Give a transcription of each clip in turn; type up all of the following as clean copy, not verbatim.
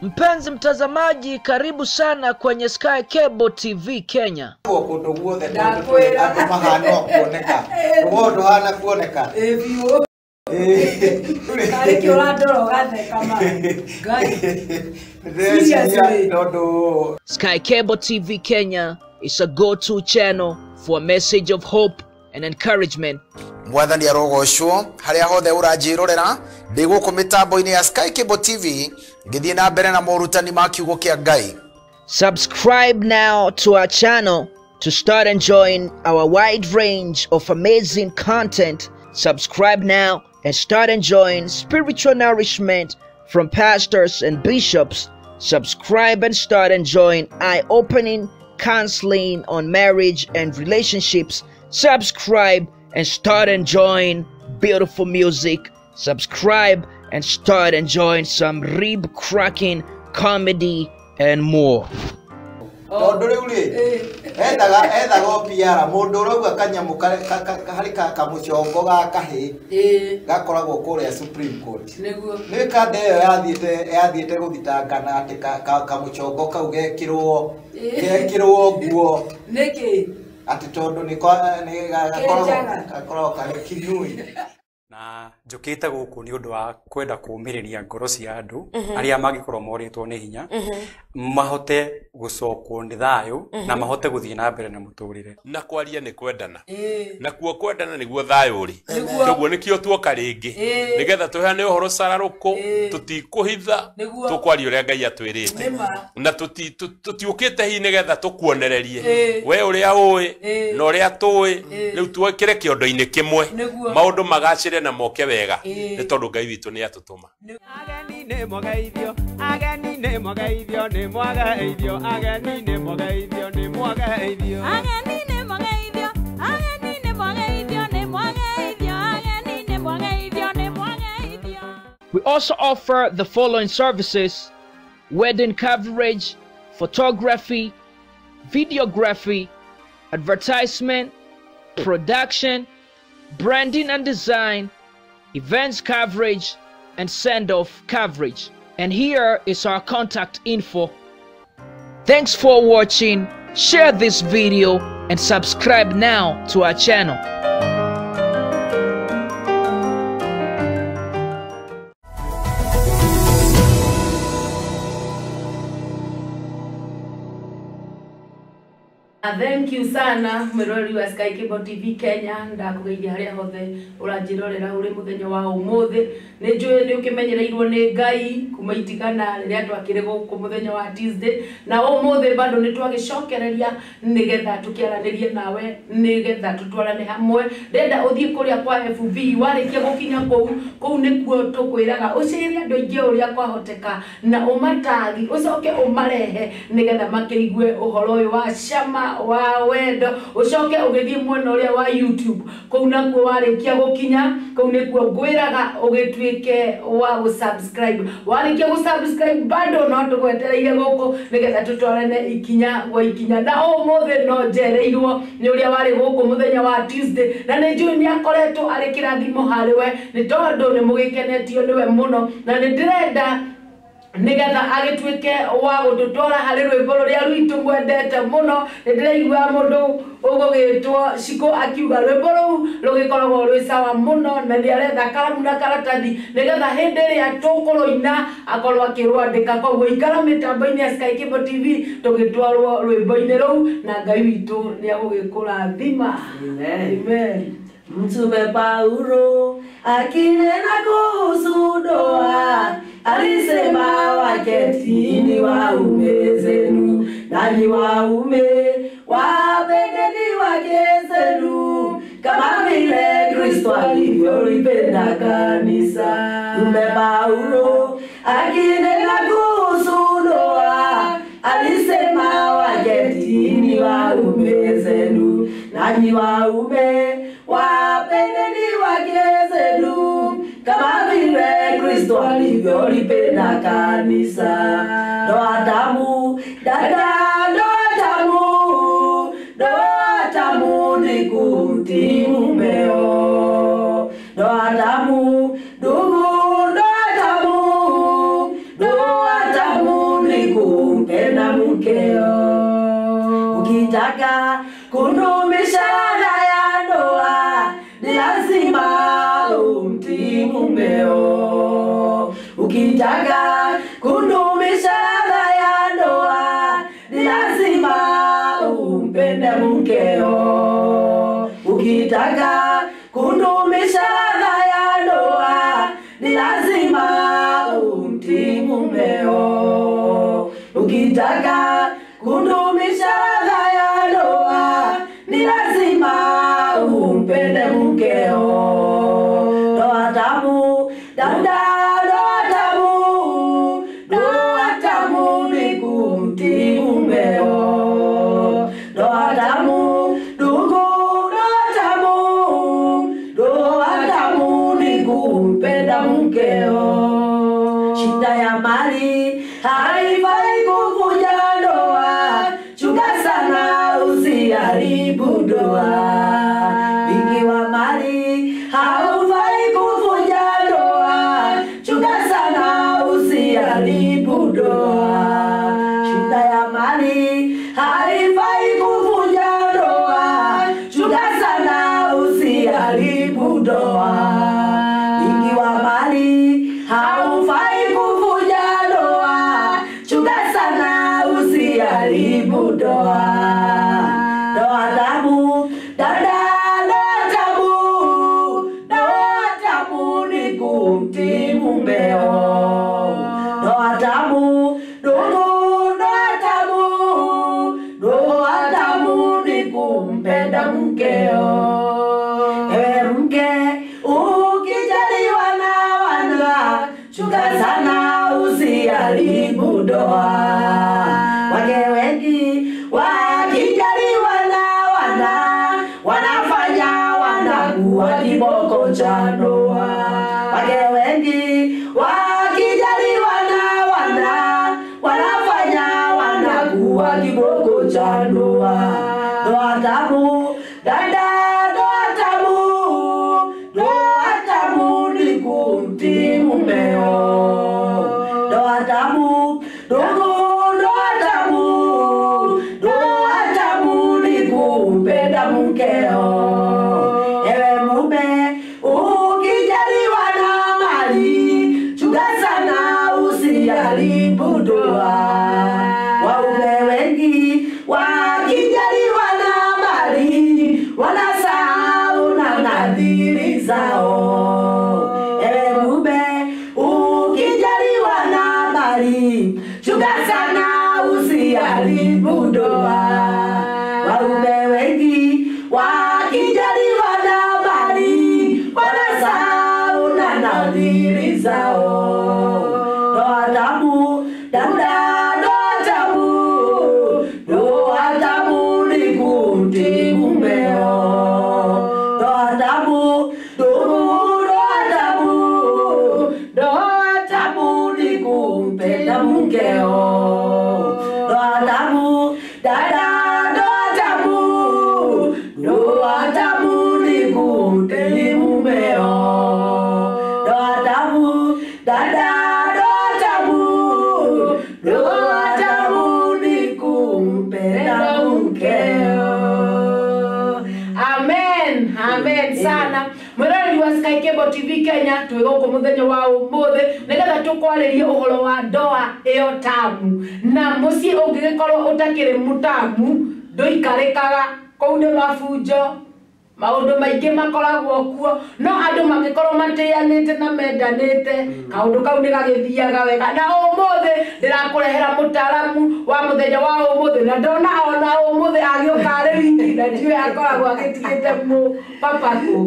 Mpenzi mtazamaji, karibu sana kwenye Sky Cable TV Kenya. Kundu guothe andu mahana kuoneka undu hana kuoneka Sky Cable TV Kenya is a go-to channel for a message of hope and encouragement. Mwathani arogocwo haria hothe uranjirorera ndi guku mitambo-ini ya Sky Cable TV ngithie na mbere na morutani ma kiugo kia Ngai. Subscribe now to our channel to start enjoying our wide range of amazing content. Subscribe now and start enjoying spiritual nourishment from pastors and bishops. Subscribe and start enjoying eye-opening counseling on marriage and relationships. Subscribe and start enjoying beautiful music. Subscribe and start enjoying some rib-cracking comedy and more. Tondu riu ri ethaga PR mundu urauga kanyamu hari kamucongo ga kahi gakoragwo kuria Supreme Court ni kande iyo yathiete guthitangana ati kamucongo kau gekirwo nguo niki ati tondu ni gakoragwo kari kinui. Na njukite guku ni undu wa kwenda kumiriria ngoro cia andu aria magikorwo moritwo ni hinya mahote gucokwo ni thayo na mahote guthie na mbere na muturire. Na kwaria ni kwendana na kuo kwendana niguo thayo uri toguo nikio tuoka ringi nigetha tuhane uhoro cararuku tutikuhitha tukwaria uria Ngai atwirite na tutiukite hi nigetha tukuonererie we uria ui na uria tui riu tuokire kiondo-ini kimwe maundu magacire na moke wega ni tondu Ngai witu ni atutuma. Ageni ni mwageithio, ageni ni mwageithio, ni mwageithio, ageni ni mwageithio, ni mwageithio, ageni ni mwageithio, ageni ni mwageithio, ni mwageithio, ageni ni mwageithio, ni mwageithio. We also offer the following services: wedding coverage, photography, videography, advertisement, production, branding and design, events coverage, and send-off coverage. And here is our contact info. Thanks for watching. Share this video and subscribe now to our channel. Thank you sana mwiroreri wa Sky Cable TV Kenya ndakugeithia haria hothe uranjirorera uri muthenya wa umuthi ni njui ni ukimenyereirwo ni Ngai kuma itigana riria twakire guku muthenya wa Tuesday na umuthi bado ni twagicokereria nigetha tukiaranirie nawe nigetha tutwarane hamwe. Ndenda uthie kuria kwa FB warikia gukinya kuu kuu nikuo tukwiraga ucirie andu aingi uria kwahoteka na umatagi ucoke umarehe nigetha makiigue uhoro uyu wa cama wa wendo ucoke ugithie mwena uria wa YouTube kuu nakuo warikia gukinya kuu nikuo ngwiraga ugituike wa gusubscribe. Warikia gusubscribe bado no tugwetereire guku nigetha tutwarane ikinya gwa ikinya. Na umuthi no njereirwo ni uria wari guku muthenya wa Tuesday na ni njui ni akoretwo ari kirathimo hariwe ni tondu ni mugikenetio niwe muno na ni ndirenda nigetha agituike wa gututwara hari rwimbo ruria rwitu mwendete muno. Ni ndiraigua mundu ugugitwo Shiko akiuga rwimbo ruu rugikoragwo rwi sawa muno na ni aretha karamu na karatathi nigetha hindi iria tukuruina akorwo akirwandika. Koguo ikara mitambo-ini ya Sky Cable TV tugitwarwo rwimbo-ini ruu na Ngai witu ni agugikurathima. Amen. Mtume Paulo akinena kuhusu ndoa alisema waketini waume zenu, nanyi waume wapendeni wake zenu kama vile Kristo alivyolipenda kanisa. Mtume Paulo akinena kuhusu ndoa alisema waketini waume zenu, nanyi waume wapendeni wake zenu kama vile Kristo alivyolipenda kanisa. Ndoa tamu dada, ndoa tamu, ndoa tamu ni kumtii mumeo. Ndoa tamu ndugu, ndoa tamu, ndoa tamu Ukitaka kudumisha ladha ya ndoa, ni lazima umpende mkeo. Ukitaka kudumisha ladha ya ndoa, ni lazima umtii mumeo. Ukitaka kudumisha ladha ya ndoa, ni lazima umpende mkeo. Ndoa tamu, dada, ndoa tamu, ndoa tamu ni kumtii mumeo. Ndoa tamu, ndugu, ndoa tamu, ndoa tamu ni kumpenda mkeo. Shida ya mali haifai kuvunja ndoa, chunga sana usiharibu ndoa. Wingi wa mali haufai kuvunja ndoa, chunga sana usiharibu ndoa. Shida ya mali haifai kuvunja ndoa, chunga sana usiharibu ndoa. Wingi wa mali haufai kuvunja ndoa, chunga sana usiharibu ndoa. Ndoa tamu, dada, ndoa tamu, ndoa tamu ni kumtii mumeo. Ndoa tamu, ndugu, ndoa tamu, ndoa tamu ni kumpenda mkeo. Ewe mke, ukijaliwa na wana, chunga sana usiharibu ndoa. Wake wengi wakijaliwa na wana, wanafanya wanakuwa kiboko cha ndoa. Wake wengi wakijaliwa na wana, wanafanya wanakuwa kiboko cha ndoa. Ndoa tamu, dada, ndoa tamu, ndoa tamu ni kumtii mumeo. Ndoa tamu, ndugu, ndoa tamu, ndoa tamu ni kumpenda mkeo. Ewe mume, ukijaliwa na mali, chunga sana usiharibu ndoa. Waume wengi wakijaliwa na mali, wanasahau na nadhiri zao. Ewe mume, ukijaliwa na mali, chunga sana usiharibu ndoa. Waume wengi wakijaliwa na mali, wanasahau na nadhiri zao. Ndoa tamu, dada, ndoa tamu, ndoa tamu ni kumtii mumeo. Ndoa tamu, ndugu, ndoa tamu, ndoa tamu ni kumpenda mkeo. Ndoa tamu, dada, ndoa tamu, ndoa tamu ni kumtii mumeo. Ndoa tamu, dada, ndoa tamu, ndoa tamu ni kumpenda mkeo. Amen, amen sana. Mwiroreri wa Sky Cable TV Kenya, twĩ gũkũ mũthenya wa ũmũthĩ nĩgetha tũkwarĩrie ũhoro wa ndoa ĩyo tamu. Na mũciĩ ũngĩgĩkorwo ũtakĩrĩ mũtamu, ndũikarĩkaga, kũu nĩ mabunjo, maũndũ maingĩ makoragwo kuo, no andũ mangĩkorwo matĩanĩte na mendanĩte, kaũndũ kau nĩ gagĩthiaga wega. Na ũmũthĩ ndĩrakũrehera mũtaaramu wa mũthenya wa ũmũthĩ, na ndona ona ũmũthĩ agĩũka arĩ wiki, na ndiũĩ akoragwo agĩtigĩte mũpapa kũ.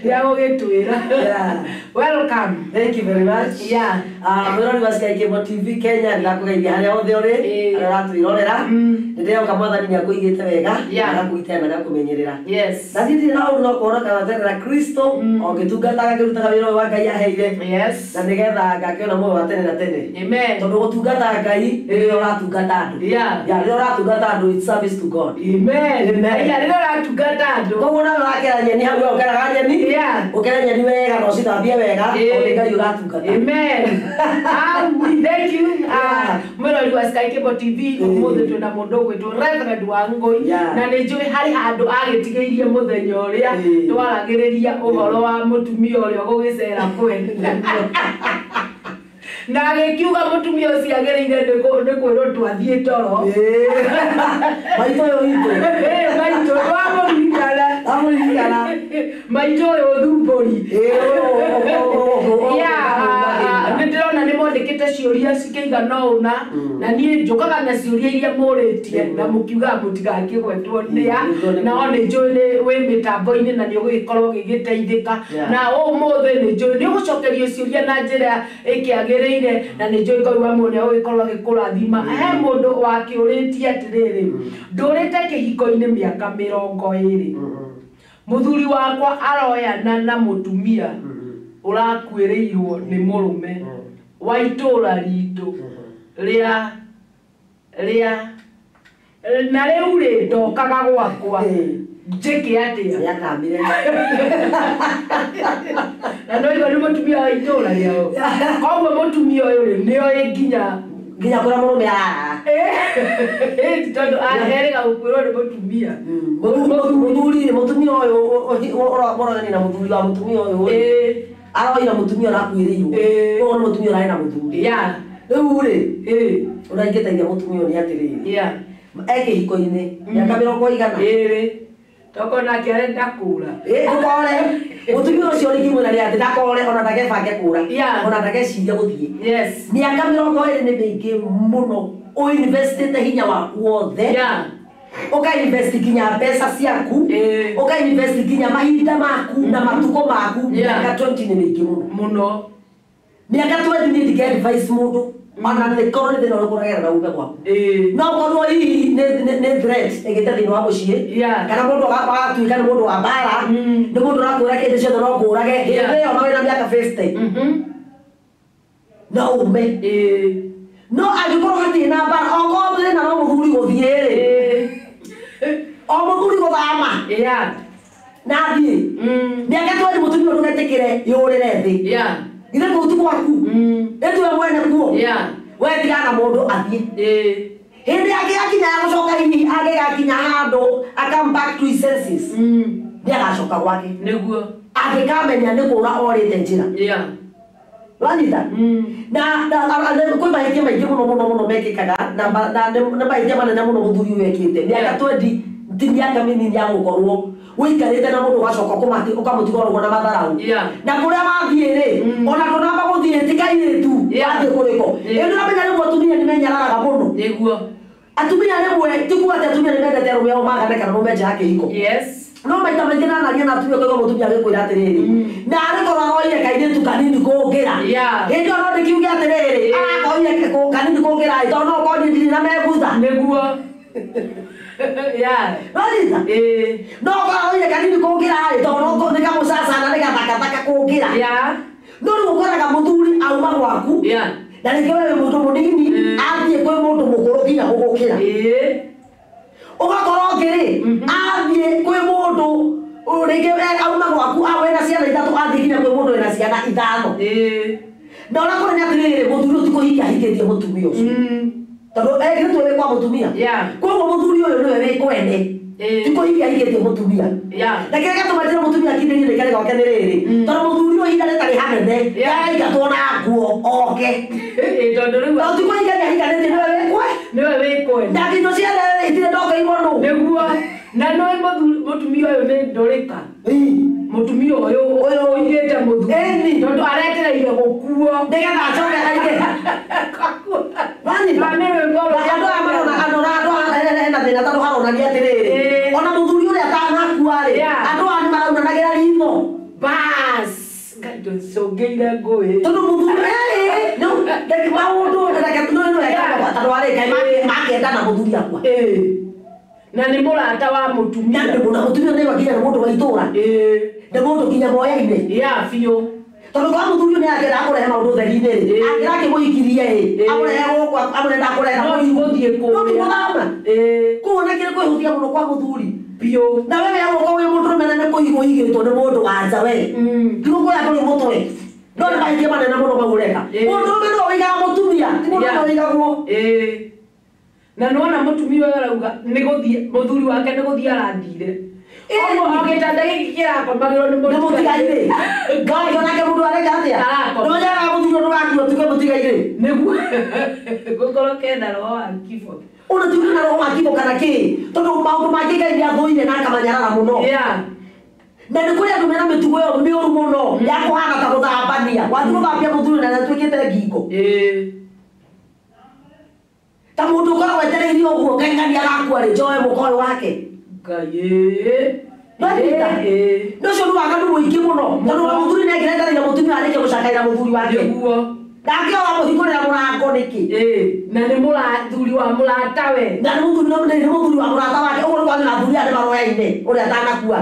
Nĩagũgĩtwĩra. Yeah. Welcome. Thank you very much. Yeah. Mwirori wa Sky Cable TV Kenya, ndakũgeithia harĩa hothe ũrĩ, Ĩĩ. harĩa ũratwĩrorera. Nĩndĩroka Mwathani nĩakũigĩte wega, Yeah. agakũgitĩra na agakũmenyerera. Yes. Na niĩ ndirĩ na ũru no kũhonoka gweterera Kristo, o ngĩtungataga ngĩrutaga wĩra ũyũ wa Ngai aheire, Yes. na nĩgetha ngakĩona muoyo wa tene na tene. Amen. Tondũ gũtungata Ngai nĩ rĩrĩa ũratungata andũ. Yeah. Yeah, rĩrĩa ũratungata andũ, it's service to God. Amen. Amen. Yeah, rĩrĩa ũratungata andũ. Koguo nawe ũrakera nyeni hau we ũkeraga nyeni, Yeah. ũkere nyeni wega na ũcithambie wega, Ĩĩ. tondũ nĩ Ngai ũratungata. Amen. Thank you. Mwirori wa Sky Cable TV, ũmũthĩ twĩna mũndũ ũgwĩtwo Reverend Wangũi, Yeah. na nĩ njũĩ harĩ handũ agĩtigĩirie mũthenya ũrĩa Ĩĩ. twaragĩrĩria ũhoro wa mũtumia ũrĩa ũgũgĩcera kwene. Na agĩkiuga mũtumia ũcio agĩrĩire nĩ kwĩrwo twathiĩ toro. Maitũ ũyũ witũ. Maitũ twamũririkana. Amũririkana. Maitũ ũyũ thumbũri. Nĩ ndĩrona nĩ mwandĩkĩte ciũria cikĩigana ũna na niĩ njũkaga na ciũria iria mũrĩtie na mũkiugaga mũtigakĩgwetwo nĩa nao nĩ njũĩ nĩ wĩ mĩtambo-inĩ na nĩ ũgũgĩkorwo ũgĩgĩteithĩka na ũmũthĩ nĩ njũĩ nĩ ũgũcokerio ciũria na njĩra ĩkĩagĩrĩire na nĩ njũĩ Ngai wa muoyo nĩ ũgũgĩkorwo agĩkũrathima. He mũndũ wakĩũrĩtie atĩrĩrĩ, ndũrĩte kĩhiko-inĩ mĩaka 20, mũthuri wakwa aroyana na mũtumia ũrakuĩrĩirwo nĩ mũrũme wa itũũra ritũ rĩa na rĩu rĩ ndokaga gwakwa njĩke atĩa? Nĩakamire. Na no igua nĩ mũtumia wa itũũra rĩao, koguo mũtumia ũyũ rĩ nĩoĩ nginya kũrĩa mũrũme arara. Tondũ erĩga gũkuĩrwo nĩ mũtumia. Mũthuri mũtumia ũyũ ũroyani na mũthuri wa mũtumia ũyũ rĩ aroira mũtumia ũrakuĩrĩirwo, koguo nĩ mũtumia ũrarĩ na mũthuri. Rĩu rĩ ũrĩa ingĩteithia mũtumia ũyũ nĩ atĩrĩrĩ, e kĩhiko-inĩ mĩaka 20 toko nake arenda kũra. Ndũkore mũtumia ũcio rĩngĩ nĩ atĩ ndakore ona ndagebange kũra ona ndageciria gũthiĩ. Mĩaka 20 nĩ mĩingĩ mũno ũinvestĩte hinya waku wothe, ũkainvest nginya mbeca ciaku, ũkainvest nginya mahinda maku na matukũ maku. Mĩaka 20 nĩ mĩingĩ mũno mũno. Mĩaka 20 niĩ ndingĩ advise mũndũ ona nĩkorwo nĩ thĩna ũrĩkũ ũragerera ume gwaku, no korwo hihi nĩ threat ĩgĩte thĩinĩ wa mũciĩ kana mũndũ agatuĩka nĩ mũndũ wa mbara, nĩ mũndũ ũrakwĩra kĩndũ ciothe no kũũrage hĩndĩ ĩyo no wĩna mĩaka 50 no ume. No angĩkorwo hatirĩ na mbara, okorwo thĩna no mũthuri gũthiĩ rĩ, o mũthuri gũthama na athiĩ mĩaka 20 mũtumia ũyũ ndũgetĩkĩre yũrĩre thĩ. Ithe kũu ti gwaku, ĩtue mwene kuo, we tigana na mũndũ athiĩ. Hĩndĩ yake yakinya ya gũcoka hihi angĩgakinya handũ a come back to his senses, nĩ agacoka gwake nĩguo angĩkamenya nĩ kũra orĩte njĩra. Ũranyita? Na kwĩ mahĩtia maingĩ mũno mũno mũno mekĩkaga na nĩ mahĩtia manene mũno mũthuri ũyũ ekĩte. Mĩaka 20 ti mĩaka mĩnini ya gũkorwo ũikarĩte na mũndũ ũgacoka ũkamũtiga oro ũguo na matharaũ. Na kũrĩa wathiĩ rĩ, ona ndũnamba gũthiĩ ti kairĩtu wathiĩ kũrĩko. Ĩ nĩũramenya rĩmwe atumia nĩ menyararaga mũno. Nĩguo. Atumia rĩmwe ti kuga atĩ atumia nĩ mendete arũme ao magane kana maume nja ya kĩhiko. No maita maingĩ nanaria na atumia ũkaigua mũtumia agĩkwĩra atĩrĩrĩ, na arĩ korwo aroire kairĩtu kanini kũngĩra. Hĩndĩ ĩyo no ndĩkiuge atĩrĩrĩ, arakoire kanini kũngĩra ĩ, tondũ no ũkorwo niĩ ndirĩ na megutha. Nĩguo. Nĩwanyita? No ũkorwo aroire kanini kũngĩra ĩ, tondũ nĩ kamũcacana nĩ gathakathaka kũngĩra. No rĩu ũkoraga mũthuri auma gwaku na rĩngĩ we wĩ mũndũ mũnini athiĩ kwĩ mũndũ mũkũrũ nginya gũgũkĩra. Ũgakorwo ũngĩ rĩ athiĩ kwĩ mũndũ rĩngĩ auma gwaku wĩna ciana 3 athiĩ nginya kwĩ mũndũ wĩna ciana 5. Na ũrĩa kũrĩ nĩ atĩrĩrĩ, mũthuri ũyũ ti kũhikia ahikĩtie mũtumia ũcio tondũ ekĩrĩtwo wĩ kwa mũtumia, koguo mũthuri ũyũ nĩwe wĩ kwene, ti kũhikia ahikĩtie mũtumia. Na kĩrĩa gĩatũma njĩre mũtumia akindĩrie rĩikare gwake nĩ rĩrĩ, tondũ mũthuri ũyũ ihinda rĩtarĩ hanene nĩaraingatwo na nguo oke, tondũ rĩu tondũ ti kũhikia nĩahikanĩtie nĩwe wĩ kwe nĩwe wĩ kwene na nginya ciana itirĩ ndokeirwo nũ. Nĩguo. Na nĩũĩ mũtumia ũyũ nĩ ndũrĩka. Mũtumia ũyũ ũigĩte mũthuri tondũ aretereire gũkuo nĩgetha acoke aige. Wanyita? Andũ aya marona andũ aya hena thĩna tondũ haronania atĩrĩrĩ, ona mũthuri ũrĩa atanakua rĩ, andũ aya nĩ maraunanagĩra ritho. Bas, Ngai ndũcũngĩire ngũĩ. Tondũ mũthuri maũndũ tondũ arĩ Ngai makendana mũthuri akua. Na nĩ mũrata wa mũtumia. Na mũtumia nĩ nginya nĩ mũndũ wa itũũra. Nĩ mũndũ nginya moyaine. Biũ. Tondũ kwa mũthuri ũyũ nĩ angĩenda kũrehe maũndũ ũtheri-inĩ rĩ, angĩra akĩmũhikirie rĩ, amũrehe gũkũ, amũrehe ndakũrehe No ti gũthiĩ No ti kũrĩa. gũthama. Koguo na kĩrĩ kwĩhũthia mũno kwa mũthuri. Biũ. Na we wegũka wĩ mũndũrũme na nĩ kũhigwo higĩtwo nĩ mũndũ wa nja we. Ti gũkũya kũrĩ mũtwe. No nĩ mahĩtia manene mũno mau ũreka. Mũndũrũme nĩwe ũigaga mũtumia, ti mũndũrũme ũigagwo. Na nĩwona mũtumia ũyũ arauga nĩ gũthiĩ, mũthuri wake nĩ gũthiĩ arathire. Koguo o gĩtanda gĩkĩ kĩrakomagĩrwo nĩ Nĩ mũtigairĩ. Ngai onake mũndũ areka atĩa? Arakoma. Nĩũmenyaga mũthuri ũyũ ndũgakua ũtuĩke mũtigairĩ. Ena roho wa kifo. Ona ti na roho wa kifo kana kĩ tondũ maũndũ mangĩ Ngai nĩathũire na akamanyarara mũno. Yeah. Na nĩ kũrĩ andũ mena mĩtugo ĩyo mĩũru mũno ya kũhana ta gũthambania. Wathiĩ gũthambia mũthuri na nĩatuĩkĩte ngingo. Ta mũndũ ũkoragwo etereire ũguo Ngai ngani agakua rĩ njoe mũka ũyũ wake. Ngai. Nĩwanyita? Nĩ ũcio nĩ waganu mũingĩ mũno tondũ ona mũthuri nĩangĩretereire mũtumia arĩkie gũcakaĩra mũthuri wake. Nĩguo. Nake wamũhingũrĩra mũrango nĩkĩ? Na nĩ mũthuri wa mũratawe. Na nĩ mũthuri wa mũrata wake ũguo nĩ kwagĩra athuri aya nĩ maroyaine ũrĩa atanakua.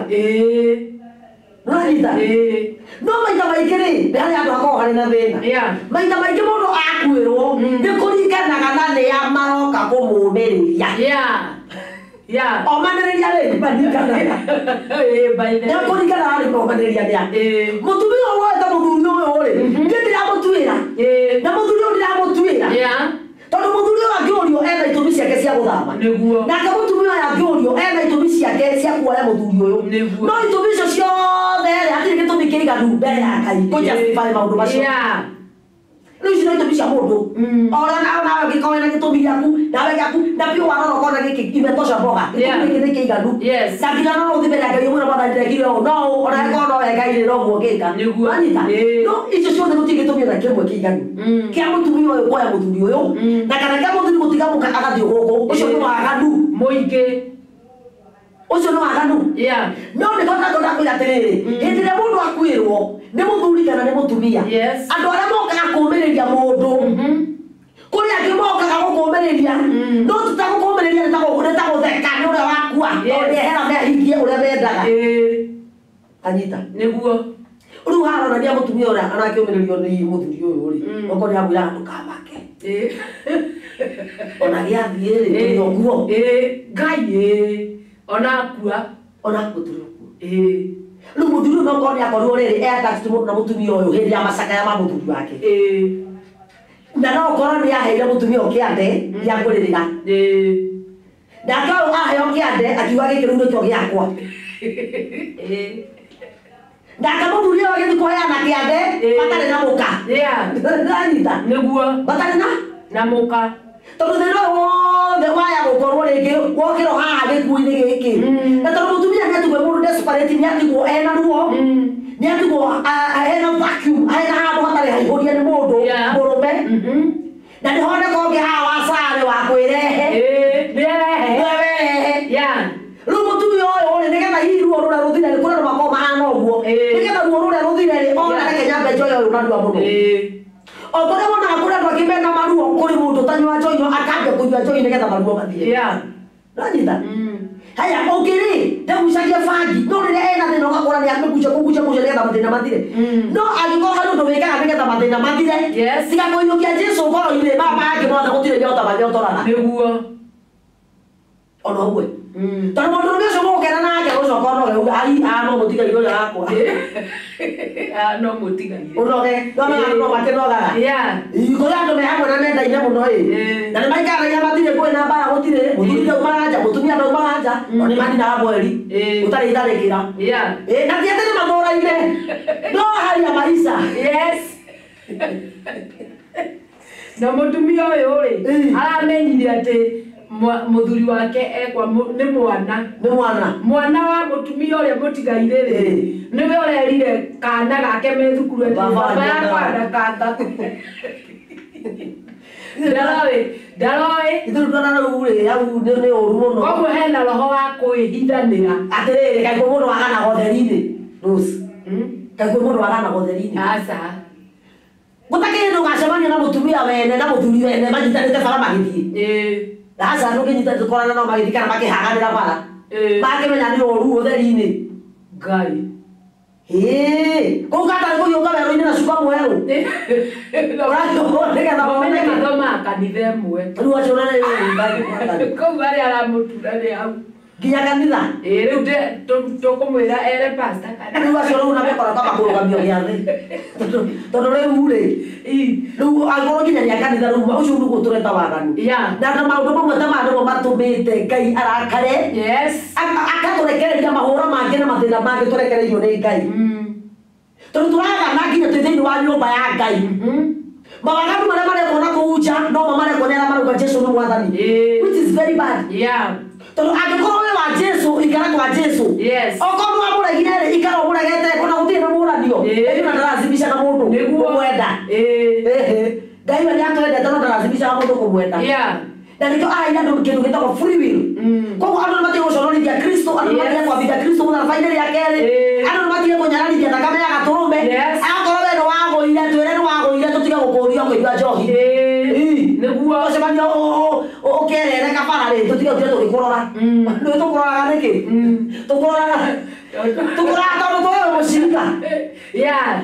Nĩwanyita? No maita maingĩ rĩ nĩ harĩ andũ hakoragwo harĩ na thĩna. Maita maingĩ mũndũ akuĩrwo nĩ kũringanaga na nĩa maroka kũmũmĩrĩria. Omanĩrĩria rĩ maringanaga. Nĩ kũringana harĩ kũmanĩrĩria nĩa. Mũtumia ũyũ woete mũthuri ũyũ rĩ niĩ ndiramũtuĩra. Na mũthuri ũyũ ndiramũtuĩra. Tondũ mũthuri ũyũ angĩũrio ena itũmi ciake cia gũthama. Nĩguo. Nake mũtumia ũyũ angĩũrio ena itũmi ciake cia kuoya mũthuri ũyũ. Nĩguo. No itũmi icio ciothe rĩ hatirĩ gĩtũmi kĩiganu mbere ya Ngai kũ justify maũndũ macio. Rĩu ici no itũmi cia mũndũ. Ona nawe ũngĩkorwo wĩna gĩtũmi gĩaku nawe gĩaku na biũ warora ũkona gĩkĩ imetosha mboga. Gĩtũmi gĩkĩ nĩ kĩiganu. Na nginya no ũthiĩ mbere ya Ngai ũmwĩre Mwathani ndekire ũũ no ona angĩkorwo no we Ngai rĩ noguo ngĩka. Nĩguo. Wanyita? No icio ciothe gũtirĩ gĩtũmi ona kĩmwe kĩiganu. Kĩa mũtumia ũyũ kuoya mũthuri ũyũ na kana kĩa mũthuri gũtiga mũka agathiĩ gũkũ ũcio nĩ waganu mũingĩ. Ũcio nĩ waganu. No nĩ ngona kwĩra atĩrĩrĩ hĩndĩ ĩrĩa mũndũ akuĩrwo nĩ mũthuri kana nĩ mũtumia andũ arĩa mokaga kũũmĩrĩria mũndũ kũrĩ angĩ mokaga gũkũũmĩrĩria no ti ta gũkũũmĩrĩria nĩ ta gũtheka nĩ ũrĩa wakua tondũ nĩehera mehingie ũrĩa mendaga. Anyita? Nĩguo. Rĩu haronania mũtumia ũrĩa arakĩũmĩrĩrio nĩ mũthuri ũyũ rĩ okorwo nĩamwĩraga ndũkamake. Ona gĩathiĩ rĩ tũrĩ o kuo. Ngai ona akua. Ona akua tũrĩ o kuo. Rĩu mũthuri ũyũ nokorwo nĩakorirwo rĩrĩ e attached na mũtumia ũyũ hĩndĩ ya macakaya ma mũthuri wake. Na no ũkorwo nĩaheire mũtumia ũyũ kĩande gĩa kũrĩrĩra. Nake ũyũ aheo kĩande akiuga gĩkĩ rĩu nĩkĩo gĩakwa. Nake mũthuri ũyũ agĩthiĩ kũheana kĩande matarĩ na mũka. Nĩwanyita? Nĩguo. Matarĩ na mũka. Tondũ thĩna ũyũ wothe waya gũkorwo rĩngĩ wokĩrwo haha gĩkuũ-inĩ gĩkĩ. Na tondũ mũtumia nĩatigwo mũndũ desperate nĩatigwo ena ruo nĩatigwo hena vacuum hena handũ hatarĩ haihũrie nĩ mũndũ mũrũme. Na nĩhoneka ũngĩ haha wa carĩ wa kwĩrehe. Nĩerehe. Nĩwe. Rĩu mũtumia ũyũ rĩ nĩgetha hihi ruo rũrĩa rũthire rĩ kũrĩ andũ makoragwo mahana ũguo. Nĩgetha ruo rũrĩa rũthire rĩ ona reke nyambe njoe ũyũ narua mũno. O kũrĩa wonaga kũrĩ andũ angĩ mena maruo kũrĩ mũndũ ũtanyua njohi no akambia kũnyua njohi nĩgetha maruo mathire. Nĩwanyita? Haya ũngĩ rĩ ndagucagia bangi no rĩrĩa ena thĩna ũgakora nĩamĩgucia kũgucia gucia nĩgetha mathĩna mathire. No angĩkorwo harĩ ũndũ wĩkaga nĩgetha mathĩna mathire tiga kũiyũkia Jesũ ngoro-inĩ maya mangĩ mothe gũtirĩ nyota manyotoraga. Nĩguo. Ona ũmwe. Tondũ mũndũ ũcio mũgũkena nake ũcoka ũnoge uge ai no mũtigaire ũrĩa wakwa. No mũtigaire. Ũnoge no no makĩnogaga. Kũrĩ andũ me hamwe na mendaine mũno ĩ. Na nĩ maikaragia matirĩ kwĩna mbara gũtirĩ mũthuri ndaumaga nja mũtumia ndaumaga nja no nĩ maninaga mweri gũtarĩ itharĩkĩra. Na ti atĩ nĩ mathũraine no hali ya maisha. Na mũtumia ũyũ rĩ aramenyire atĩ mũthuri wake ekwa nĩ mwana. Nĩ mwana. Mwana wa mũtumia ũrĩa mũtigaire rĩ nĩwe ũrerire kana gake me thukuru atĩ baba yakwa ndakanga. Ndaroĩ ndaroĩ. Ithuĩ tuona rĩu rĩ hau nĩ ũru mũno. Koguo hena roho wa kwĩhithanĩra. Atĩrĩrĩ kaĩ kwĩ mũndũ waganaga ũtheri-inĩ Rose. Kaĩ kwĩ mũndũ waganaga ũtheri-inĩ? Aca. Gũtakĩrĩ hĩndĩ ũgacemania na mũtumia wene na mũthuri wene manyitanĩte bara magĩthiĩ. Aca ndũngĩnyita tũkorana nao magĩthiĩ kana makĩhaganĩra bara. Makĩmenya nĩ ũru ũtheri-inĩ. Ngai. Kũu gatarĩ kũhiũka werũ-inĩ na cuka mwerũ. Ũrathiĩ nĩgetha Mamenye mathomaga kanitha ĩmwe. Rĩu acio nĩ Kũu arĩa aramũtura nĩ hau. Nginya kanitha? Rĩu tũkũmwĩra ere pastor kana. Rĩu acio rĩu na mekora kaba kũrũgamio gĩathĩ. Tondũ rĩu rĩ rĩu angĩkorwo nginya nĩ a kanitha rĩu ũcio nĩguo tũreta waganu. Na maũndũ mamwe ta maya nĩmo matũmĩte Ngai arakare. Akatũrekereria mahũra mangĩ na mathĩna mangĩ tũrekereirio nĩ Ngai. Tondũ tũragana nginya twĩ thĩinĩ wa nyũmba ya Ngai. Mawaganu marĩa marekwo na kũu nja no mo marekwo nĩ arĩa marauga Jesu nĩ mwathani. Which is very bad. Tondũ angĩkorwo wĩ wa Jesu ikara kwa Jesu. Okorwo nĩwamũregire rĩ ikara ũmũregete ona gũtirĩ na mũranio. Ĩĩ na ndarazimishaga mũndũ kũmwenda. Ngai we nĩatwendete no ndarazimishaga mũndũ kũmwenda. Na nĩkĩo araire andũ kĩndũ gĩtagwo free will. Koguo andũ nĩmatige gũconorithia Kristo, andũ nĩmatige kwambithia Kristo mũtharaba-inĩ rĩa kerĩ, andũ nĩmatige kũnyararithia thakame ya gatũrũme. Akorwo we nĩwagũire twĩre nĩwagũire tũtige gũkũria ũkĩnyua njohi. Nĩguo ũcemania ũkerere kabara rĩ tũtige gũtinda tũgĩkũrora. Nĩũĩ tũkũroraga nĩkĩ? Tũkũroraga tondũ tũĩ wĩ mũcirika.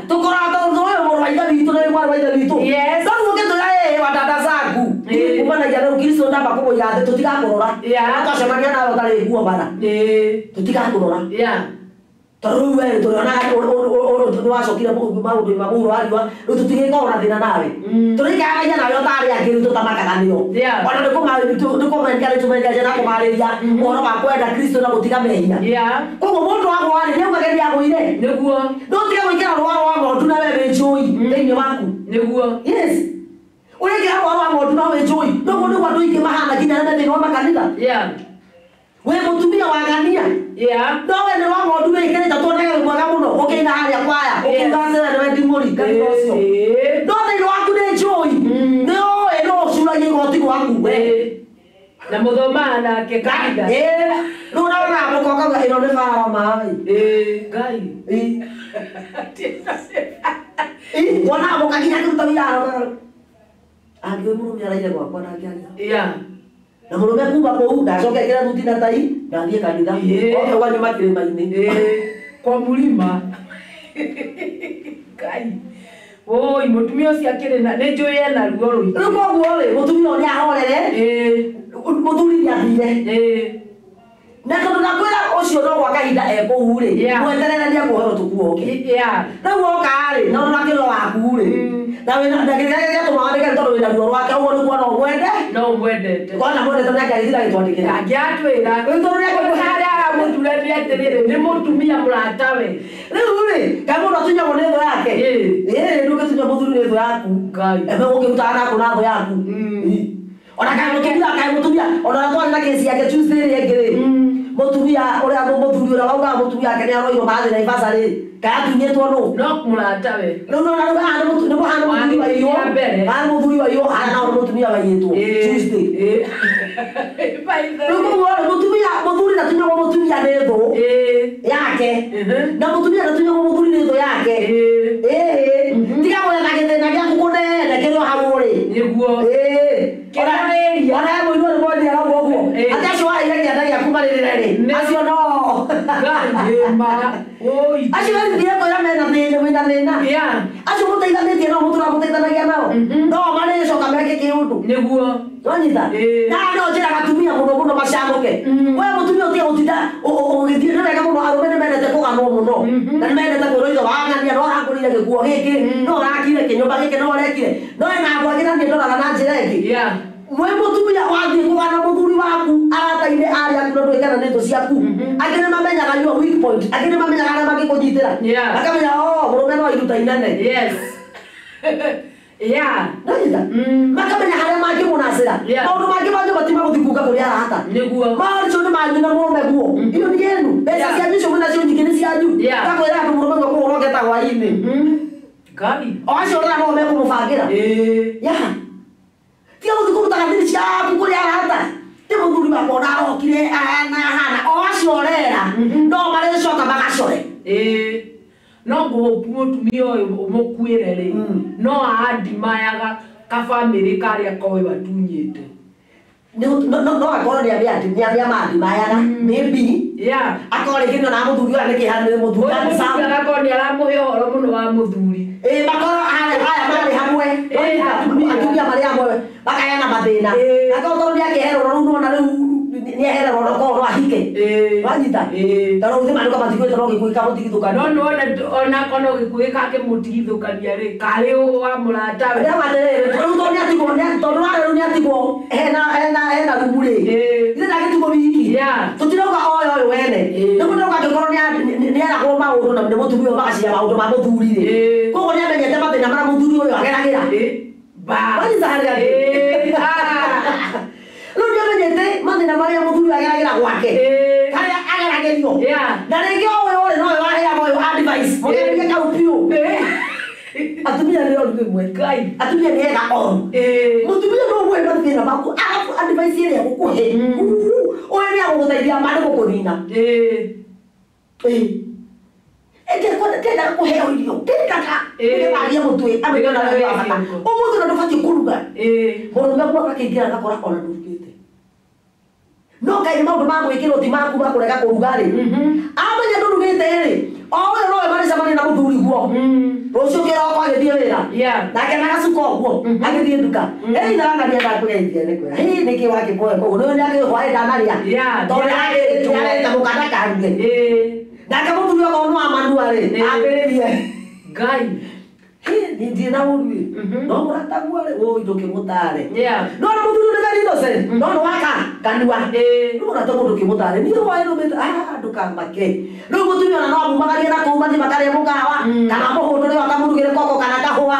Tũkũroraga tondũ tũĩ wĩ mũrũ wa ithe witũ na wĩ mwarĩ wa ithe witũ. No rĩu ũngĩtwĩra ĩĩ wa dada zangu kumanagia rĩu Kristo ndamba kũmũiga thĩ tũtigakũrora. Twacemania nawe ũtarĩ nguo bara tũtigakũrora. Tondũ rĩu we tũrĩonaga nĩwacokire maũndũ-inĩ ma mũhuro wa riũa rĩu tũtigĩkorwo na thĩna nawe. Tũrĩikaranagia nawe o ta arĩa angĩ rĩu tũtamakaga nĩo. Ona nĩkũmenikaria na kũmarĩria ũhoro wa kwenda Kristo na gũtiga mehia. Koguo mũndũ agũa rĩ nĩaugage nĩagũire. No ũtige gwĩkĩra rũa rwa ng'ondu na we wĩ njũi thĩinĩ waku. Yes. Ũrekĩra rũa rwa ng'ondu na wĩ njũi. Noguo nĩguo andũ aingĩ mahana nginya arĩa me thĩinĩ wa makanitha. Wĩ mũtumia wa ng'ania. No we nĩ rwa ng'ondu wĩkĩrĩte tuonage wĩ mwega mũno ũkĩina harĩa kwaya ũkiuga atĩ we nĩwe nding'ũri kanitha ũcio. No thĩinĩ waku nĩ njũi. Nĩ ũĩ no ũcuragia igoti gwaku we. Na mũthomaga nake kanitha. Rĩu ũraroraga mũka ũkauga ĩno nĩ bara maĩ. Ngai. Wonaga mũka nginya akĩruta wĩra aroraga. Angĩũĩ mũrũme araire gwakwa ndangĩaria. Na mũrũme kuma kũu ndacoke ekĩre thuti na tai na athiĩ kanitha. Oke ũkanyuma kĩrĩma-inĩ. Kwa mũrima. Ngai. Oi mũtumia ũcio akĩrĩ na nĩ njũĩ ena ruo rũingĩ. Rĩu koguo rĩ mũtumia ũyũ nĩahorere. Mũthuri nĩathire. Na tondũ ndakwĩra ũcio no gwa kahinda e kũu rĩ mweterere nĩekuoherwo ũtukũ oke. Rĩu oka rĩ na ũrakĩrwo waku rĩ na wĩna na kĩrĩa gĩatũma wandĩke tondũ wĩna ruo rwake ũguo nĩguo no ũmwende. No ũmwendete. Wona mwendete nĩangĩagĩthiĩ agĩtwandĩkĩra. Angĩatwĩra. Rĩu tondũ nĩekũmwĩra harĩa aramũturania atĩrĩrĩ nĩ mũtumia mũratawe. Rĩu rĩ kaĩ mũndũ atunyagwo nĩ thũ yake? Ĩĩ ndũngĩtunywo mũthuri nĩ thũ yaku. Ngai. Ũngĩrutaga naku na thũ yaku. Ona kaĩ mũtumia ona ũrĩa twarĩ na kĩci yake Tuesday ĩrĩa ĩngĩ rĩ mũtumia ũrĩa mũthuri ũrĩa waugaga mũtumia wake nĩaroirwo marathiĩ Naivasha rĩ kaĩ atunyĩtwo nũ? No mũratawe. Rĩu nĩwona rĩu haha nĩ mũhana mũthuri waiywo. Haha nĩ mũthuri waiywo haha naho nĩ mũtumia waiyĩtwo Tuesday. Rĩu koguo rĩ mũtumia mũthuri ndatunyagwo mũtumia nĩ thũ yake na mũtumia ndatunyagwo mũthuri nĩ thũ yake. Tiga gwetha gĩthĩna gĩaku kũnene kĩrĩ o hau rĩ. Nĩguo. Ona he mũini ũrĩ mwendire arauga ũguo atĩ acio waheire kĩanda gĩaku marĩrĩre rĩ acio no acio werithire kwĩra mena thĩna wĩna thĩna acio mũteithanĩtie no mũtũra mũteithanagia nao no marĩcoka meke kĩũndũ. Nĩguo. Wanyita? Na no njĩraga atumia mũno mũno macamũke. We mũtumia ũtige gũtinda ũgĩthiĩ nĩ wega mũno arũme nĩmendete kũganwo mũno na nĩmendete kwĩrwo ithe wa ng'ania no arangũrĩire gĩkuo gĩkĩ no arakire kĩnyũmba gĩkĩ no arekire no ena andũ angĩ na niĩ ndoraga na njĩra ĩngĩ. Mwĩ mũtumia wathiĩ kũgana mũthuri waku arata-inĩ arĩa aku na ndũĩ kana nĩ thũ ciaku. Angĩ nĩmamenyaga your weak point, angĩ nĩmamenyaga harĩa mangĩkũnyitĩra. Makamenya oh mũrũme no iruta inene. Nanyita? Makamenya harĩa mangĩmũnacĩra. Maũndũ mangĩ ma nyũmba ti magũthiĩ kuuga kũrĩ arata. Maũndũ nĩ manyu na mũrũme guo. Iyo nĩ yenu. Mbeca cianyu icio mwĩnacio nyingĩ nĩ cianyu. Ngakwĩra andũ mũrũme guo kũgũra ta hwaĩ-inĩ. O acio ũrĩa no mekũmũbangĩra. Tiga gũthiĩ kũrutaga thiri ciaku kũrĩ arata. Ti mũthuri wakwa ona arokire ahana ahana. O acio ũrera no marĩcoka magacore. No ngũhũpu mũtumia ũyũ ũmũkuĩre rĩ no aandimayaga kabamĩrĩ karĩa koĩ watunyĩte. No akorwo nĩamandimayaga maybe akorwo rĩngĩ nĩona mũthuri ũyũ nĩkĩ nĩ mũthuri agakorwo nĩaramũhe ũhoro mũno wa mũthuri. Makorwo aya marĩ hamwe atumia marĩ hamwe makaheana mathĩna. Akorwo tondũ nĩakĩherwo rĩu nĩwona rĩu nĩehererwo no korwo no ahike. Wanyita? Tondũ rĩu manuka matigwĩte no gĩkuũ gĩkamũtigithũkania. No nĩwona onakorwo no gĩkuũ gĩkakĩmũtigithũkania rĩ karĩ wa mũratawe. Ndĩrauga atĩrĩrĩ rĩu tondũ nĩatigwo tondũ rĩu nĩatigwo hena rumu rĩ ithe ndagĩtigwo wiki. Tũtirauga oe ũyũ wene. Rĩu ndĩrauga angĩkorwo nĩeragwo maũndũ na nĩ mũtumia ũyũ magacira maũndũ ma mũthuri rĩ koguo nĩamenyete mathĩna marĩa mũthuri ũyũ ageragĩra. Wanyita harĩa rĩu nĩamenyete mathĩna marĩa mũthuri ageragĩra gwake karĩa ageragĩrio na rĩngĩ o ũyũ rĩ nowe waheaga ũyũ advice mũgerie kau biũ. Atumia nĩ oru rĩmwe. Atumia nĩ ega oru. Mũtumia no ũmũhe mathĩna maku arabu advice ĩrĩa egũkũhe ũyũ nĩ agũgũteithia ma nĩ gũkũnina. Ndendaga kũheo irio ndendaga nĩgetha agĩe mũtwe amenye ona wĩ wa bata. Ũmũthĩ ona ndũbatiĩ kũruga. Mũrũme gwaka akĩingĩra agakora ona ndũrugĩte. No kaĩ maũndũ ma gwĩkĩrwo ti maku ma kũrega kũruga rĩ. Amenya ndũrugĩte rĩ o ũyũ nowe marĩcemania na mũthuri guo. Rũciũ kĩroko agĩthiĩ wĩra. Nake na gacuka ũguo agĩthiĩ nduka. Ĩ itharangania ndakũgeithia nĩ kwĩra. Hĩ nĩkĩ wakĩmũhe koguo nĩ nĩakĩũĩ hwaĩ ndanarĩa. Tondũ nĩareta mũkanda karuge. Nake mũthuri okorwo nĩ wa manua rĩ ambĩrĩrie. Ngai. Hĩ ndirĩ na ũru ĩ. No mũrataguo rĩ ũi ndũkĩmũtare. No nĩ mũthuri nĩ very innocent. No nĩ waka kanua. Rĩu mũrataguo ndũkĩmũtare. Niĩ hwaĩ nũmĩte ndũkamake. Rĩu mũtumia ona no amumagarie na kũu mathiĩ makarĩe mũkawa kana mũhũndũre akamũrugĩre koko kana kahũa.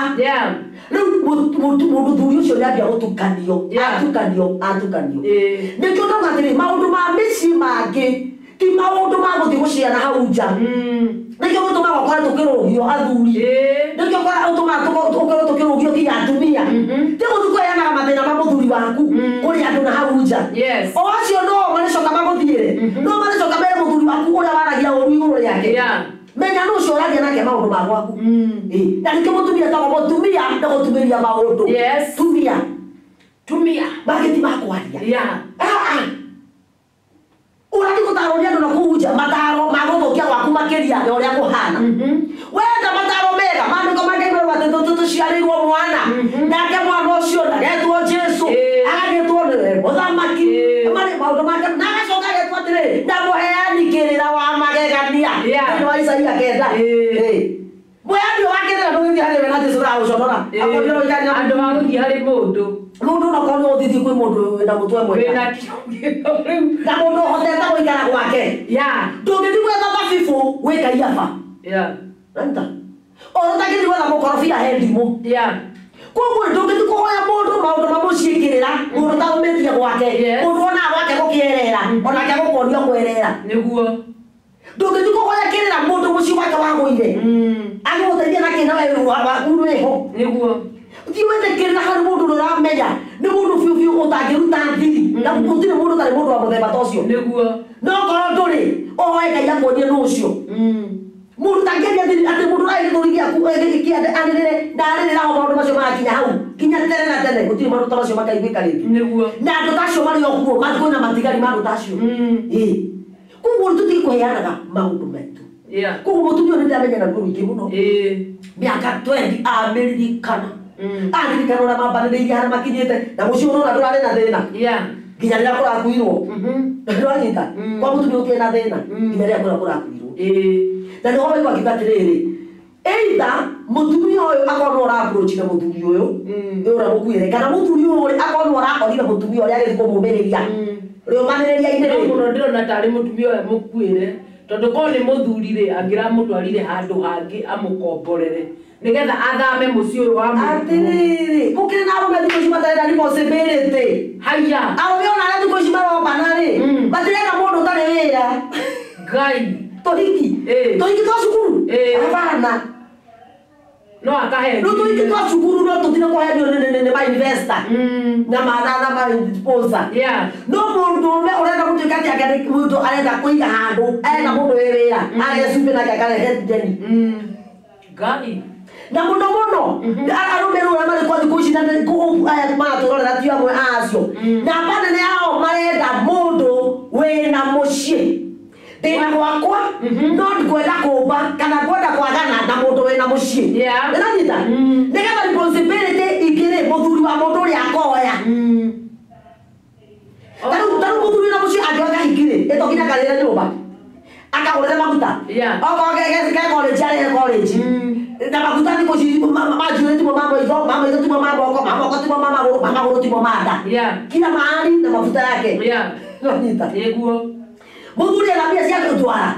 Rĩu mũthuri ũcio nĩambia gũtukanio atukanio. Nĩkĩo ndauga atĩrĩ maũndũ ma mĩciĩ mangĩ ti maũndũ ma gũthiĩ gũciara hau nja. Nĩkĩo gũtũmaga ũkore tũkĩrũgio athuri. Nĩkĩo ũtũmaga tũkorwo tũkĩrũgio nginya atumia. Ti gũthiĩ kũheanaga mathĩna ma mũthuri waku kũrĩ andũ na hau nja. O acio no marĩcoka magũthiĩre. No marĩcoka mere mũthuri waku ũrĩa waragia ũru igũrũ rĩake. Menya nũ ũcio ũraria nake maũndũ ma gwaku. Na nĩkĩo mũtumia etagwo mũtumia nĩ gũtumĩria maũndũ. Tumia. Tumia. Mangĩ ti ma kwaria. Ũrathiĩ gũtarwo nĩ andũ na kũu nja mataro ma gũthũkia gwaku makĩria ya ũrĩa kũhana. Wenda mataro mega maandĩko ma Ngai marauga atĩ tũciarĩirwo mwana nake mwana ũcio ndagetwo Jesũ agagĩtwo nĩwe mũthamaki maũndũ make na agacoka agetwo atĩrĩrĩ na mũheani kĩrĩra wa magegania thĩinĩ wa Isaia 9. Mũheani wa kĩrĩra ndũgĩthiĩ harĩ we na Jesũ ndagũconora. Andũ a gũthiĩ harĩ mũndũ mũndũ onakorwo nĩ ũthiĩ kwĩ mũndũ wĩna mũtwe mwega na mũndũ ũhotete gũikara gwake. Ndũngĩthiĩ gwetha thabibũ gwĩ Kaiaba. Ona ũtangĩthiĩ gwetha mũkorobia he ndimũ. Koguo ndũngĩthiĩ kũhoya mũndũ maũndũ ma mũciĩ kĩrĩra mũndũ ũtarũmĩtie gwake mũndũ wonaga gwake gũkĩerera onake agũkuonia kwerera. Nĩguo. Ndũngĩthiĩ kũhoya kĩrĩra mũndũ mũciĩ wake wagũire agĩgũteithia na kĩna we waku wĩho. Nĩguo. Thiĩ wethe kĩrĩra harĩ mũndũ ũrĩa ũramenya nĩ mũndũ biũ biũ ũtangĩruta thiri na gũtirĩ mũndũ ũtarĩ mũndũ wa mũthemba ta ũcio. Nĩguo. No korwo ndũrĩ ũhoe Ngai akuonie nũ ũcio. Mũndũ ũtangĩaria thiri atĩ mũndũ ũrarĩ gĩthũri gĩaku arĩrĩre na arĩrĩra ho maũndũ macio magakinya hau kinya tene na tene gũtirĩ maũndũ ta macio makaiguĩka rĩngĩ. Nĩguo. Na andũ ta acio marĩ o kuo kwĩna matigari ma andũ ta acio. Koguo tũtige kũheanaga maũndũ maitũ. Koguo mũtumia ũyũ nĩndamenya na ruo rũingĩ mũno. Mĩaka 20 amĩririkana. Aririkana ũrĩa mambanĩrĩirie harĩa makinyĩte na mũciĩ ũrona ndũrarĩ na thĩna. Nginya rĩrĩa kũrakuirwo. Ndũranyita? Kwa mũtumia ũtirĩ na thĩna nginya rĩrĩa kũrĩa kũrakuirwo. Na nĩho waigua akiuga atĩrĩrĩ either mũtumia ũyũ akorwo nĩwe ũra-approachire mũthuri ũyũ ũrĩa mũkuĩre kana mũthuri ũyũ akorwo nĩwe ũrakorire mũtumia ũrĩa agĩthiĩ kũmũmĩrĩria rĩũmanĩrĩria-inĩ rĩ. No mũno ndĩrona tarĩ mũtumia ũrĩa mũkuĩre tondũ korwo nĩ mũthuri rĩ angĩramũtwarire handũ hangĩ amũkomborere nĩgetha athame mũciĩ ũyũ wa mũthuri. Atĩrĩrĩ gũkĩrĩ na arũme thikũ ici matarĩ na responsibility. Haiya. Arũme ona arĩa thikũ ici marombana rĩ matirenda mũndũ ũtarĩ wĩra. Ngai. Tũhiki. Tũhiki twa cukuru. Hapana. No akahe. Rĩu tũhiki twa cukuru no tũthire kũhenio nĩ ma investor na ma na ma sponsor. No mũndũ ũrĩa ũrenda gũtuĩka atĩ anga nĩ mũndũ arenda kũiga handũ arenda mũndũ wĩ wĩra arĩa cumbĩ nake akarehe ndeni. Ngai. Na mũno mũno arũme rĩu ũrĩa marĩ kwa thikũ ici na aya maratũrorera ti amwe a acio. Namba nene yao marenda mũndũ wĩna mũciĩ. Ndĩna gwakwa no ngwenda kũmba kana ngwenda kwagana na mũndũ wĩna mũciĩ. Nĩranyita? Nĩgetha responsibility ikĩrĩ mũthuri wa mũndũ ũrĩa akoya. Tarĩu mũthuri wĩna mũciĩ angĩoya kahiki rĩ ĩ to nginya akarĩre nyũmba akagũrĩre maguta okorwo ke college arĩhe college na maguta thikũ ici ma njuĩrĩ timo ma maitho ma maitho timo ma moko ma moko timo ma magũrũ ma magũrũ timo ma nda. Kila mahali na mafuta yake. Nĩwanyita? Nĩguo. Mũthuri ena mbia cia gũtwara.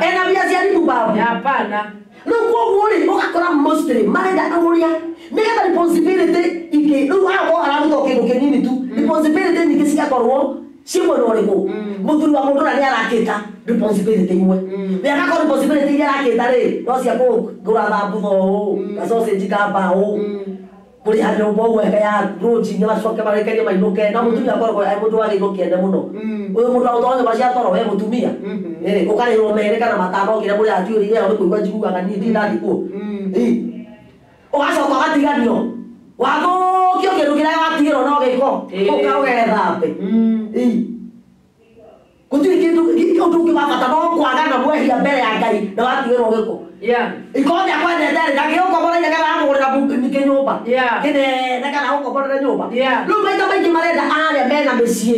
Ena mbia cia ribu babu. Hapana. Rĩu koguo rĩ ũgakora mostly marenda ũrĩa nĩgetha responsibility ikĩrĩ ciakorwo ciĩ mwena ũrĩkũ mũthuri wa mũndũ ũrĩa nĩ arakĩta responsibility imwe na agakorwo responsibility iria arakĩta rĩ no cia kũgũra thambutha ũũ na sausage ka mbaũ kũrĩha nyũmba ũguo ya lodging macoke marekerie mainũke na mũtumia akoragwo e mũndũ wagĩrĩirwo kĩene mũno ũyũ mũndũ agũtwara nyũmba cia toro we mũtumia ũkarĩhĩrwo merĩ kana matano kĩrĩa mũrĩ atiũrĩire ĩyo nĩ kũigua njiguaga niĩ ndirĩ ndathiĩ kuo ũgacoka ũgatiganio wathũkio kĩndũ kĩrĩa watigĩrwo no gĩko ũka ũgethambe gũtirĩ kĩndũ ũndũ ũngĩ wa bata no kwagana mwehia mbere ya Ngai na watigĩrwo gĩko ikorwo nĩakwendete rĩ ndangĩgũkomboreire kana aramũgũrĩra kĩnyũmba kĩnene kana agũkomborere nyũmba rĩu maita maingĩ marenda arĩa mena mĩciĩ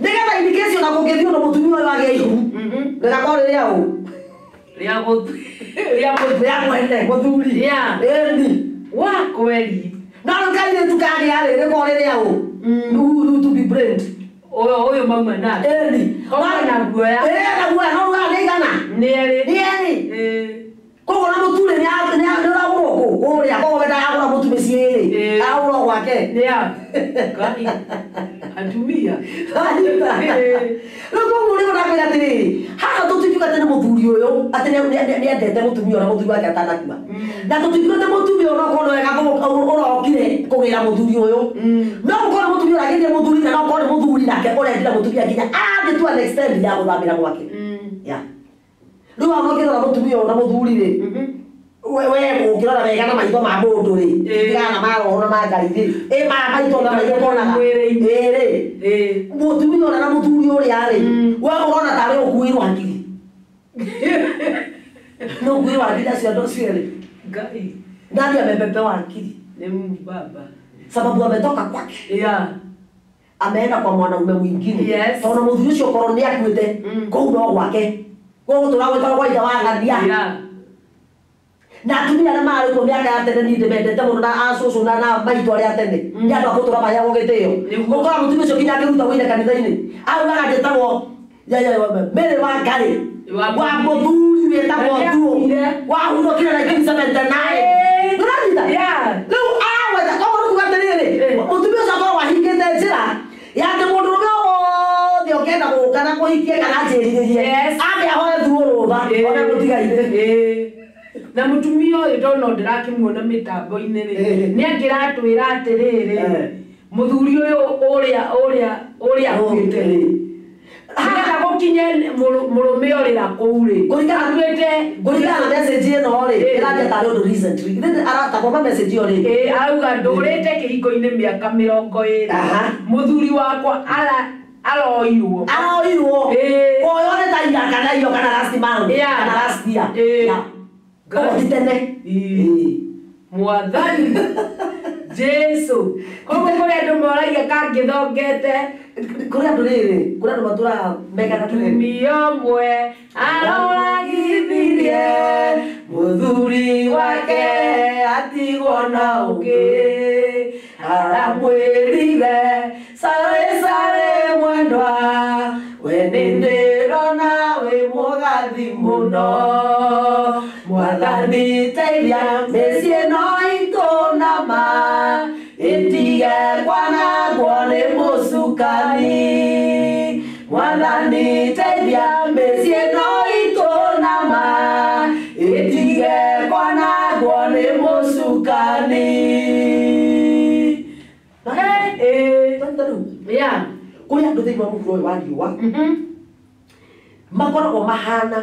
nĩgetha in case ona kũngĩthiĩ ũndũ mũtumia ũyũ agĩe ihu rĩgakorwo rĩ rĩa ũ rĩa mwene mũthuri ĩni wa kweli no rĩu kairĩtu kagĩa rĩ rĩkorwo rĩ rĩa ũ who to be blamed ũyũ mauma nake ĩni na guoya na guoya no rugaga nĩ igana nĩ erĩ nĩ erĩ koguo na mũtu rĩ nĩ ũragũrwo kũ kũrĩa koguo we ndaragũra mũtu mĩciĩ rĩ aragũra gwake Ngai atumia rĩu koguo rĩu ndakwĩra atĩrĩrĩ haha tũtingiuga atĩ nĩ mũthuri ũyũ atĩ nĩendete mũtumia ũrĩa mũthuri wake atanakua na tũtingiuga atĩ mũtumia ũyũ no korwo nĩwe ũrokire kũgĩra mũthuri ũyũ no gũkorwo nĩ mũtumia ũragĩrire mũthuri na no gũkorwo nĩ mũthuri nake ũrendire mũtumia nginya arathiĩ to an extent ya gũthamĩra gwake rĩu hau ũkĩrora mũtumia ũyũ na mũthuri rĩ we ũkĩrora wega na maitho ma mũndũ rĩ tigana na maroho na ma Ngai rĩ ĩ maya maitho na maitho monaga ĩ rĩ mũtumia ũrĩa na mũthuri ũrĩa rĩ we ũrona tarĩ ũkuĩirwo hakiri nĩ ũkuĩirwo hakiri acio andũ acio erĩ Ngai nani amepepewa akili ni Mungu Baba sababu ametoka kwake ameenda kwa mwanaume mwingine tondũ mũthuri ũcio korwo nĩ akuĩte kũu no gwake koguo tũragwĩtagwo gwa ithe wa ng'ania na atumia arĩa marĩ kuo mĩaka ya tene niĩ ndĩmendete mũno na acũcũ na maitũ arĩa a tene nĩ andũ a gũtũra maheagwo gĩtĩo ũkora mũtumia ũcio nginya akĩruta wĩra kanitha-inĩ augaga njĩtagwo Mary wa Ngarĩ wa mũthuri wĩtagwo Thuo wahurũkire 1979 ndũranyita rĩu aragweta koguo nĩ kuga atĩrĩrĩ mũtumia ũcio akoragwo ahingĩte njĩra ya atĩ mũndũrũme wothe ũngĩenda gũka na kũhikia kana anjĩrithĩrie ambe ahoe Thuo rũtha one mũtigaire na mũtumia ũyũ ndona ndĩrakĩmuona mĩtambo-inĩ rĩ nĩ angĩratwĩra atĩrĩrĩ mũthuri ũyũ ũrĩa ũrĩa ũrĩa akuĩte rĩ nĩgetha gũkinye mũrũme ũrĩra kũu rĩ kũringana na message ĩno rĩ ĩranjia tarĩ ũndũ recently aratakoma message ĩyo rĩ arauga ndũrĩte kĩhiko-inĩ mĩaka 20 mũthuri wakwa aroirwo oyo nĩ ta ira kana iyo kana last month kana last year koguo ti tene Mwathani Jesu koguo kũrĩ andũ moragia kangĩthongete kũrĩ andũ rĩrĩ kũrĩ andũ matũraga mekaga atĩrĩrĩ mũtumia ũmwe aroragithirie mũthuri wake atigwo na ũngĩ aramwĩrire sare sare mwendwa we nĩ ndĩrona wĩ mũgathi mũno Mwathani teithia mĩciĩ ĩno itũ nama ĩtige kwanangwo nĩ mũcukani Mwathani teithia mĩciĩ ĩno itũ nama ĩtige kwanangwo nĩ mũcukani kũrĩ andũ thĩinĩ wa mũhuro ũyũ wa riũa makoragwo mahana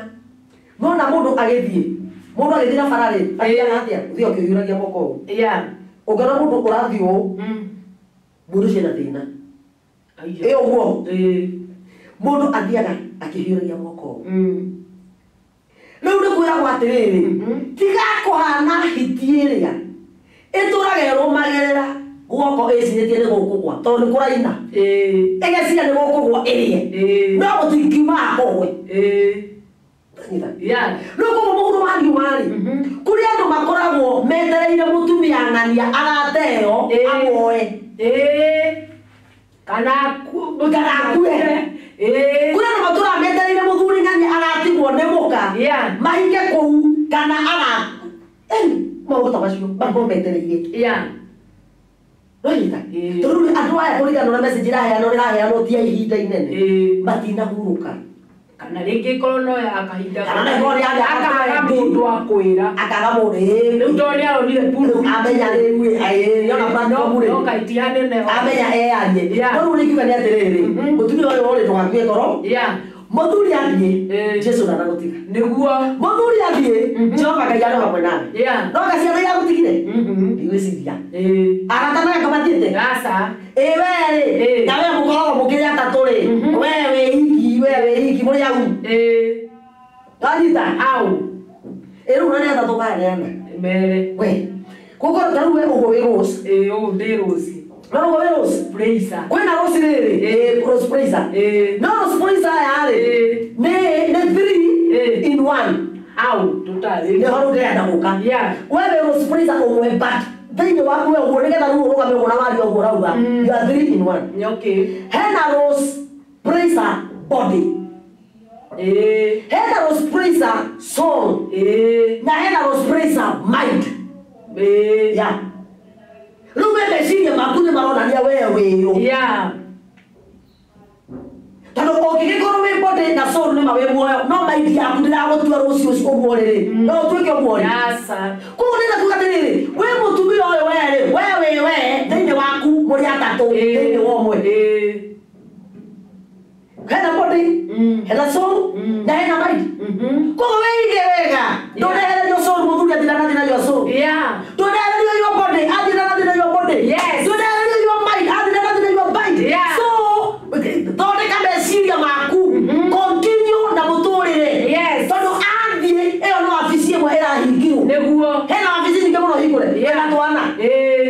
nona mũndũ agĩthiĩ na bara rĩ athiaga atĩa ũthiĩ ũkĩhiũragia moko ũũ ũngĩona mũndũ ũrathiĩ ũũ mũndũ ũcio ena thĩna ĩ ũguo mũndũ athiaga akĩhiũragia moko ũũ rĩu nĩ kwĩragwo atĩrĩrĩ tiga kũhana hiti ĩrĩa ĩtũraga ĩrũmagĩrĩra guoko ĩcirĩtie nĩ gũkũgwa tondũ nĩ kũraina ĩgeciria nĩ gũkũgwa ĩrĩe no gũtingiumaga kũgwe rĩu koguo mũhuro wa riũa rĩ kũrĩ andũ makoragwo metereire mũtumia ng'ania agateo amuoe kana akue kũrĩ andũ matũraga metereire mũthuri ng'ania agatigwo nĩ mũka mahinge kũu kana aga maũndũ ta macio makorwo metereire Rwanyita tondu andu aya kuringana na message iraheanwo iraheanwo ti ya ihinda inene matinahurũka kana rĩngĩ korwo no ya kahinda kana no ĩkorwo nĩ ya akaga mũndũ wa kwĩra akaga mũndũ ĩĩ rĩu tondũ nĩ aronire rĩu amenya rĩu ĩĩ nĩona platform rĩ no kaitia nene amenya eyarie no rĩu rĩngiuga nĩ atĩrĩrĩ mũtumia ũyũ rĩ ndũgakue ngoro mũthuri athiĩ Jesu ndanagũtiga nĩguo mũthuri athiĩ Jehova Ngai arĩ hamwe nawe no gaciana iragũtigire ndigwĩciria arata nake mathiĩte aca ĩ we rĩ na we mũkoragwo mũkĩrĩ atatũ rĩ we wĩ iki we wĩ iki mũrĩ au wanyita au ĩ rĩu na nĩ atatũ kaneana mere we koguo ta rĩu we ũguo wĩ Rose ĩ ũũ ndĩ Rose no ũguo wĩ Rose Praiser kwĩna Rose rĩrĩ ĩ Rose Praiser no Rose Praiser aya rĩ nĩ 3 in 1 au tũtarĩ nĩho rĩu ndĩrenda gũka we wĩ Rose Praiser ũmwe but thĩinĩ waku we ũguo nĩgetha rĩu ũrũgame ũguo na warie ũguo ũrauga you are 3 in 1 okay hena Rose Praiser body hena Rose Praiser soul na hena Rose Praiser mind yeah rĩu we meciria maku nĩ maronania we wĩyũ tondũ ũngĩgĩkorwo wĩ body na soul nĩ ma wĩ muoyo no mind yaku ndĩragũtua rũciũ ũguo rĩrĩ no ũtuĩke ũguo rĩ koguo ndĩrenda kuga atĩrĩrĩ wĩ mũtumia ũyũ we rĩ we wĩ we thĩinĩ waku mũrĩ atatũ thĩinĩ wa ũmwe hena body hena soul na hena mind koguo wĩige wega ndũrehererio soul mũthuri athira na thĩna your soul ndũrehererio your body athira na thĩna your body ndũrehererio your mind athira na thĩna your mind so thondeka meciria maku continue na mũtũrĩre tondũ athiĩ ĩyo no wabici ĩmwe ĩrahingirwo nĩguo hena wabici nyingĩ mũno hingũre hena twana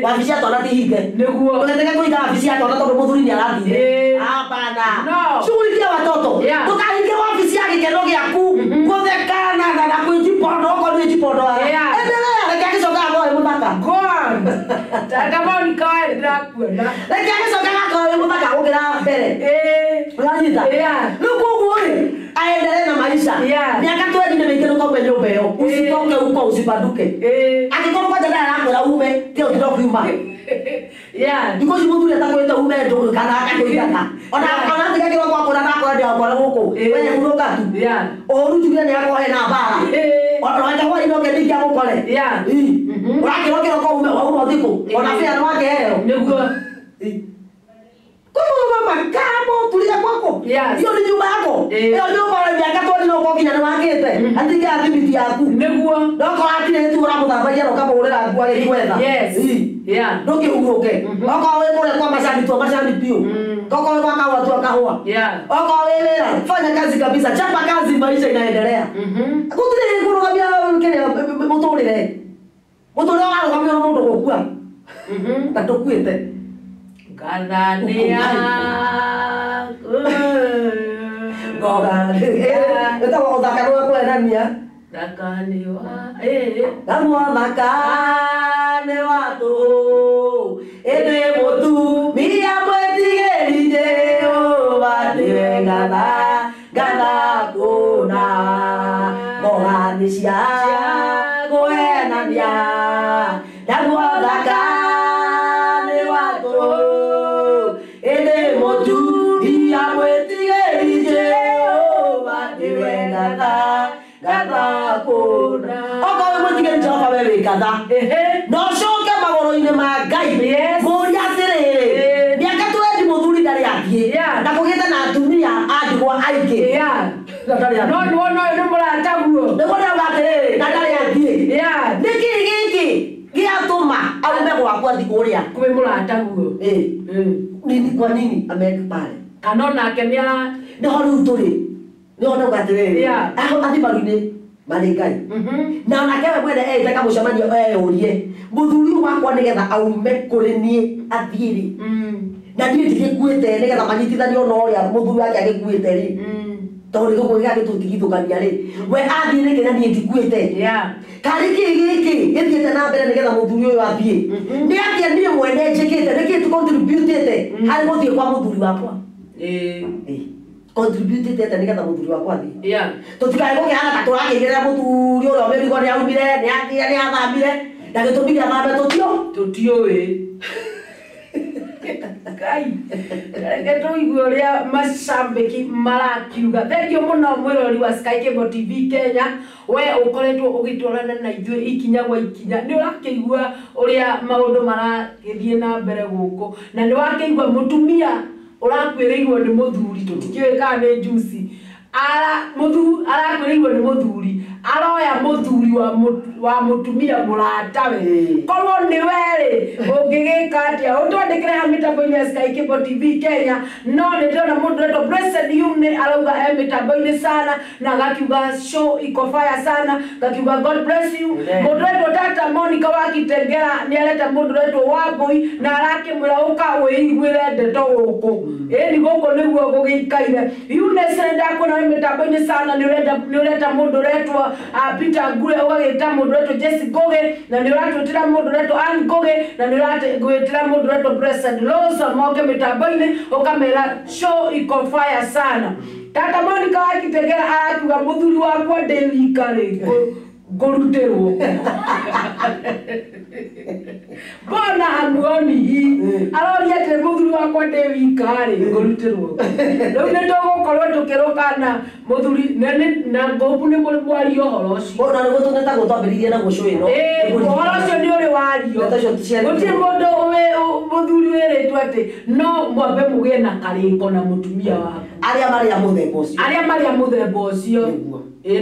wabici ya twana ti hinge nĩguo ndũgetĩke kũhinga wabici ya twana tondũ mũthuri nĩ arathire hapana shughulikia watoto ndũkahinge wabici ya gĩkeno gĩaku gũtheka na kwĩjipondo okorwo nĩ wĩjipondoaga endelea reke agĩcoka agakorwo wĩ mũthaka Tata Monica we ndĩrakuona reke agĩcoka agakorwo wĩ mũthaka gũkĩra mbere ũranyita rĩu koguo rĩ aendelee na maisha miaka 20 nĩ mĩingĩ ndũkaume nyũmba ĩyo usitoke huko usibanduke angĩkorwo kwanja ndarĩ arakwĩra ume tiga ũtinda ũkiuma thikũ ici mũthuri atakwĩrĩte ume ndũ kana akakũingata ona atiga kĩroko akwĩra ndakora ndĩrakora gũkũ we hurũka tu ũru njugire nĩ akorwo hena mbara ona wenda hwaĩ-inĩ oke ningĩ agũkore ũrakĩrwo kĩroko ume wauma ũthikũ ona bĩa nĩ wakĩheo nĩguo koguo mama kamo tulia kwako hiyo ni nyumba yako hiyo nyumba ya miaka 20 no nginya nĩ wakĩte atinge athimiti yaku nĩguo ndokorwo atirĩ tu ũramũthambagia na ũkamũgũrĩra nguo agĩthiĩ gwetha ndũkĩhurũke okorwo wĩ kũrĩa kwa macani tua macani biũ okorwo wĩ kwa kahũa tua kahũa okorwo wĩ wĩra fanya kazi kabisa chapa kazi maisha inaendelea gũtirĩ kũrũgamia kĩrĩa mũtũrĩre mũtũrĩre warũgamio nĩ mũndũ gũkua na ndũkuĩte Ngathania ngoga ĩtagwo ũthaka nĩ wa kwenania thaka nĩ wa naguo thaka nĩ wa tũhũ ĩndĩ mũtumia mwĩtigĩri Jehova nĩwe ngatha ngatha kũna ngoga nĩ cia kwenania naguo thaka nĩ wa tũhũ ĩndĩ mũtumia mwĩtigĩri Jehova nĩwe ngatha ngatha kũna okorwo wĩ mwĩtigĩri Jehova we wĩ ngatha na ũcoke magũrũ-inĩ ma Ngai mũũrie atĩrĩrĩ mĩaka 20 mũthuri ndarĩ athiĩ na kũgĩte na atumia a ndigwa aingĩ no nĩwona ũyũ nĩ mũrataguo nĩguo ndĩrauga atĩrĩrĩ na ndarĩ athiĩ nĩkĩĩ gĩkĩ gĩatũma aume gwaku athiĩ kũrĩa kwĩ mũrataguo nini kwa nini ameweka pale kana onake nĩ nĩho rĩu tũrĩ nĩho ndauga atĩrĩrĩ athiĩ maru-inĩ marĩ Ngai na onake we mwene eĩte kamũcemanio eyũrie mũthuri ũyũ wakwa nĩgetha aume kũrĩ niĩ athiĩ rĩ na niĩ ndigĩkuĩte nĩgetha manyitithanio na ũrĩa mũthuri wake agĩkuĩte rĩ tondũ nĩ gũkũ gĩgagĩtũtigithũkania rĩ we athiĩ nĩkĩ na niĩ ndikuĩte karĩ kĩĩ gĩkĩ gĩthiĩte na mbere nĩgetha mũthuri ũyũ athiĩ nĩ atĩa niĩ mwene njĩkĩte nĩkĩĩ tũcontributĩte harĩ gũthiĩ kwa mũthuri wakwa contributĩte atĩa nĩgetha mũthuri wakwa athiĩ tũtikae gũkĩhana ta tũrakĩigĩrĩra mũthuri ũrĩa mĩrigo nĩ aumire nĩ athamire na gĩtũmi gĩa thame tũtiũĩ Ngai reke tũigue ũrĩa macambĩki marakiuga. Thengiũ mũno mwĩrori wa Sky Cable TV Kenya, we ũkoretwo ũgĩtwarana na ithuĩ ikinya gwa ikinya, nĩ ũrakĩigua ũrĩa maũndũ maragĩthiĩ na mbere gũkũ, na nĩ wakĩigua mũtumia ũrakuĩrĩirwo nĩ mũthuri, tũtikĩũĩ kana nĩ juici, arakuĩrĩirwo nĩ mũthuri, aroya mũthuri wa mũtumia mũratawe. Korwo nĩ we-rĩ, ũngĩgĩka atĩa? Ũtwandĩkĩre ha mĩtambo-inĩ ya Sky Cable TV Kenya. No nĩ ndĩrona mũndũ ũretwo Blessed Yune arauga e mĩtambo-inĩ sana, na agakiuga show iko fire sana, gakiuga God bless you. Mũndũ ũretwo Tata Monica wa Kitengela nĩ areta mũndũ ũretwo Wambui na arakĩmwĩra ũka wĩiguĩre ndeto gũkũ. Ĩni gũkũ nĩguo gũgĩikaire. Eunice nĩ ndakuona wĩ mĩtambo-inĩ sana, nĩ ũreta mũndũ ũretwo Peter Ngure, ũgagĩta mũndũ ũretwo Jesse Ngugi, na nĩ ũratwĩtĩra mũndũ ũretwo Ann Ngugi, na nĩ ũratwĩtĩra mũndũ ũretwo Blessed Lawson moke mĩtambo-inĩ, ũkamera show iko fire sana. Tata Monica wa Kitengela arakiuga mũthuri wakwa ndĩ wika rĩ ngũrutĩrwo. Mbona hamuoni hii? Aroria atĩ mũthuri wakwa ndĩ wika rĩ ngũrutĩrwo. Rĩu nĩ tũgũkorwo tũkĩrũkana mũthuri na ngũbu nĩ mwaria ũhoro ũcio. Na nĩguo tũnetagwo twambĩrĩirie naguo show ĩno. Ũhoro ũcio nĩ ũrĩ wario. Gũtirĩ mũndũ mũthuri wĩrĩtwo atĩ no mwambe mũgĩe na karĩko na mũtumia waku. Arĩa marĩ a mũthemba ũcio. Arĩa marĩ a mũthemba ũcio.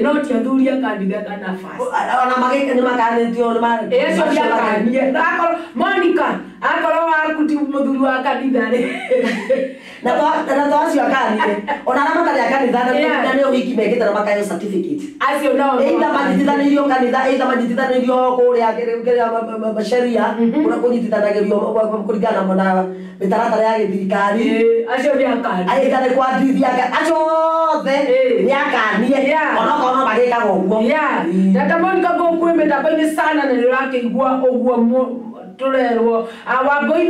No ti athuri a kanitha kana fast. Ona magĩka nĩ makanĩtio nĩ ma. Acio nĩ akanie. Akorwo Monica, akorwo waku ti mũthuri wa kanitha rĩ. Na to acio akanie. Ona arĩa matarĩ a kanitha na nĩ ũhiki mekĩte na makaheo certificate. Acio nao. Either manyitithanĩirio kanitha, either manyitithanĩirio kũrĩa kĩrĩa sheria, kũrĩa kũnyitithanagĩrio kũringana na mĩtaratara ya gĩthirikari. Acio nĩ akanie. Either nĩ kwa ndithia, acio othe nĩ akanie. Onokorwo no magĩkaga ũguo. Tata Monica ngũkwĩ mĩtambo-inĩ sana na nĩ ũrakĩigua ũguo tũrerwo. Wambui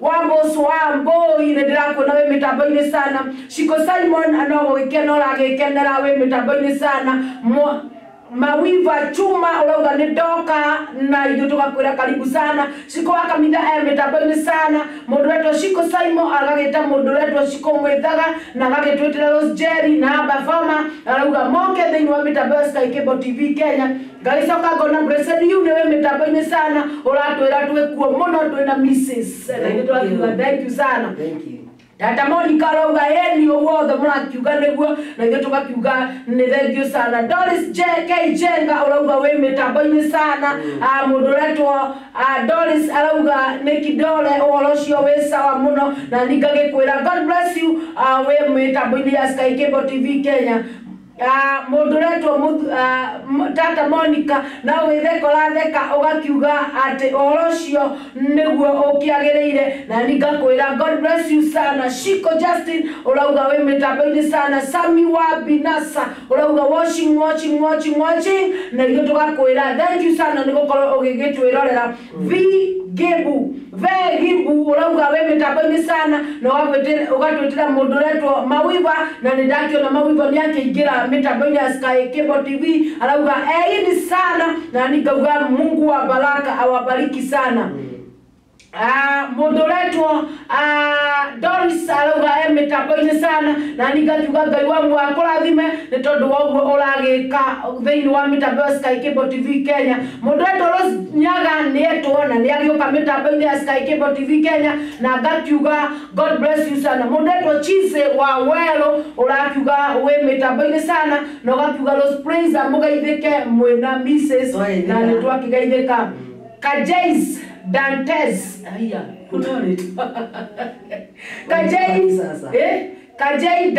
Wambui nĩ ndĩrakuona wĩ mĩtambo-inĩ sana. Shiko Simon no gũgĩkena ũragĩkenera wĩ mĩtambo-inĩ sana. Mawiva Chuma ũrauga nĩ ndoka na ithuĩ tũgakwĩra karibu sana. Shiko wa kanitha e mĩtambo-inĩ sana. Mũndũ wetwo Shiko Simon agagĩta mũndũ wetwo Shiko Mwĩthaga na agagĩtwĩtĩra Rose Jerry na Aba Fama arauga moke thĩinĩ wa mĩtambo ya Sky Cable TV Kenya. Ngagĩcoka ngona Blessed Yune wĩ mĩtambo-inĩ sana, ũratwĩra twĩkuo mũno twĩna Mrs. Na ithuĩ tũrakiuga thank you sana. Thank you. Tata Monica arauga ĩni ũguo othe mũrakiuga nĩguo, na ithuĩ tũgakiuga nĩ thank you sana. Doris K Jenga ũrauga wĩ mĩtambo-inĩ sana. Mũndũ ũretwo Doris arauga nĩ kidole ũhoro ũcio wĩ sawa mũno, na niĩ ngagĩkwĩra God bless you wĩ mĩtambo-inĩ ya Sky Cable TV Kenya. Mũndũ ũretwo Tata Monica na wĩtheka ũratheka ũgakiuga atĩ ũhoro ũcio nĩguo ũkĩagĩrĩire, na niĩ ngakwĩra God bless you sana. Shiko Justin ũrauga wĩ mĩtambo-inĩ sana. Sami wa Binasa ũrauga watching watching watching watching, na ithuĩ tũgakwĩra thank you sana nĩ gũkorwo ũgĩgĩtwĩrorera. V Gibu V Gibu ũrauga wĩ mĩtambo-inĩ sana na ũgatwĩtĩra mũndũ ũretwo Mawiva, na nĩ ndakĩona Mawiva nĩ akĩingĩra mĩtambo-inĩ ya Sky Cable TV, arauga eini sana, na nikauga Mungu wa baraka awabariki sana. Mũndũ ũretwo Doris arauga e mĩtambo-inĩ sana, na nikakiuga Ngai wa muoyo akũrathime nĩ tondũ wa ũguo ũragĩka thĩinĩ wa mĩtambo ya Sky Cable TV Kenya. Mũndũ ũretwo Rose Nyaga nĩ etwo na nĩ agĩũka mĩtambo-inĩ ya Sky Cable TV Kenya, na ngakiuga God bless you sana. Mũndũ ũretwo Chise wa Wero ũrakiuga wĩ mĩtambo-inĩ sana, na ũgakiuga Rose Praise mũgeithĩke mwĩna Mrs. na nĩ twakĩgeithĩka. Kajais Dantes, aya, kuna rĩtwa. Kajai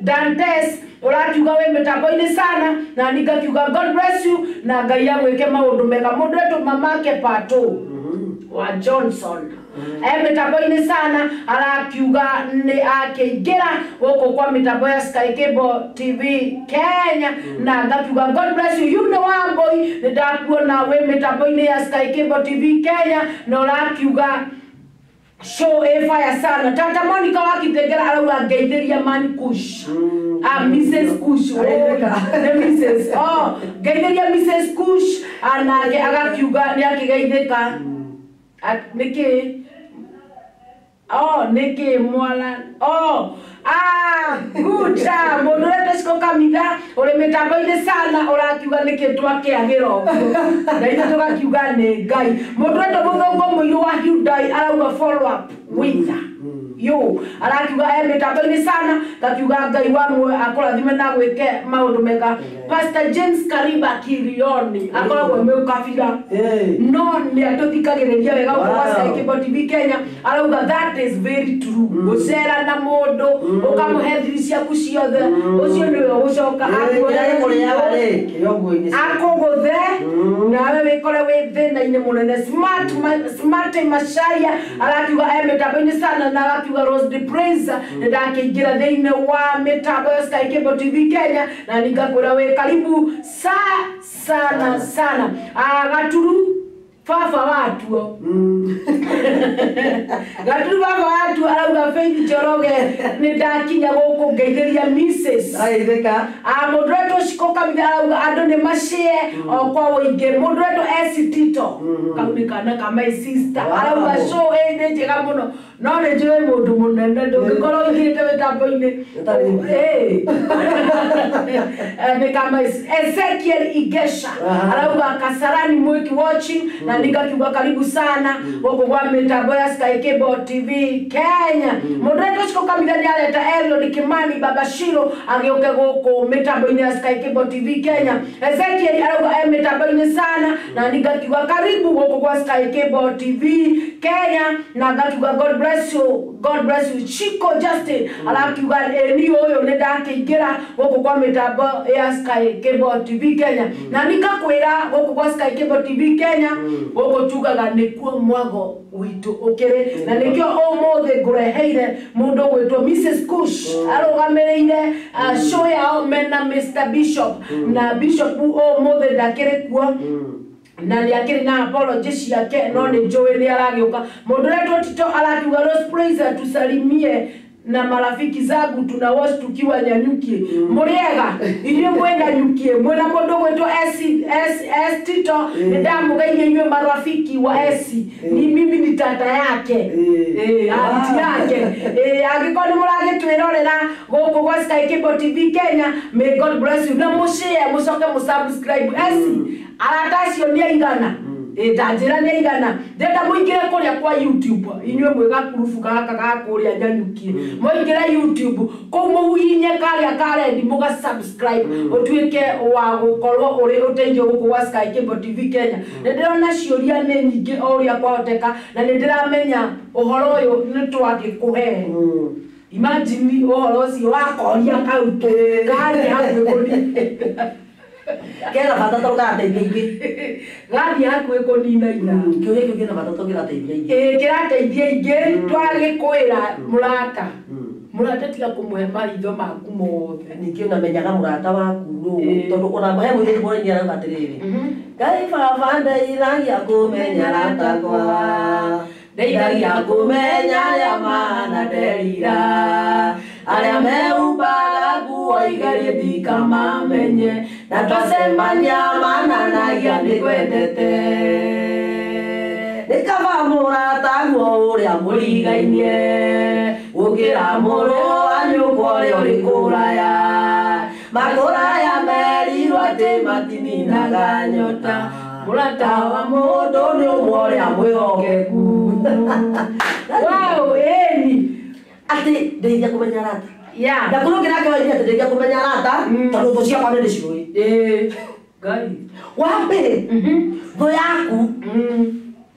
Dantes ũrakiuga wĩ mĩtambo-inĩ sana, na nikakiuga God bless you na Ngai agwĩke maũndũ mega. Mũndũ wetwo mamake Pato wa Johnson e mĩtambo-inĩ sana, arakiuga nĩ akĩingĩra gũkũ kwa mĩtambo ya Sky Cable TV Kenya, na ngakiuga God bless you. Yune Wambui nĩ ndakuona wĩ mĩtambo-inĩ ya Sky Cable TV Kenya, na ũrakiuga show e fire sana. Tata Monica wa Kitengela arauga ngeithĩria man Kush. Mrs. Kush. The Mrs. Oh, ngeithĩria Mrs. Kush anake agakiuga nĩ akĩgeithĩka. Nĩkĩ? Oh, niki mwala. Oh, ah, guta mundu ũrĩa Ciko Kamitha ũrĩ mĩtambo-inĩ sana ũrakiuga nĩkĩ twakĩagĩra ũguo na ithuĩ tũgakiuga nĩ Ngai. Mũndũ ũrĩa mũthũngũ mũirũ wa Hyundai arauga follow up with yo arakiuga e mĩtambo-inĩ sana gakiuga Ngai wa muoyo akũrathime na gwĩke maũndũ mega. Pastor James Kariba Kirioni akoragwo e mũkabira no nĩ atũthikagĩrĩria wega gũkũ gwa Sky Cable TV Kenya arauga that is very true. Gũcera na mũndũ ũkamũhe thiri ciaku ciothe ũcio nĩwe ũgũcoka akũgũthe nawe wĩkore wĩ thĩna-inĩ mũnene. Smart Macharia arakiuga e mĩtambo-inĩ sana na arakiuga Rose the Prince nĩ ndakĩingĩra thĩinĩ wa mĩtambo ya Sky Cable TV Kenya na ningakwĩra wĩ karibu sana sana. Gaturu baba watuo Gaturu baba watuo arauga Faith Njoroge nĩ ndakinya gũkũ ngeithĩria Mrs. Mũndũ ũretwo Ciko Kamitha arauga andũ nĩ macie o kwa ũingĩ. Mũndũ ũretwo S Tito kau nĩ kana ka my sister arauga show ĩ nĩ njega mũno no nĩ njũĩ mũndũ mũnene ndũngĩkorwo ũingĩrĩte mĩtambo-inĩ nĩ ka my Ezekiel Igesha arauga Kasarani Mwiki watching na nikakiuga karibu sana gũkũ gwa mĩtambo ya Sky Cable TV Kenya. Mũndũ ũretwo Ciko Kamitha nĩ areta Eliud Kimani Baba Shiro agĩũke gũkũ mĩtambo-inĩ ya Sky Cable TV Kenya. Ezekiel arauga e mĩtambo-inĩ sana na nikakiuga karibu gũkũ gwa Sky Cable TV Kenya na ngakiuga God bless you, God bless you. Chico Justin arakiuga ni ũyũ nĩ ndakĩingĩra gũkũ kwa mĩtambo ya Sky Cable TV Kenya na nikakwĩra gũkũ gwa Sky Cable TV Kenya gũkũ tugaga nĩkuo mwago witũ ũkĩrĩ na nĩkĩo ũmũthĩ ngũreheire mũndũ ũgwĩtwo Mrs. Kush arũgamĩrĩire show yao mena Mr. Bishop na Bishop ũmũthĩ ndakĩrĩ kuo na nĩ akĩrĩ na apology ciake no nĩ njũĩ nĩ aragĩũka. Mũndũ ũretwo Tito arakiuga Rose Praise tusalimie na marafiki zangu tuna watch tukiwa Nyanyuki. Mũrĩega inyuĩ mwĩ Nanyuki mwĩna mũndũ ũgwĩtwo S Tito nĩ ndamũgeithia inyuĩ marafiki wa S ni mimi ni tata yake aunti yake. Angĩkorwo nĩ mũragĩtwĩrorera gũkũ gwa Sky Cable TV Kenya, may God bless you na mũshare mũcoke mũsubscribe. S arata acio nĩ aigana ndanjĩra nĩ aigana ndĩrenda mũingĩre kũrĩa kwa YouTube inyuĩ mwĩ gakurubu gaka ga kũrĩa Nyanyuki mũingĩre YouTube kũu mũhihinye karĩa ka red mũga subscribe ũtuĩke wa gũkorwo ũrĩ ũteithio gũkũ gwa Sky Cable TV Kenya. Nĩ ndĩrona ciũria nĩ nyingĩ o ũrĩa kwahoteka na nĩ ndĩramenya ũhoro ũyũ nĩ twagĩkũhe. Imagine ũhoro ũcio wakoria kau karĩ hakuhĩ kũnina kena bata tondũ karateithia ingĩ gathiĩ hakuhĩ kũnina ithaa kĩũria kĩu kĩna bata tondũ kĩrateithia ingĩ kĩrateithia ingĩ twagĩkwĩra mũrata mũrata tiga kũmũhe maritho maku mothe ningĩ ũnamenyaga mũrata waku nũ tondũ ona he mũirĩtu mũrĩmi arauga atĩrĩrĩ Ngai baba ndeithagia kũmenya aratakwa ndeithagia kũmenya arĩa mahana nderira arĩa meumbaga nguo igerie ndikamamenye na twacemania mananagia nĩngwendete nĩ kaba mũrataguo ũrĩa mũrigainie gũkĩra mũrũ wa nyũkwa ũrĩa ũrĩ kũraya makũraya merirwo atĩ matininaga nyota mũrata wa mũndũ nĩ ũmwe ũrĩa mwĩhokeku. Wow, ĩni atĩ ndeithia kũmenya arata Yeah. Na kũrĩ ũngĩ nake oigire atĩ ndeithia kũmenya arata tondũ thũ ciakwa nĩ ndĩciũĩ. Ngai. Wa mbere thũ yaku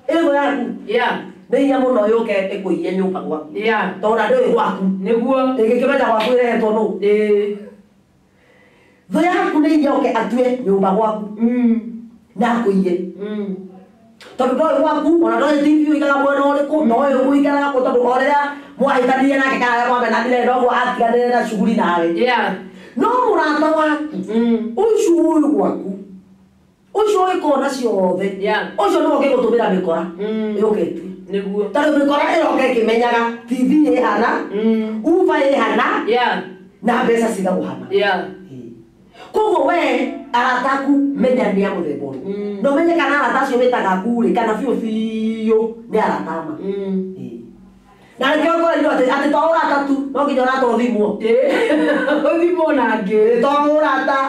ĩ thũ yaku Yeah. nĩ hinya mũno yũke ĩkũiye nyũmba gwaku Yeah. tondũ ona ndĩũĩ gwaku Nĩguo. ĩngĩkĩmenya gwaku ĩrehetwo nũ. Thũ yaku nĩ hinya oke atue nyũmba gwaku na akũiye tondũ ndoĩ gwaku ona ndoĩ TV ũigaga mwena ũrĩkũ ndoĩ ũikaraga kũ tondũ o rĩrĩa mwahĩtanirie nake kana rĩrĩa mwamenanire noguo atiganire na shughuli nawe. Yeah. No mũrata waku ũcio ũĩ gwaku ũcio ũĩ kona ciothe ũcio nĩwe ũngĩgũtũmĩra mĩkora yũke ĩtue. Nĩguo. Tondũ mĩkora ĩroka ĩkĩmenyaga TV ĩhana uba ĩhana na mbeca cigagwo hana. Koguo we arata aku menya nĩ a mũthemba ũrĩkũ na ũmenye kana arata acio wĩtaga aku rĩ kana biũ biũ nĩ arata ma. Na nĩkĩo ngũrerirwo atĩ to ũrata tu no nginya ũrata ũthimwo. Ũthimwo na ngĩ. To ũrata.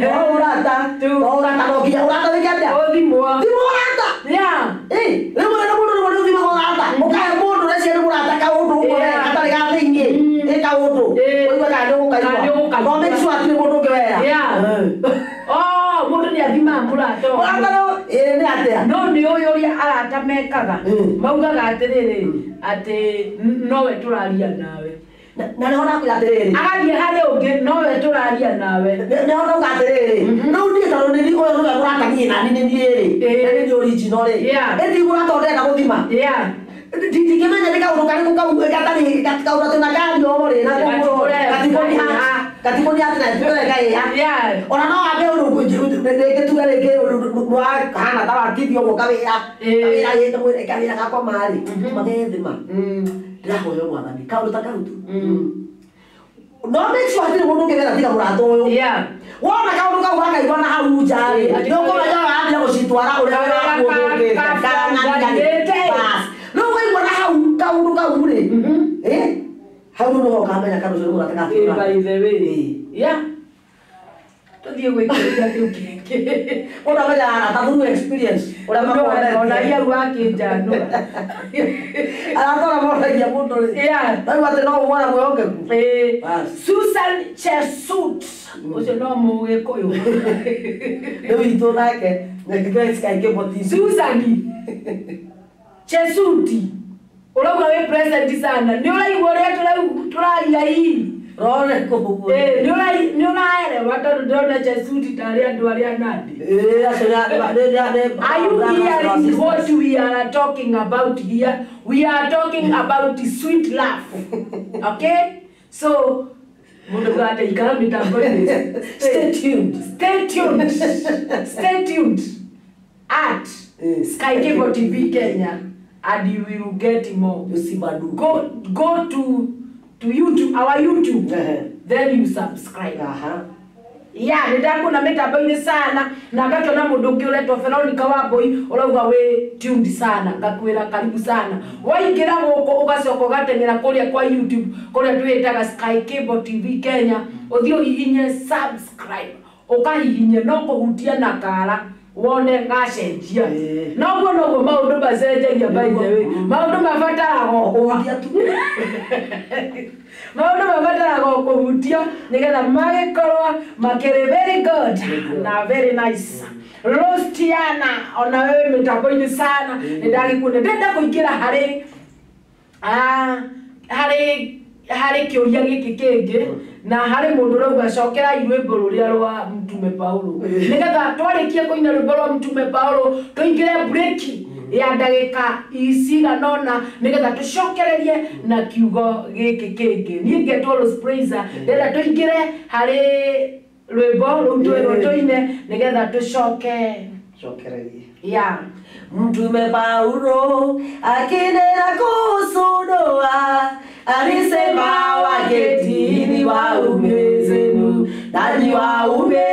To ũrata. To ũrata no nginya ũrata wĩke atĩa? Ũthimwo. Thimwo ũrata. Yeah. Rĩmwe na mũndũ rĩmwe nĩ ũthimaga ũrata. Ũkahe mũndũ ũreciria nĩ mũrata kaũndũ ũguo gatarĩ ga thĩiniĩ. Ĩ kaũndũ. Ũigue kana nĩ ũgũkaigua. No make sure hatirĩ mũndũ ũngĩ wera. Yeah. Oh, mũndũ nĩ athimaga mũrata ũyũ. Mũrata ĩ nĩ atĩa? No nĩ ũyũ ũrĩa arata mekaga. Maugaga atĩrĩrĩ atĩ nowe tũraria nawe. Na nĩho ndakwĩra atĩrĩrĩ. Agathiĩ harĩ ũngĩ nowe tũraria nawe. Nĩho ndauga atĩrĩrĩ. Rĩu niĩ tondũ nĩ ũyũ nĩwe mũrata niĩ nani nĩ niĩ rĩ. Na nĩ niĩ original rĩ. Ĩ ti mũrata ũrĩa ndĩrenda gũthima. Ndingĩmenya nĩ kaũndũ karĩkũ kau gatarĩ kaũndũ atĩ na kario rĩ na gatikũni atĩ na tũreka ĩya. Ona no ambe ũndũ rĩngĩ tuge rĩngĩ nĩwahana ta watithio ũguo kawĩra kawĩra gĩ kawĩra gakwa marĩ magethima ndĩrahoya mwathani kaũndũ ta kau tu. No make sure hatirĩ mũndũ ũngĩ wera tiga mũrata ũyũ. Wona kaũndũ kau gakaigua na hau nja rĩ nĩ ũkũmenya wathire gũcitwara ũrĩa wĩra waku ũthũkĩte kana bas. Rĩu waigua na hau kaũndũ kau rĩ hau rĩu nĩho ũkamenya kana ũcio nĩ mũrata kana ti mũrata. By the way. Yeah. Tũthiĩ gwĩkĩrĩria kĩu kĩngĩ. Mũndũ amenyaga arata through experience ũrĩa makoretwo. Ona iau akĩnjanũra. Arata ũrĩa moragia mũndũ rĩ. Rĩu atĩ no ũmwona mwĩhokeku. Susan Chesut. Ũcio no Mũgĩkũyũ. Nĩ witũ nake. Sky Cable TV. Susan Chesuti. Ũrauga wĩ present sana. Nĩ ũraigua ũrĩa tũraria hihi? Rore kũguo. Nĩ ũraerewa tondũ ndĩrona Chesuti tarĩ andũ arĩa Nandi. Acio nĩ Are you hearing what we are talking about here? We are talking about sweet love. Okay? So, mũndũ gate ikara mĩtambo-inĩ. Stay tuned. Stay tuned. Stay tuned at Sky Cable TV Kenya and you will get more. Go to YouTube, our YouTube. Then you subscribe. Yeah, nĩndakũna mĩtambo-inĩ sana na ngakĩona mũndũ ũngĩ ũretwo Veronica Wambui ũrauga wĩ tuned sana ngakwĩra karibu sana waingĩra gũkũ ũgacoka ũgateng'era kũrĩa kwa YouTube kũrĩa twĩtaga Sky Cable TV Kenya ũthiĩ ũhihinye subscribe ũkahihinye no kũhutia na kara wone gacenjia noguo noguo maũndũ macenjagia by the way maũndũ mabataraga kũhutia tu maũndũ mabataraga kũhutia nĩgetha magĩkorwo makĩrĩ very good na very nice. Rostiana ona wewe mĩtambo-inĩ sana nĩndagĩkuona ndĩrenda kũingĩra harĩ harĩ kĩũria gĩkĩ kĩngĩ na harĩ mũndũ ũrauga cokerai rwĩmbo rũrĩa rwa Mtume Paulo nĩgetha twarĩkie kũina rwĩmbo rwa Mtume Paulo tũingĩre break ya ndagĩka cigana ũna nĩgetha tũcokererie na kiugo gĩkĩ kĩngĩ. Niĩ ngetwo Rose Praiser ndĩrenda tũingĩre harĩ rwĩmbo rũu twĩrwo tũine nĩgetha tũcoke cokererie. Yeah. Mtume Paulo akinena kuhusu ndoa alisema waketini waume zenu nanyi waume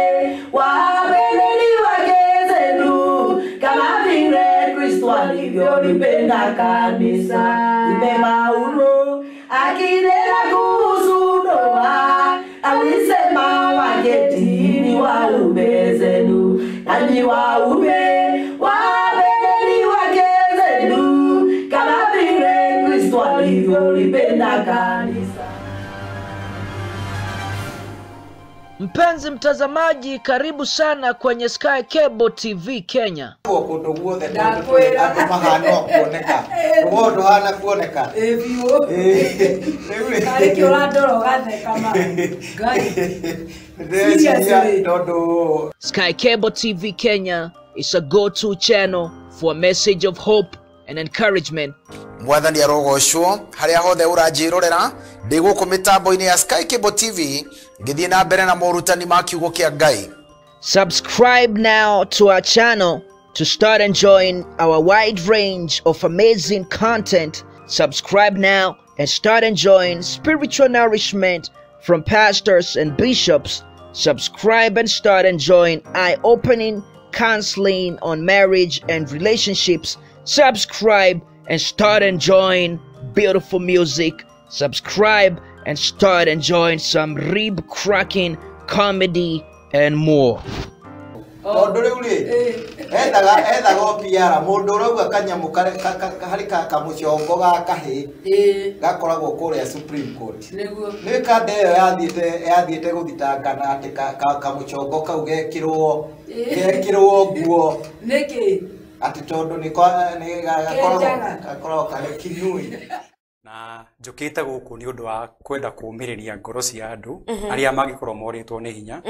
wapendeni wake zenu kama vile Kristo alivyolipenda kanisa. Mtume Paulo akinena kuhusu ndoa alisema waketini waume zenu nanyi waume wapendeni wake zenu kama vile Kristo alivyolipenda kanisa. Mpenzi mtazamaji, karibu sana kwenye Sky Cable TV Kenya. Kũndũ guothe andũ mahana kuoneka. Ũguo ndũhana kuoneka. Ĩ biũ. Karĩ kĩ ũrandora ũgatheka ma. Ngai. Ndĩreciria tondũ Sky Cable TV Kenya is a go-to channel for a message of hope and encouragement. Mwathani arogocwo harĩa hothe ũranjĩrorera ndĩ gũkũ mĩtambo-inĩ ya Sky Cable TV ngĩthiĩ na mbere na morutani ma kiugo kĩa Ngai. Subscribe now to our channel to start enjoying our wide range of amazing content. Subscribe now and start enjoying spiritual nourishment from pastors and bishops. Subscribe and start enjoying eye-opening counseling on marriage and relationships. Subscribe and start enjoying beautiful music. Subscribe and start enjoying some rib cracking comedy and more. Tondu riu ri ethaga o PR mundu urauga kanyamu hari kamucongo ga kahi gakoragwo kuria Supreme Court. Ni kande iyo yathiite guthitangana ati kamucongo kau gekirwo nguo niki ati tondu ni gakoragwo kari kinui. Na njũkĩte gũkũ nĩ ũndũ wa kwenda kũũmĩrĩria ngoro cia andũ arĩa mangĩkorwo morĩtwo nĩ hinya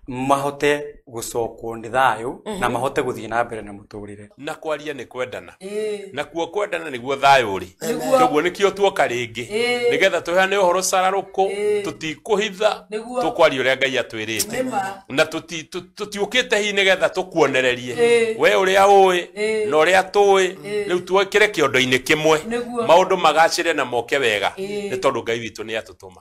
mahote gũcokwo nĩ thayũ na mahote gũthiĩ na mbere na mũtũrĩre. Na kwaria nĩ kwendana, nakuo kwendana nĩguo thayũ ũrĩ. Koguo nĩkĩo tuoka rĩngĩ nĩgetha tũheane ũhoro cararũkũ, tũtikũhitha, tũkwaria ũrĩa Ngai atwĩrĩte, na tũtiũkĩte hihi nĩgetha tũkuonererie we ũrĩa ũĩ na ũrĩa tũĩ. Rĩu twĩkĩre kĩondo-inĩ kĩmwe maũndũ magacĩre na moke wega, nĩ tondũ Ngai witũ nĩ atũtũma.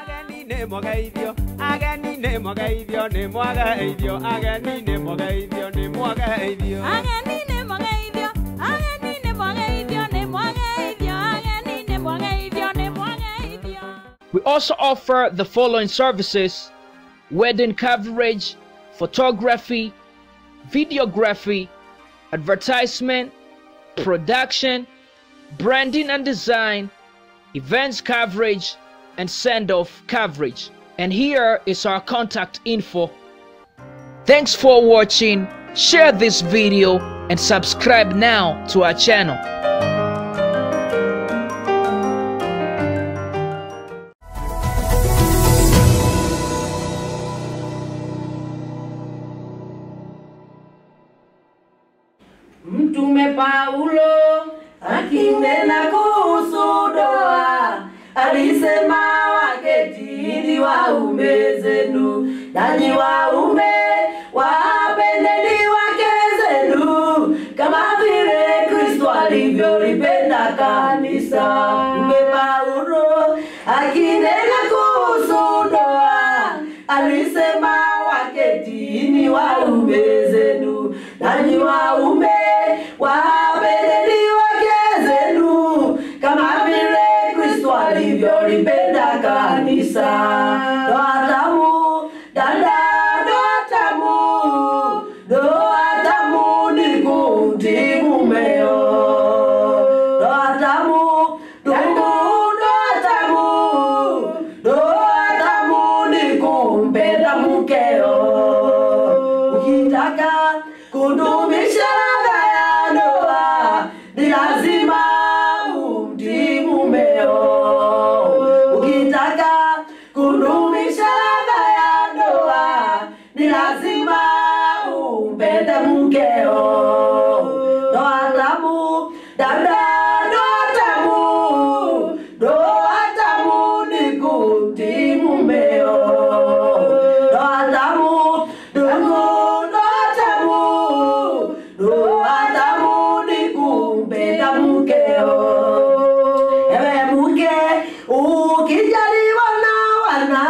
Ageni nĩ mwageithio, ageni nĩ mwageithio, nĩ mwageithio, ageni nĩ mwageithio, nĩ mwageithio. Ageni nĩ mwageithio, ageni nĩ mwageithio, nĩ mwageithio, ageni nĩ mwageithio, nĩ mwageithio. We also offer the following services: wedding coverage, photography, videography, advertisement, production, branding and design, events coverage, and send-off coverage. And here is our contact info. Thanks for watching. Share this video and subscribe now to our channel. Mtume Paulo akinena kuhusu ndoa alisema, waketini waume zenu, nanyi waume wapendeni wake zenu, kama vile Kristo alivyolipenda kanisa. Mtume Paulo akinena kuhusu ndoa alisema, waketini waume zenu, nanyi waume wapendeni wake zenu, kama vile Kristo alivyolipenda kanisa. Ndoa tamu, dada, ndoa tamu, ndoa tamu ni kumtii mumeo. Ndoa tamu, ndugu, ndoa tamu, ndoa tamu ni kumpenda mkeo. Ukitaka kudumisha ladha ya ndoa ni lazima umtii mumeo. Ukitaka kudumisha ladha ya ndoa ni lazima umpende mkeo. Ndoa tamu, dada, ndoa tamu, ndoa tamu ni kumtii mumeo. Ndoa tamu, ndugu, ndoa tamu, ndoa tamu ni kumpenda mkeo. Ewe mke, ukijaliwa na wana,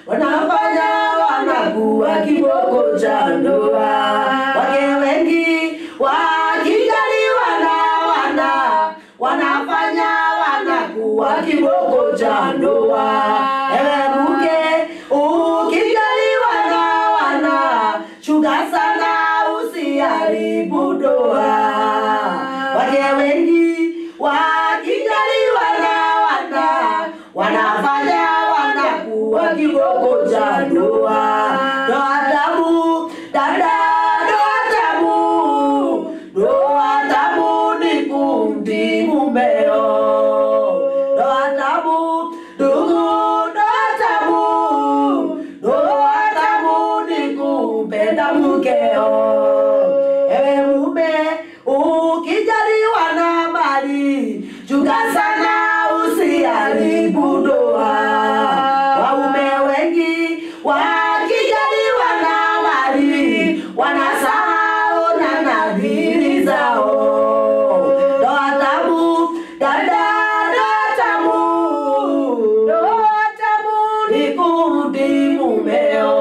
wanafanya wanakuwa kiboko cha ndoa. Wake wengi wakijaliwa na wana, wanafanya wanakuwa kiboko cha ndoa. Ewe mke, ukijaliwa na wana, chunga sana usiharibu ndoa. Wake wengi wakijaliwa na wana, wanafanya wanakuwa kiboko cha ndoa. Ndoa tamu, dada, ndoa tamu, ndoa tamu ni kumtii mumeo. Ndoa tamu, ndugu, ndoa tamu, ndoa tamu ni kumpenda mkeo. Ewe mume, ukijaliwa na mali, chunga sana usiharibu ndoa. Waume wengi wakijaliwa na mali, wanasahau na nadhiri zao. Ndoa tamu, dada, ndoa tamu, ndoa tamu ni kumtii mumeo.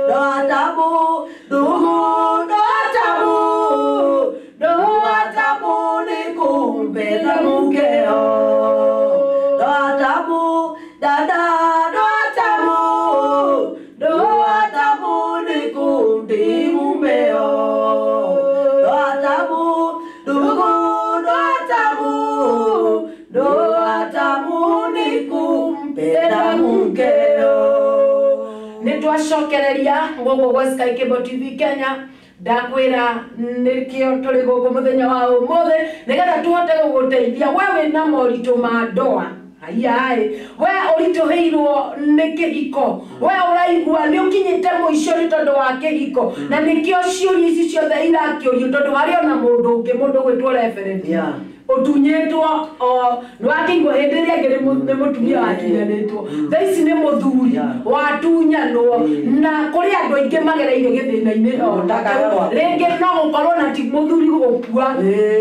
Ndoa tamu, ndugu, ndoa tamu, ndoa tamu ni kumpenda mkeo. Twacokereria gũkũ gwa Sky Cable TV Kenya ndakwĩra nĩkĩo tũrĩ gũkũ mũthenya wa ũmũthĩ nĩgetha tũhote gũgũteithia we wĩna moritũ ma ndoa. Aiai, we ũritũhĩirwo nĩ kĩhiko, we ũraigua nĩ ũkinyĩte mũico nĩ tondũ wa kĩhiko, na nĩkĩo ciũria ici ciothe irakĩũrio tondũ harĩ ona mũndũ ũngĩ mũndũ ũgwĩtwo reference ũtunyĩtwo o nĩwakĩigua hĩndĩ ĩrĩa ĩngĩ nĩ mũtumia watunyanĩtwo, thaa ici nĩ mũthuri watunyanwo, na kũrĩ andũ aingĩ magereire gĩthĩna-inĩ o ta kĩu. Rĩngĩ no gũkorwo na ti mũthuri gũkua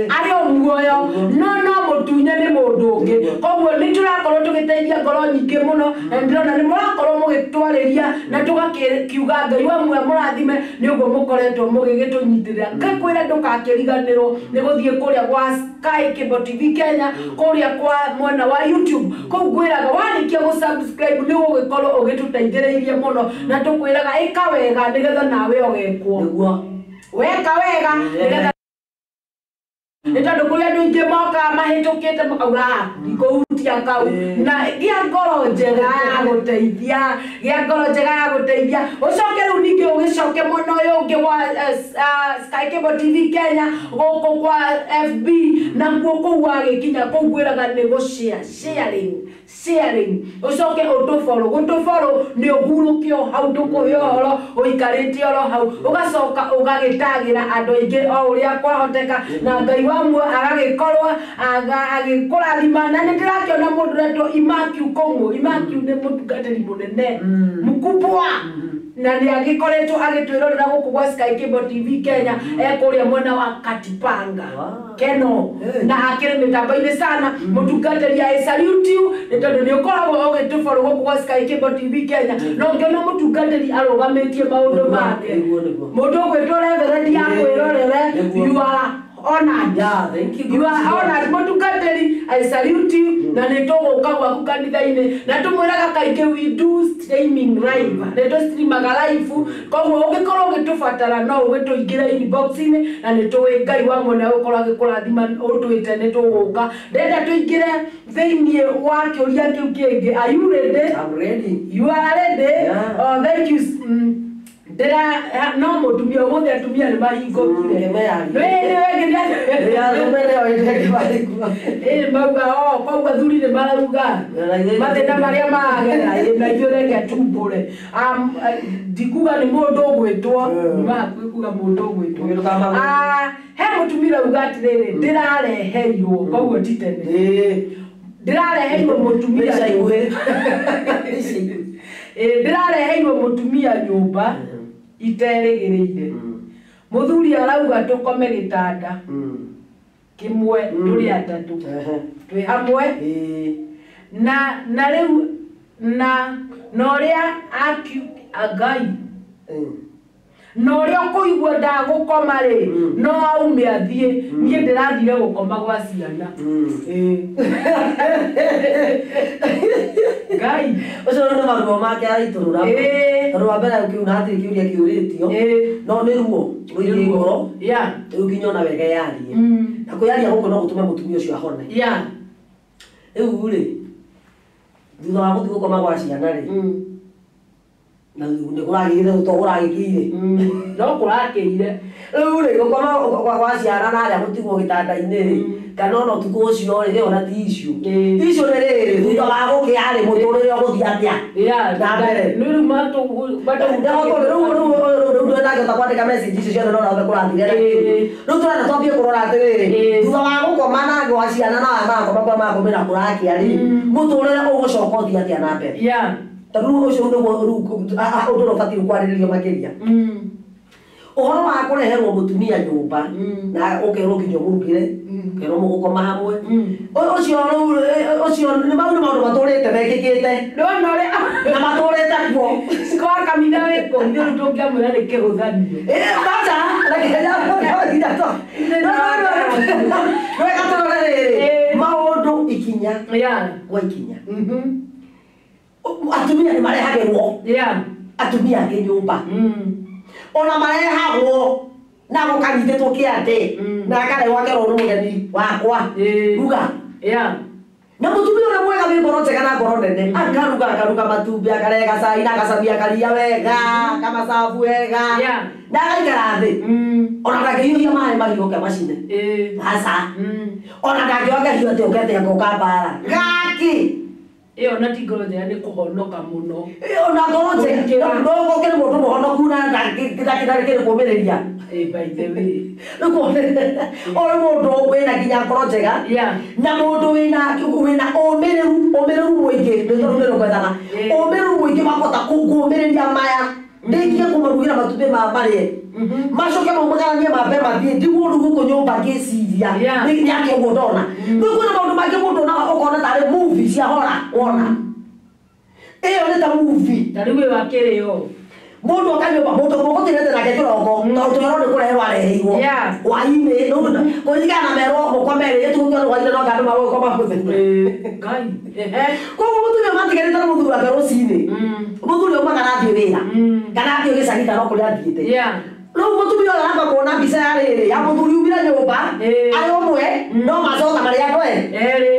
arĩ o muoyo, no mũtunye nĩ mũndũ ũngĩ. Koguo nĩ tũrakorwo tũgĩteithia ngoro nyingĩ mũno, na ndĩrona nĩ mũrakorwo mũgĩtwarĩria na tũgakiuga Ngai wa muoyo mũrathime nĩ ũguo mũkoretwo mũgĩgĩtũnyitĩrĩra. Ngakwĩra ndũgakĩriganĩrwo nĩ gũthiĩ kũrĩa gwa Sky Cable TV Kenya kũrĩa kwa mwena wa YouTube kũu ngwĩraga warĩkia gũ-subscribe nĩ ũgũgĩkorwo ũgĩtũteithĩrĩirie mũno, na tũkwĩraga ĩka wega nĩgetha nawe ũgekwo weka wega nĩgetha nĩ tondũ kũrĩ andũ aingĩ mokaga mahĩtũkĩte makauga ndikũhutia kau, na gĩa ngoro njega ya gũteithia, gĩa ngoro njega ya gũteithia. Ũcoke rĩu ningĩ ũgĩcoke mwena ũyũ ũngĩ wa Sky Cable TV Kenya gũkũ kwa FB, nakuo kũu wagĩkinya kũu ngwĩraga nĩ gũ-share, sharing, ũcoke ũtũborũ, gũtũborũ nĩ ũhurũke o hau tũkũhe ũhoro ũikarĩte oro hau, ũgacoka ũgagĩtagĩra andũ aingĩ o ũrĩa kwahoteka, na Ngai wa muoyo agagĩkorwo agĩkũrathima. Na nĩ ndĩrakĩona mũndũ ũretwo Imakiu Kũng'ũ. Imakiu nĩ mũtungatĩri mũnene mkubwa, na nĩ agĩkoretwo agĩtwĩrorera gũkũ gwa Sky Cable TV Kenya ekũrĩa mwena wa Katipanga Keno, na akĩrĩ mĩtambo-inĩ sana. Mũtungatĩri I salute you nĩ tondũ nĩ ũkoragwo ũgĩtũborwo gũkũ gwa Sky Cable TV Kenya, na ũngĩona mũtungatĩri arũgamĩtie maũndũ make, mũndũ ũgwĩtwo reverend akwĩrorere, you are honored. Yeah, thank you. You are honored. Mũtungatĩri I salute you, na nĩ tũgũka gwaku kanitha-inĩ, na tũmwĩraga kaingĩ we do streaming live, nĩ tũ-streamaga live, koguo ũngĩkorwo ũgĩtũbatara no ũgĩtũingĩre inbox-inĩ, na nĩ tũĩ Ngai wa muoyo nĩegũkorwo agĩkũrathima ũtwĩte nĩ tũgũka. Ndĩrenda tũingĩre thĩiniĩ wa kĩũria kĩu kĩngĩ. Are you ready? I'm ready. You are ready? Yeah. Oh, thank you. Ndĩra no mũtumia ũmũthĩ atumia nĩ mahingũkire. Ĩ mauga o koguo athuri nĩ marauga mathĩna marĩa maragera, na ithuĩ reke tumbũre. Ndikuga nĩ mũndũ ũgwĩtwo, nĩ kuga mũndũ ũgwĩtwo. He mũtumia ũrauga atĩrĩrĩ, ndĩrareheirwo, koguo ti tene. Ndĩrareheirwo mũtumia ndĩrareheirwo mũtumia nyũmba iterĩgĩrĩire. Mũthuri arauga tũkome gĩtanda kĩmwe tũrĩ atatũ twĩ hamwe, na rĩu na ũrĩa Ngai na ũrĩa ũkũigua ndagũkoma rĩ, no aume athiĩ, niĩ ndĩrathire gũkoma gwa ciana. Ngai ũcio nĩ maruo make araitũrũra, tondũ wa mbere ũkiuna hatirĩ kĩũria kĩũrĩtio, no nĩ ruo rũingĩ ngoro, rĩu nginya ona wega yarie, na kwĩyaria gũkũ no gũtũme mũtumia ũcio ahone. Rĩu rĩ, thutha wa gũthiĩ gũkoma gwa ciana rĩ, na nĩ kũragĩire to kũragĩkĩire, no kũrakĩire. Rĩu rĩ, gũkoma gwa ciana na arĩa gũtigwo gĩtanda-inĩ rĩ, kana ona ũtukũ ũcio rĩ, ĩyo na ti issue. Issue nĩ rĩrĩ, thutha wa gũkĩa rĩ, mũtũrĩre ũgũthiĩ atĩa na mbere? Rĩu rĩu ndangĩhota kwandĩka message icio ciothe no nahote kũrathire na kĩu. Rĩu tũrenda twambie kũrora atĩrĩrĩ, thutha wa gũkoma na gwa ciana na aya marakoma kũrĩa marakomera kũrakĩa rĩ, mũtũrĩre ũgũcoka ũthiĩ atĩa na mbere? Tondũ rĩu ũcio nĩguo rĩu ũndũ ũrĩa ũbatiĩ kwarĩrĩrio makĩria. Ũhoro wa kũreherwo mũtumia nyũmba na ũkerwo nginya ũmũrugĩre, ũkerwo mũgũkoma hamwe, ũcio ũcio nĩ mau nĩ maũndũ matũrĩte mekĩkĩte Ndona ũrĩa na matũrĩte kuo. Kwa kanitha wĩ kũ, ithuĩ rĩu tũngĩamwĩra nĩ kĩhũthanio. Aca, reke tũrore rĩrĩ, maũndũ ikinya gwa ikinya. Atumia nĩ marehagĩrwo atumia angĩ nyũmba, ona marehagwo na gũkanyitĩtwo kĩande, na akarehwo akerwo nĩ mũgeni wakwa ruga. Na mutumia uria mwega wi ngoro njega na ngoro nene akaruga akaruga matumbi akarega cai na agacamia karia wega kamacabu wega na agaikara thi ona ndangĩhiũhia maĩ mahiũke macine aca ona ndangĩoya kahiũ atĩ ũkete agoka mbara gaki ĩyo na ti ngoro njega nĩ kũhonoka mũno ĩyo na ngoro njega no gũkĩrĩ mũndũ mũhonoku na ndangĩkĩrĩ kũmĩrĩria. By the way ũyũ mũndũ wĩna nginya ngoro njega na mũndũ wĩna ũmĩrĩru mũingĩ nĩ tondũ nĩ rũkwethaga ũmĩrĩru mũingĩ wakũhota kũmĩrĩria maya ndĩkie kũmarugĩra matumbĩ marĩe macoke maumagaranie mambe mathiĩ ndigwo rĩu gũkũ nyũmba ngĩciria nĩ atĩ ũguo ndona. Rĩu kwĩna maũndũ mangĩ mũndũ onaga ũkona tarĩ movie cia horror wona ĩyo nĩ ta movie ta rĩu ĩyo akĩrĩ o mundu akanyumba mundu mugutirete nake kiroko tondu twero ni kureherwo areheirwo hwaini kuringana na merwo mukome ri tugukorwo hwaini no kandu magukoma muthenya ngai koguo mutumia matigarite na muthuri wake rucini muthuri aumaga arathiĩ wĩra kana athiĩ gĩcagi kana o kũrĩa athiĩte. Rĩu mũtumia ũyũ aramba kuona mbica ya rĩrĩ ya mũthuri umire nyũmba arĩ ũmwe no macoka marĩ andũ erĩ.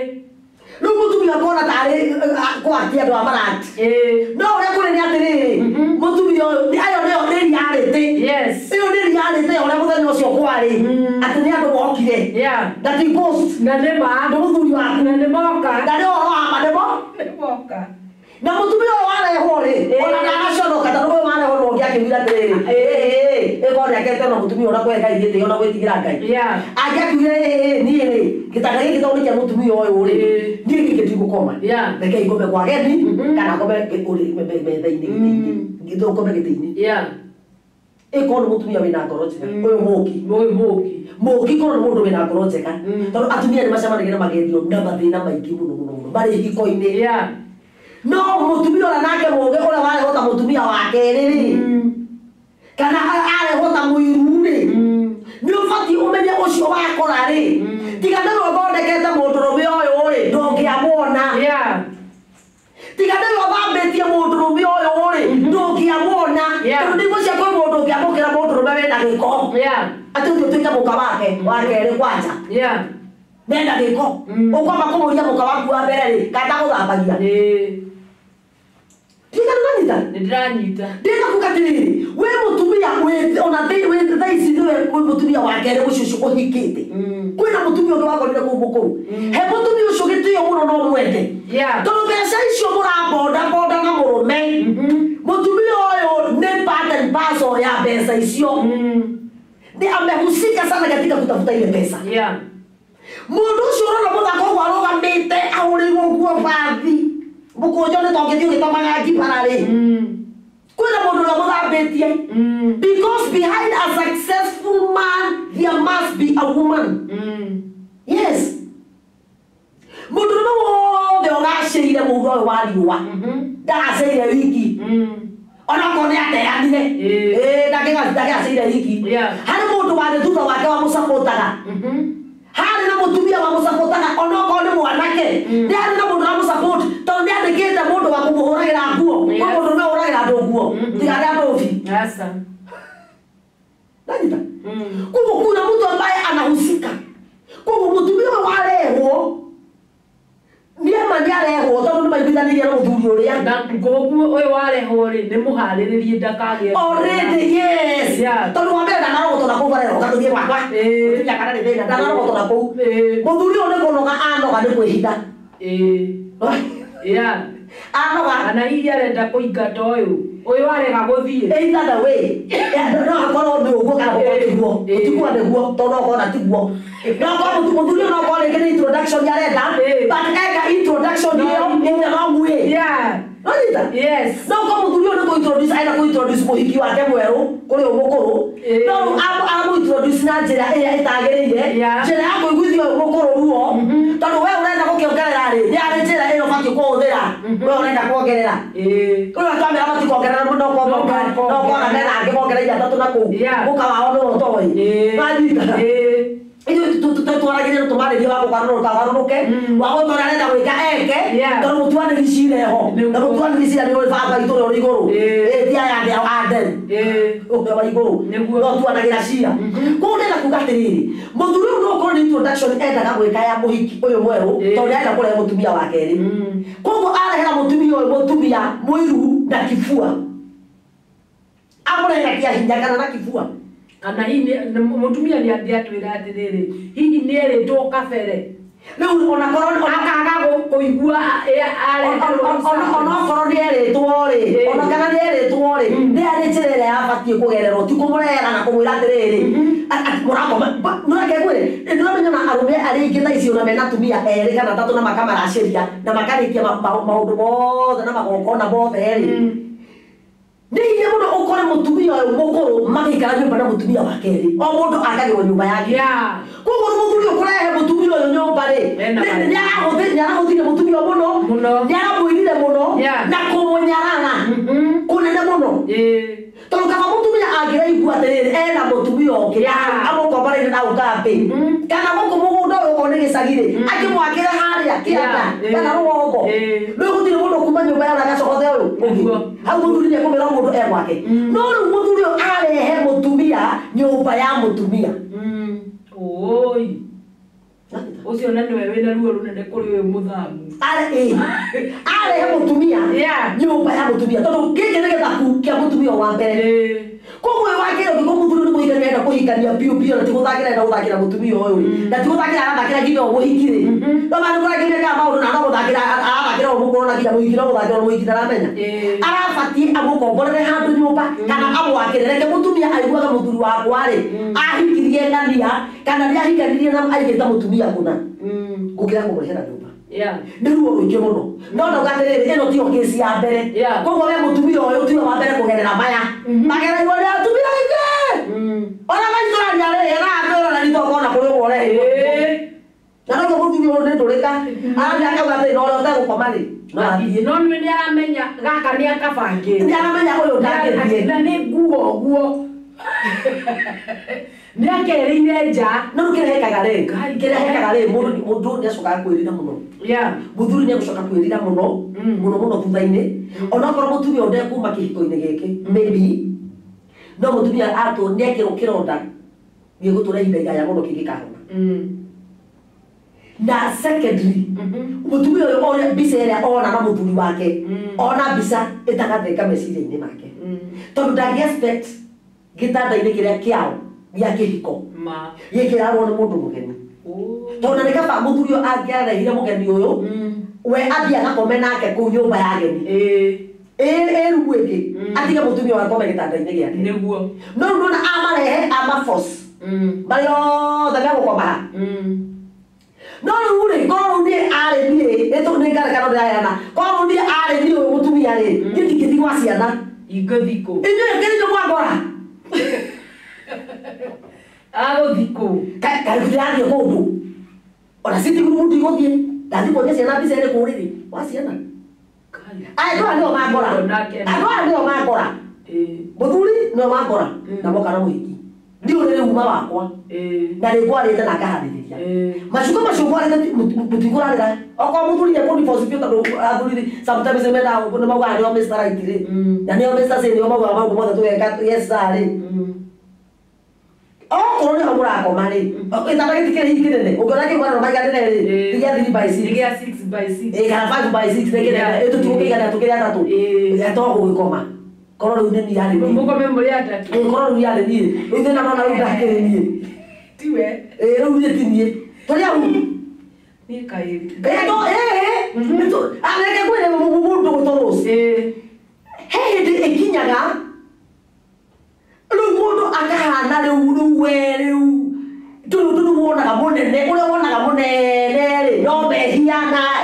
Rĩu mũtumia akona tarĩ kwatia andũ a marati no ũrĩa kũrĩ nĩ atĩrĩrĩ mũtumia ũyũ ayo nĩyo nĩ reality ĩyo nĩ reality ya ũrĩa mũthenya ũcio kwarĩ atĩ nĩ andũ mokire na ti ghost na nĩ ma nĩ mũthuri waku na nĩ moka na nĩ ũhoro wa ma nĩ moka na mũtumia ũyũ warehwo rĩ ona ndanaconoka tondũ ũyũ warehwo no ũngĩakiugire atĩrĩrĩ ĩkorwo nĩakete na mũtumia ũrĩa kũhe Ngai gĩtĩo na gwĩtigĩra Ngai angĩakiugire niĩ rĩ gĩtanda gĩkĩ tondũ nĩ kĩa mũtumia ũyũ rĩ niĩ gĩkĩ ndigũkoma reke ngome kwa ageni kana ngome metha-inĩ gĩtĩ-inĩ ngome gĩtĩ-inĩ ĩkorwo nĩ mũtumia wĩna ngoro njega ũyũ mũki korwo nĩ mũndũ wĩna ngoro njega tondũ atumia nĩ macemanagia na magerio na mathĩna maingĩ mũno mũno mũno marĩ hiko-inĩ. No mũtumia ũrĩa nake mũũgĩ ũrĩa warehwo ta mũtumia wa kerĩ rĩ kana arehwo ta mũiru rĩ nĩ ũbatiĩ ũmenye ũcio wakora rĩ tiga nĩwe ũthondekete mũndũrũme ũyũ rĩ ndũngĩamuona tiga nĩwe ũthambĩtie mũndũrũme ũyũ rĩ ndũngĩamuona tondũ ndigwĩciria kwĩ mũndũ ũngĩamũkĩra mũndũrũme wĩna gĩko atĩ ũthiĩ ũtuĩke mũka wake wa kerĩ kwanja nenda gĩko ũkwamba kũmũria mũka waku wa mbere rĩ kana ndagũthambagia. Ndiranyita ndiranyita ndĩrenda kuga atĩrĩrĩ wĩ mũtumia ona thaa ici nĩwe wĩ mũtumia wa kerĩ mũciĩ ũcio ũhikĩte kwĩna mũtumia ũngĩ wakorire kũu mũkũrũ he mũtumia ũcio gĩtĩo mũno no mwende tondũ mbeca icio mũrabonda bonda na mũrũme mũtumia ũyũ nĩ part and parcel ya mbeca icio nĩ amehusika sana katika kutafuta ile pesa. Mũndũ ũcio ũrona mũthako ũguo arũgamĩte ahũrĩirwo nguo bathi mũkũnjo nĩ tongĩthiĩ ũgĩtamaga ngibara rĩ kwĩna mũndũ ũrĩa mũthambĩtie because behind a successful man there must be a woman. Yes, mũndũrũme wothe ũgacĩire mũhuro ũyũ wa riũa ndagacĩire wiki onakorwo nĩ ateanire ndangĩgacĩire wiki harĩ mũndũ warĩ thutha wake wamũcapotaga harĩ na mũtumia wamũcapotaga onokorwo nĩ mwanake nĩ harĩ na mũndũ wamũcapoti tondũ nĩ andĩkĩte mũndũ wa kũmũhũragĩra nguo kwĩ mũndũ ũrĩa ũhũragĩra andũ nguo tiga arĩa ndũbi. Nanyita koguo kuna mtu ambaye anahusika koguo mũtumia ũyũ warehwo nĩama nĩarehwo tondũ nĩmaiguithanirie na mũthuri ũrĩa na koguo ũyũ warehwo rĩ nĩ mũharĩrĩrie ndakagĩe already. Yes, tondũ wa mbere ndanarogotwo na kũu barehwo katũthiĩ gwakwa mũtumia kana nĩ thĩna ndanarogotwo na kũu mũthuri ũyũ nĩ kũnoga anoga nĩ kwĩhitha anoga kana hihi arenda kũingata ũyũ arega gũthiĩ either the way no akorwo nĩ ũguo kana gũkorwo tiguo tiguo nĩguo tondũ no okorwo na tiguo no akorwo mũthuri ũyũ no akorwo rĩngĩ nĩ introduction arenda but eka introduction ĩyo in the wrong way. Nonyita? Yes. No akorwo mũthuri ũyũ nĩ kũ-introduce arenda kũ-introduce mũhiki wake mwerũ kũrĩ ũyũ mũkũrũ no rĩu amũ-introduce na njĩra ĩrĩa ĩtagĩrĩire njĩra ya kũiguithia ũyũ mũkũrũ ruo tondũ we ũrenda gũkĩongerera rĩ nĩ harĩ njĩra ĩyo ũbatiĩ kũhũthĩra we ũrenda kuongerera ũrĩa twamera matikuongerera no kona mena angĩ mongereire atatũ na kũu mũka wao nĩwe ũtoĩ wanyita. Ithuĩ twaragĩria tũmarĩrie wa gũgarũrũka garũrũke wa gũtũra arenda gwĩka eke tondũ mũtuanĩri cira eho na mũtuanĩri cira nĩ ũrĩ baba witũ ũrĩa ũrĩ igũrũ ti aya andĩ a nderu ũrĩa wa igũrũ no tuanagĩra cira. Koguo ndĩrenda kuga atĩrĩrĩ, mũthuri ũyũ no ũkorwo nĩ introduction endaga gwĩka ya mũhiki ũyũ mwerũ tondũ nĩarenda kũrehe mũtumia wa kerĩ. Koguo arehera mũtumia ũyũ mũtumia mũiru na kibua, amũrehera kĩa hinya kana na kibua. Kana hihi mũtumia nĩ angĩatwĩra atĩrĩrĩ, hihi nĩ erĩtwo kabere rĩu onakorwo akaga kũigua onokorwo nĩ erĩtwo rĩ, ona kana nĩ erĩtwo rĩ, nĩ arĩ njĩra ĩrĩa yabatiĩ kũgererwo, ti kũmũrehera na kũmwĩra atĩrĩrĩ mũrakoma. No reke ngwĩre, nĩũramenya na arũme arĩa aingĩ thaa ici ona mena atumia erĩ kana atatũ na makamaracĩria na makarĩkia maũndũ mothe na magongona mothe rĩ, nĩ hinya mũno ũkore mũtumia ũyũ mũkũrũ magĩikara nyũmba na mũtumia wa kerĩ, o mũndũ akagĩrwo nyũmba yake. Koguo mũthuri ũkũrehe mũtumia ũyũ nyũmba rĩ, nĩarahũthire mũtumia mũno, nĩaramũirire mũno na kũmũnyarara kũnene mũno. Tondũ kaba mũtumia angĩraigua atĩrĩrĩ ena mũtumia ũngĩ amũkomboreire na ũkambĩ kana gũkũ mũgũnda ũyũ okorwo nĩ gĩcagi rĩ, akĩmwakĩre harĩa kĩanda kana rũgongo, rĩu gũtirĩ mũndũ kuma nyũmba yao na agacogothe ũyũ ũngĩ. Hau mũthuri nĩekũmĩra mũndũ e gwake. No rĩu mũthuri ũyũ arehe mũtumia nyũmba ya mũtumia. Oi ũcio na nĩwe wĩna ruo rũnene kũrĩ ũyũ mũthamu. Arehe mũtumia nyũmba ya mũtumia tondũ gĩkĩ nĩ gĩthaku kĩa mũtumia wa mbere. Koguo ũyũ wa kerĩ ũngĩkorwo mũthuri nĩ kũhikania enda kũhikania biũ biũ na ti gũthakĩra enda gũthakĩra mũtumia ũyũ rĩ, na ti gũthakĩra arathakĩra nginya ũyũ mũhiki rĩ, no ma nĩ kũrangĩria kaga maũndũ na no gũthakĩra arathakĩra ũyũ mũkũrũ na nginya mũhiki no gũthakĩra mũhiki ndaramenya. Arabatiĩ amũkomborere handũ nyũmba kana amwakĩre, reke mũtumia aiguaga mũthuri wakwa rĩ ahikirie ng'ania kana nĩ ahikanirie na aigĩte mũtumia kũna gũkĩra kũmũrehera nyũmba. Nĩ ruo rũingĩ mũno. No ndauga atĩrĩrĩ, ĩno tiyo kĩci ya mbere. Koguo we mũtumia ũyũ tiwe wa mbere kũgerera maya magereirwo nĩ atumia aingĩ. Ona maitũrania rĩ, aratwĩra na nitokona kũrĩ ũguo ũreheirwo. Na noguo mũthuri ũyũ nĩ ndũrĩka arathiĩ akauga atĩrĩ, na ũrĩa ũtegũkoma rĩ no athiĩ. No nĩ nĩaramenya gaka nĩ akabangĩte, nĩaramenya ũyũ ndangĩthiĩ na nĩ nguo ũguo nĩ akerĩire nja. No rĩu kĩrĩa hekaga rĩ, kĩrĩa hekaga rĩ, mũndũ nĩacokaga kwĩrira mũno. Mũthuri nĩegũcoka kwĩrira mũno mũno mũno thutha-inĩ, onokorwo mũtumia ũyũ ndekuma kĩhiko-inĩ gĩkĩ maybe, no mũtumia atũ nĩekĩrwo kĩronda gĩgũtũra ihinda iraya mũno kĩngĩkahona. Na secondly, mũtumia ũyũ one mbica ĩrĩa ona na mũthuri wake, ona mbica ĩtagatheka meciria-inĩ make, tondũ ndangĩ expect gĩtanda-inĩ kĩrĩa kĩao gĩa kĩhiko gĩkĩrarwo nĩ mũndũ mũgeni. Tondũ nĩ kaba mũthuri ũyũ angĩarehire mũgeni ũyũ we athiĩ agakome nake kũu nyũmba ya ageni ĩ rumu ĩngĩ, atige mũtumia ũyũ akome gĩtanda-inĩ gĩake. No rĩu nĩwona amarehe amaforce marĩa othe megũkoma haha. No rĩu rĩ, korwo rĩu niĩ arĩ niĩ, nĩ ngareka no ndĩraheana, korwo rĩu niĩ arĩ niĩ ũyũ mũtumia rĩ, niĩ ndingĩthiĩ gwa ciana. Ingĩthiĩ kũ? Inyuĩ kĩrĩ mwangora. Agũthiĩ kũ? Kaĩ ndĩrathiĩ kũndũ. Ona sitting room ndigũthiĩ, ndathiĩ kuonia ciana mbica ĩrĩkũ ũrĩrĩ wa ciana. Andũ aya nĩo mangora. Andũ aya nĩo mangora. Mũthuri nĩo mangora na moka na mũhiki. Ndiũ rĩrĩ uma wakwa na nĩ ngwarĩte na ngaharĩrĩria. Macuka macio ngwarĩte mũtikũrarĩra. Okorwo mũthuri nĩekũ-divorce biũ tondũ athuri sometimes nĩmendaga nĩ maugaga nĩo Mr. Right rĩ, na nĩo Mr. Say nĩo maugaga maũndũ mothe tũgeka yes sir rĩ. Okorwo nĩho mũrakoma rĩ, gĩtanda gĩtikĩrĩ hihi kĩnene, ũngĩona kĩu maiganĩre rĩ, ti gĩa 3 by 6. Nĩ gĩa 6 by 6. Ĩ kana 5 by 6 nĩ kĩnene, ĩ tũtigũkĩigana tũkĩrĩ atatũ. To gũgĩkoma. Korwo rĩu nĩ niĩ yarĩ niĩ. Mũkome mũrĩ atatũ. Ĩ korwo rĩu yarĩ niĩ. Rĩu thĩna nona rĩu ndakĩrĩ niĩ. Tiwe. Ĩ rĩu niĩ ti niĩ. Tũrĩ au. Niĩ kaĩrĩ. Ĩ to ĩ ĩ. Reke ngwĩre mũndũ gũtwo Rose. He hĩndĩ ĩkinyaga rĩu mũndũ akahana rĩu rĩu we rĩu ndũrĩ ũndũ rĩu wonaga mũnene, ũrĩa wonaga mũnene rĩ, no mehia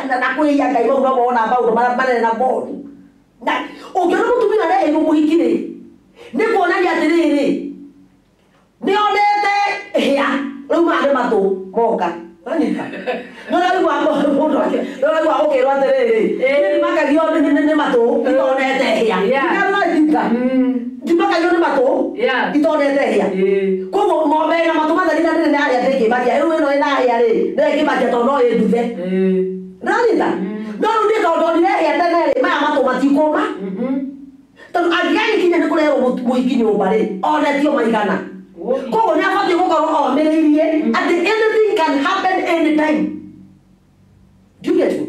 na kwĩhia Ngai mau no wonaga maũndũ marĩa manene na moru. Na ũngĩona mũtumia areheirwo mũhiki rĩ, nĩ kuonania atĩrĩrĩ, nĩonete hĩa, rĩu maya nĩ matũ moka. Wanyita. No ũraigua mũndũ nĩ ũraigua ũkĩrwo atĩrĩrĩ, niĩ ndimakagio nĩ matũ itonete hĩa. Ndikanoanyita. kaiyũ nĩ matũ itonete hĩa koguo ng'ombe ĩna matũ matheri na nene harĩa ndĩngĩmakia rĩu ĩno ĩna hĩa rĩ nĩyo ĩngĩmakia tondũ no ĩnduthe nĩwanyita no rĩu niĩ tondũ ndonire hĩa tene rĩ maya matũ matikũma tondũ angĩgagĩkinya nĩ kũrehwo mũhiki nyũmba rĩ onetio maigana koguo nĩ abatiĩ gũkorwo omĩrĩirie atĩ anything can happen anytime. Do you get me?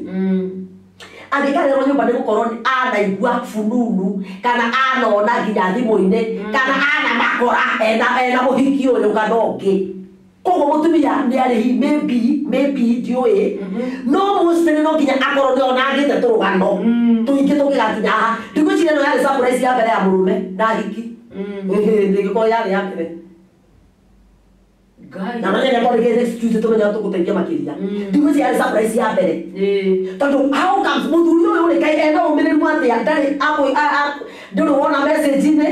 Angĩkarerwo nyũmba nĩ gũkorwo anaigua fununu kana anona nginya thimũ-inĩ kana ana makora ena mũhiki ũyũ kana ũngĩ koguo mũtumia nĩ arĩ maybe ndiũĩ no mostly no nginya akorwo nĩ onangĩte tũrũgano tũingĩ tũngĩgakinya haha ndigwĩciria ĩno yarĩ surprise ya mbere ya mũrũme na hiki ndĩngĩkorwo yarĩ ya mbere na no nyende korwo next Tuesday tũmenye tũgũteithia makĩria ndigwĩciria yarĩ surprise ya mbere tondũ how comes mũthuri ũyũ rĩ kaĩ ena ũmĩrĩru atĩa ndarĩ ndũrĩ wona message-inĩ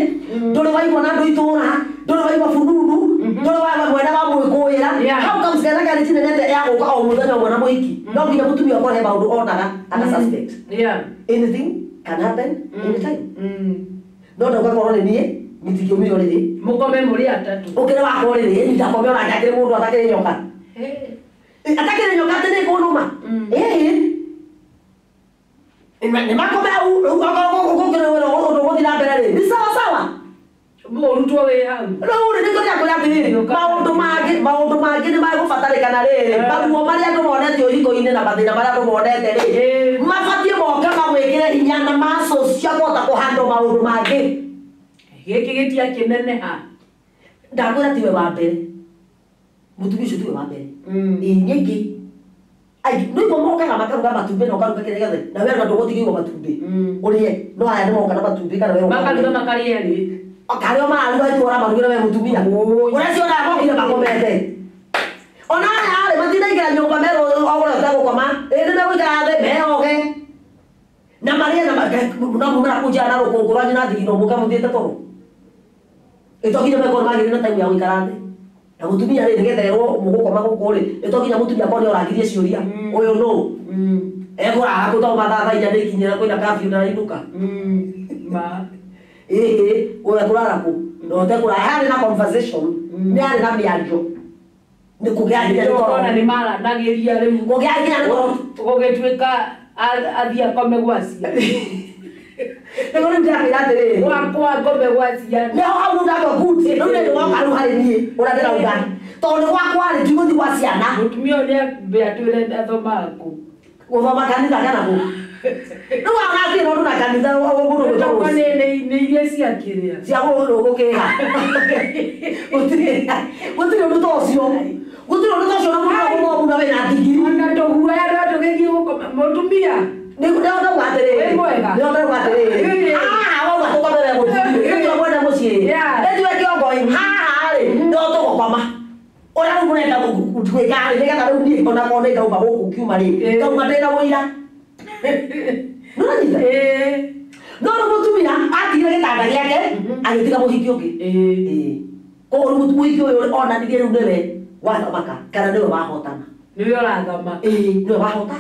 ndũrĩ waigua na andũ itũra ndũrĩ waigua fununu ndũrĩ waigua mwena wa mwĩkũĩra how comes kana karĩ nene ya gũka o mũthenya ũmwe na mũhiki no nginya mũtumia ũkorwo he maũndũ onaga aka suspect anything can happen anytime no ndaugakorwo nĩ niĩ nitingĩumire ũrĩrĩ mũkome mũrĩ atatũ ũkĩrĩ wakwa ũrĩrĩ ndakome onake akĩrĩ mũndũ atakĩrĩ nyoka atakĩrĩ nyoka atĩ nĩ kũnũma ĩĩ nĩ makome hau rĩu okorwo gũkĩrĩ ũndũ ũgũthiĩ na mbere rĩ nĩ sawa sawa mũrutwo wĩ hau rĩu rĩ nĩkĩo ndĩrakwĩra atĩrĩrĩ maũndũ mangĩ nĩ magũbatarĩkana rĩrĩ maruo marĩa andũ monete ũhiko-inĩ na mathĩna marĩa andũ monete rĩ mabatiĩ moke magwĩkĩre hinya na muscles cia kũhota kũhandle maũndũ mangĩ gĩkĩ gĩtiakĩneneha ndakwĩra tiwe wa mbere mũtumia ũcio tiwe wa mbere ĩĩ nĩ aingĩ nĩguo mokaga makaruga matumbĩ na ũkaruga kĩrĩa gĩothe na we ona ndũgũtigĩirwo matumbĩ ũrĩe no aya nĩ moka na matumbĩ kana we makaruga makarĩa erĩ karĩa mararuga itũra marugĩre we mũtumia ũrĩa cionaga mokire makomete ona aya rĩ matinaingĩra nyũmba merwo o ũrĩa ũtegũkoma ĩĩ nĩ megũikara thĩ meoge na marĩe na no mumera kũnjara na rũkũngũ rwanyu na thigino mũke mũthiĩte toro ĩto nginya mekorwo magĩrĩ na time ya gũikara thĩ na mũtumia rĩ nĩgetha erwo mũgũkoma gũkũ rĩ ĩto nginya mũtumia akorwo nĩorangirie ciũria ũyũ nũ ekũrara kũ tondũ mathaa thaa inya nĩikinyĩra kwĩna curfew ndarainũka ĩĩ ũyũ ekũrara kũ na ũtekũrara harĩ na conversation nĩ harĩ na mĩario nĩ kũgĩa nginya nĩ toro ona nĩ maranagĩria rĩu kũgĩa nginya nĩ toro gũgĩtuĩka athiĩ akome gwa ciana nĩguo rĩu ndĩrakwĩra atĩrĩrĩ gwakwa ngome gwa ciana nĩho hau rĩu ndakwa good rĩu nĩ woka rĩu harĩ niĩ ũrĩa ndĩrauga tondũ nĩ gwakwa rĩ ndigũthiĩ gwa ciana mũtumia ũyũ nĩambe atwĩre athomaga kũ gũthoma kanitha kana kũ rĩu agathiĩ na ũndũ na kanitha mũndũ gwĩtwo Rũci nĩ iria cia kĩrĩa cia gũkĩha gũtirĩ ũndũ ta ũcio gũtirĩ ũndũ ta ũcio na mũndũ mũthomu na wĩna ndigiri ona tũguoya rwa tũgĩthiĩ gũkoma mũtumia nĩndauga atĩrĩrĩ nĩndauga atĩrĩrĩ haha wauga tũkome we mũthuri nĩtue mwene mũciĩ nĩtue kĩongo ĩ haha rĩ nĩho tũgũkoma ũrĩa rĩu mũrenda gwĩka rĩ nĩgetha rĩu niĩ ona korwo nĩ ngauma gũkũ ngiuma rĩ ngauma ndĩna ũira nĩũranyita no rĩu mũtumia atigire gĩtanda gĩake agĩtiga mũhiki ũngĩ koguo rĩu mũhiki ũyũ onanirie rĩu nĩwe wathamaka kana nĩwe wahotana nĩwe ũrathamaka nĩwe wahota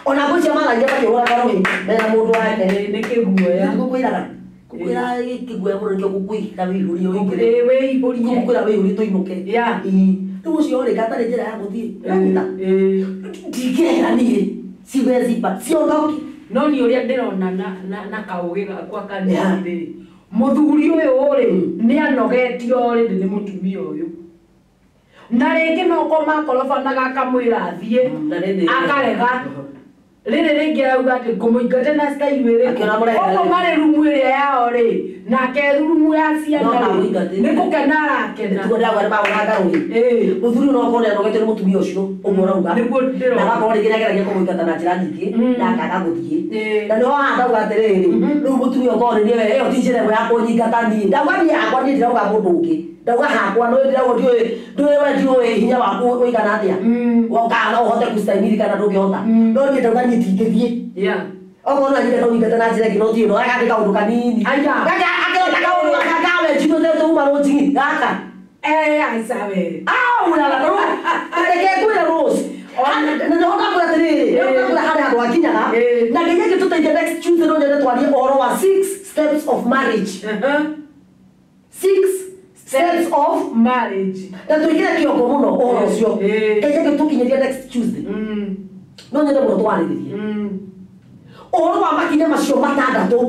ona ngwĩciria maragia makĩhũraga rũhĩ mena mũndũ wake nĩ kĩguoya ngũkwĩraga ngũkwĩra kĩguoya mũno nĩkĩo ngũkwĩra wĩihũrie ũingĩre wĩihũrie ngũkwĩra wĩihũrie tũinũke rĩu ũcio rĩ gatarĩ njĩra ya gũthiĩ ũranyita ndingĩehera niĩ siwezi ba siondoki no niĩ ũrĩa ndĩrona na kaũgĩ gakwa kanini rĩ mũthuri ũyũ rĩ nĩ anogetio rĩ nĩ mũtumia ũyũ na rĩngĩ no ko makorobanaga akamwĩra athiĩ akarega rĩrĩ rĩngĩ arauga atĩ ngũmũingate na style ĩrĩkũ koguo marĩ rumu ĩrĩa yao rĩ nake rumu ya ciana rĩ nĩ gũkena arakena nĩguo ndĩrauga nĩ magũraga rũhĩ mũthuri no akorwo nĩanogetio nĩ mũtumia ũcio ũguo ũrauga na agakorwo rĩngĩ nĩageragia kũmũingata na njĩra nyingĩ na akaga gũthiĩ na nĩho haha ndauga atĩrĩrĩ rĩu mũtumia ũkorwo nĩ niĩ ĩyo ti njĩra ĩmwe ya kũnyingata niĩ ndauga niĩ hakwa niĩ ndirauga mũndũ ũngĩ ndauga hakwa no ndĩrauga ndiũĩ we ndiũĩ hinya waku ũigana atĩa kana no ũhote gũcitahimili kana ndũngĩhota no niĩ ndauga niĩ ndingĩthiĩ okorwo no anyite kũnyingata na njĩra ĩngĩ no ti ĩno agandĩka kaũndũ kanini akĩrota kaũndũ gaka kawe njino tuma rũnjigi gaka aca we reke ngwĩre Rose nĩho ndakwĩra atĩrĩrĩ nĩho ndakwĩra harĩ handũ hakinyaga na nginya ĩngĩtũteithia next Tuesday no nyende twarie ũhoro wa 6 steps of marriage. 6 steps of marriage. Na twĩkĩre kĩongo mũno ũhoro ũcio. Kenya tũkinyĩrie next Tuesday. No nyende mũno twarĩrĩrie ũhoro wa makinya macio matandatũ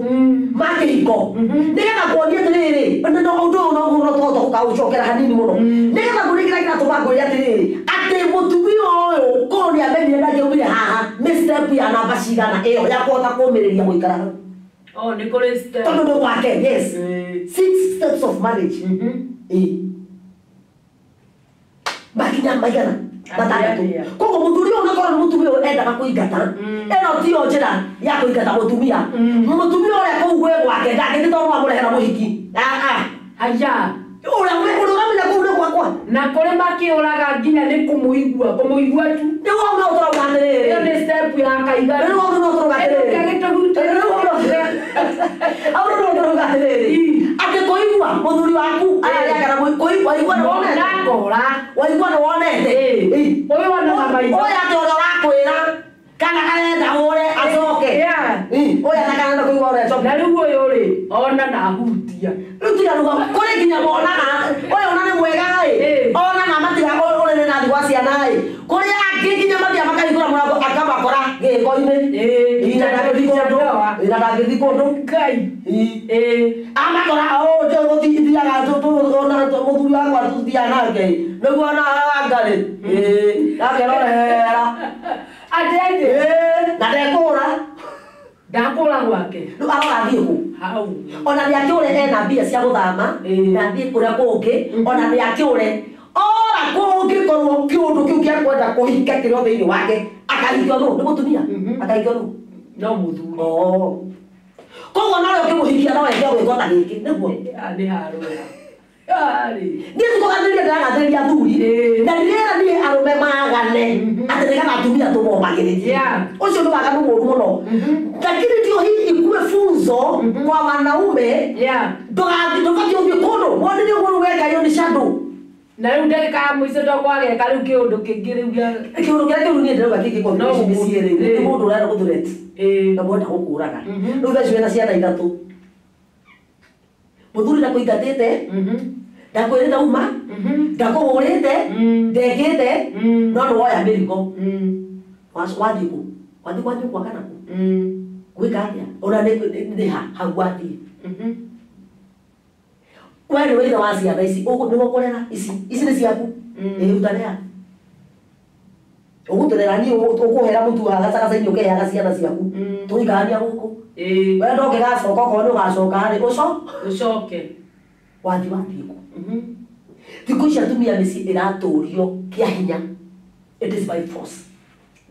ma kĩhiko, nĩgetha kuonie atĩrĩrĩ, no ũndũ ũyũ no no tũhota gũkaũcokera hanini mũno, nĩgetha nguonie kĩrĩa kĩratũma ngwĩre atĩrĩrĩ, atĩ mũtumia ũyũ korwo nĩ amenyire na angĩaumire haha nĩ step ya namba cigana ĩyo ya kũhota kũũmĩrĩria gũikara hau. Oh, nĩ kũrĩ step. Tondũ nĩ gwake, yes. 6 steps of marriage. Makinya maigana matandatũ. Koguo mũthuri ũyũ onakorwo nĩ mũtumia ũyũ endaga kũingata, ĩno tiyo njĩra ya kũingata mũtumia. Mũtumia ũrĩa kũu gwĩ gwake ndangĩthiĩ tondũ no amũrehera mũhiki. Aya. Ũrĩa ũramenya kũu nĩ gwakwa. Na kũrĩ makĩũraga nginya nĩ kũmũigua, kũmũigua tu. Nĩguo hau no tũrauga atĩrĩrĩ. Ĩyo nĩ step ya kaigana. Nĩguo hau no tũrauga atĩrĩrĩ. Hau no tũrauga atĩrĩrĩ. Atĩ kũigua mũthuri waku ararĩa kana kũigua waigua nĩ wonete. Waigua nĩ wonete. Ũyũ wonaga maitho. Ũyũ atĩ ũrĩa ũrakwĩra kana arenda ũre acoke. Ũyũ atakarenda kũigua ũrĩa acoke. Na rĩu ũyũ rĩ, ona na ahutia. Rĩu tiga ruga kũrĩ nginya monaga ũyũ ona nĩ mwega ĩ, onaga matiga ũrĩrĩ na thĩ gwa ciana ĩ, kũrĩ angĩ nginya mathiaga makahingũra mũrango akamakora gĩko-inĩ. Na ndangĩthiĩ kũndũ. Ngai. Amakora ũũ tũthiaga mũthuri wakwa tũthiaga nake nĩguo ona anga rĩ, akerorera. Atĩ atĩ. Na ndekũra. Ndakũra gwake. Rĩu arora athiĩ kũ? Hau. Ona nĩakĩũre ena mbia cia gũthama, na athiĩ kũrĩa kũngĩ, ona nĩakĩũre. Ora kũngĩkorwo kĩũndũ kĩu gĩa kwenda kũhika kĩrĩ o thĩinĩ wake, akahikio nũ? Nĩ mũtumia? Akahikio nũ? No mũthuri. Koguo nowe ũkĩmũhikia no eke gwĩko ta gĩkĩ, nĩguo? Nĩ harũra. Niĩ ti kũgathĩrĩria ndĩragathĩrĩria athuri, na ndirĩra niĩ arũme magane atĩ nĩgetha atumia tũmomagĩrĩrie. Ũcio nĩ waganu mũũru mũno. Lakini ndio hii ikuwe funzo kwa wanaume, ndũbatiĩ ũthiĩ kũndũ wonire ũguo weka ĩyo nĩ shadow. Na rĩu ndagĩka ya mũico ndokwageka rĩu kĩũndũ kĩngĩ rĩu gĩa kĩũndũ kĩrĩa kĩũru niĩ ndĩrauga kĩngĩkorwo mĩciĩ rĩu nĩ mũndũ ũrenda gũthreat na mwenda gũkũraga. Rĩu thaa ici wĩna ciana ithatũ, mũthuri ndakũingatĩte, ndakwĩrĩte uma, ndakũhũrĩte, ndekĩte, no nĩ woya mĩrigo. Wathiĩ kũ? Wathiĩ kwa nyũkwa kana kũ? Gwĩka atĩa? Ona nĩ ha hau wathiĩ. We nĩwe ithe wa ciana ici, nĩwe ũkũrera ici, ici nĩ ciaku. Ĩ rutanea. Ũgũtũrera niĩ ũkũhera mũtu haha gacagaca-inĩ ũkĩheaga ciana ciaku. Tũikarania gũkũ. We ndũngĩgacoka okorwo nĩ ũgacoka rĩ, ũcoke. Wathiĩ wathiĩ kũ? Thikũ ici atumia mĩciĩ ĩratũrio kĩa hinya. It is by force.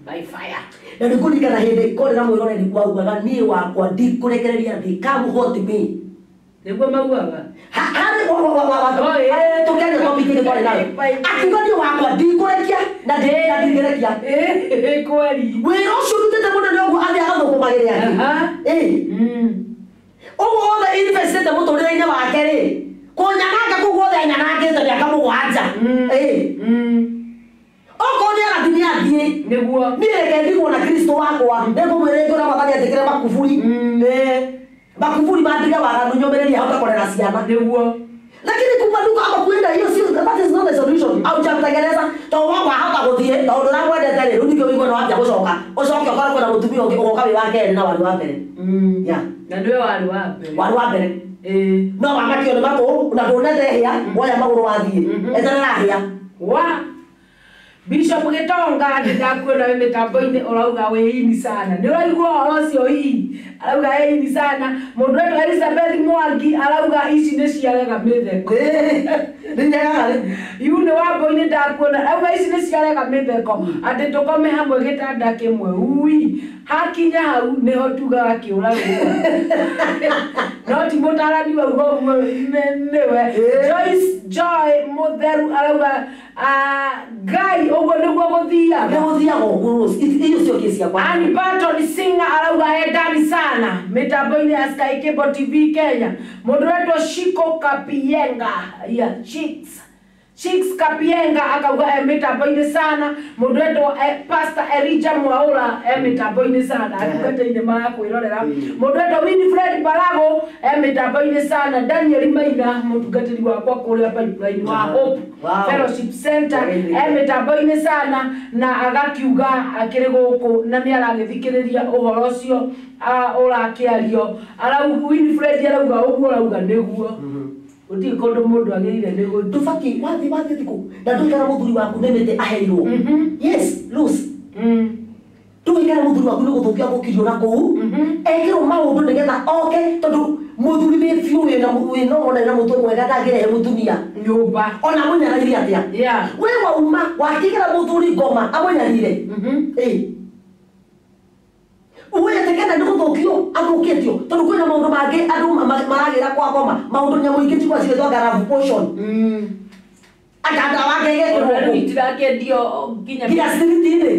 By fire. Na nĩ kũririkana hĩndĩ kũrĩ na mwĩroreri waugaga niĩ wakwa ndikũrekereria thĩ, come what may. Nĩguo maugaga. Harĩ tũkĩaria topic ĩngĩ twarĩ nayo. Akiuga niĩ wakwa ndikũrekia na ndingĩrekia. Kweli. Wĩra ũcio ũrutĩte mũnene ũguo athiĩ agathũkũmagĩre angĩ. Ũguo wothe investĩte mũtũrĩre-inĩ wake rĩ, kũnyananga kũu guothe anyanangĩte mĩaka mũgwanja. Okorwo nĩ agathiĩ nĩ athiĩ. Nĩguo. Niĩ reke ndigwo na Kristo wakwa, nĩngũmwĩra ngwĩra Mwathani anjĩkĩre makuburi. Makuburi mandige waganu nyũmĩrĩrie hote kũrera ciana. Nĩguo. Lakini kubanduka ama kwenda hiyo sio, that is not the solution. Haujatengeneza tondũ wakwa hota gũthiĩ tondũ ndũramwendete rĩ, rĩu ningĩ ũigue nĩ wambia gũcoka. Ũcoke ũkorwo kwĩna mũtumia ũngĩ ũgoka wĩ wa kerĩ na warĩ wa mbere. Yeah. Na nĩwe warĩ wa mbere. Warĩ wa mbere. No wamakio nĩ matũ na ndũnete hĩa, woya magũrũ wathiĩ. Eterera hĩa. Wa Bishop Gitonga ndĩrakuona wĩ mĩtambo-inĩ ũrauga wĩ ini sana. Nĩ ũraigua ũhoro ũcio hihi? Arauga wĩ ini sana. Mũndũ wetwo Elizabeth Mwangi arauga ici nĩ ciarega mĩtheko. Nĩ rĩ. Yu nĩ wambo-inĩ ndakuona arauga ici nĩ ciarega mĩtheko. Atĩ tũkome hamwe gĩtanda kĩmwe. Ui, hakinya hau nĩho tugaga kĩũragwo. No ti mũtarani wauga ũguo nĩwe. Joyce Joy Mũtheru arauga Ngai ũguo nĩguo gũthiaga. Nĩ gũthiaga ũguo Rose. Icio cio kĩ ciakwa. Ann Barton Singer arauga endani sana mĩtambo-inĩ ya Sky Cable TV Kenya. Mũndũ wetwo Shiko Kapienga. Yeah, Chicks. Chicks Kapienga akauga e mitambo-inĩ sana mũndũ etwo Pastor Elijah Mwaura e mitambo-inĩ sana atungata-inĩ marakwĩrorera mũndũ etwo Winifred Barago e mitambo-inĩ sana Daniel Maina mũtungatĩri wakwa kũrĩa pipeline wa Hope Fellowship Center e mitambo-inĩ sana na agakiuga akĩrĩ gũkũ na nĩ aragĩthikĩrĩria ũhoro ũcio ũrakĩario arauga Winifred arauga ũguo arauga nĩguo uti kondo mundu agirire ni guthi ndubati wathi wathi thiku na ndwikara muthuri waku ni miti aheirwo. Yes, loose. Ndwikara muthuri waku ni guthukia gukirio na kuu ekirwo maundu nigetha oke tondu muthuri wi biu wina wina ona na mutwe mwega ndangĩrehe mutumia nyumba ona munyarire atia we wauma watigĩra muthuri ngoma amũnyarire. Uwetekana nĩ gũthũkio athũkĩtio tondũ kwĩna maũndũ mangĩ andũ maragĩra kwa ngoma maũndũ nyamũ ingĩ tikwa cigĩtwo ngarabu potion aka ndawa gegekĩrwo rĩu itirakĩendio nginya street-inĩ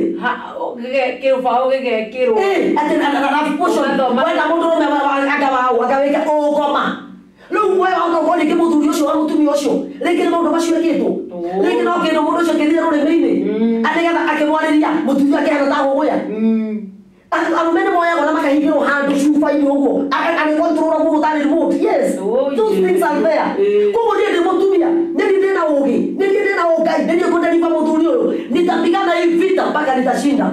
kĩrũbaũ gĩgekĩrwo atĩ ngarabu potion wenda mũndũrũme anga waũ anga wĩke ũngoma rĩu we wahota gũkorwo rĩngĩ mũthuri ũcio wa mũtumia ũcio rĩngĩ nĩ maũndũ macio ekĩtwo rĩngĩ no kĩndũ mũndũ ũcio akĩthire rũrĩmĩ-inĩ nĩgetha akĩmwarĩria mũtumia akĩhana ta gũgũya arume nĩ moyagwo na makahingĩrwo handũ cuba-inĩ ũguo agĩkontrolwo gũkũ tarĩ remote. Yes, those things are there. Koguo niĩ ndĩ mũtumia nĩ niĩ ndĩna ũũgĩ nĩ niĩ ndĩna ũngai nĩ niĩ ngũnderiba mũthuri ũyũ nitapigana hii vita mpaka nitashinda.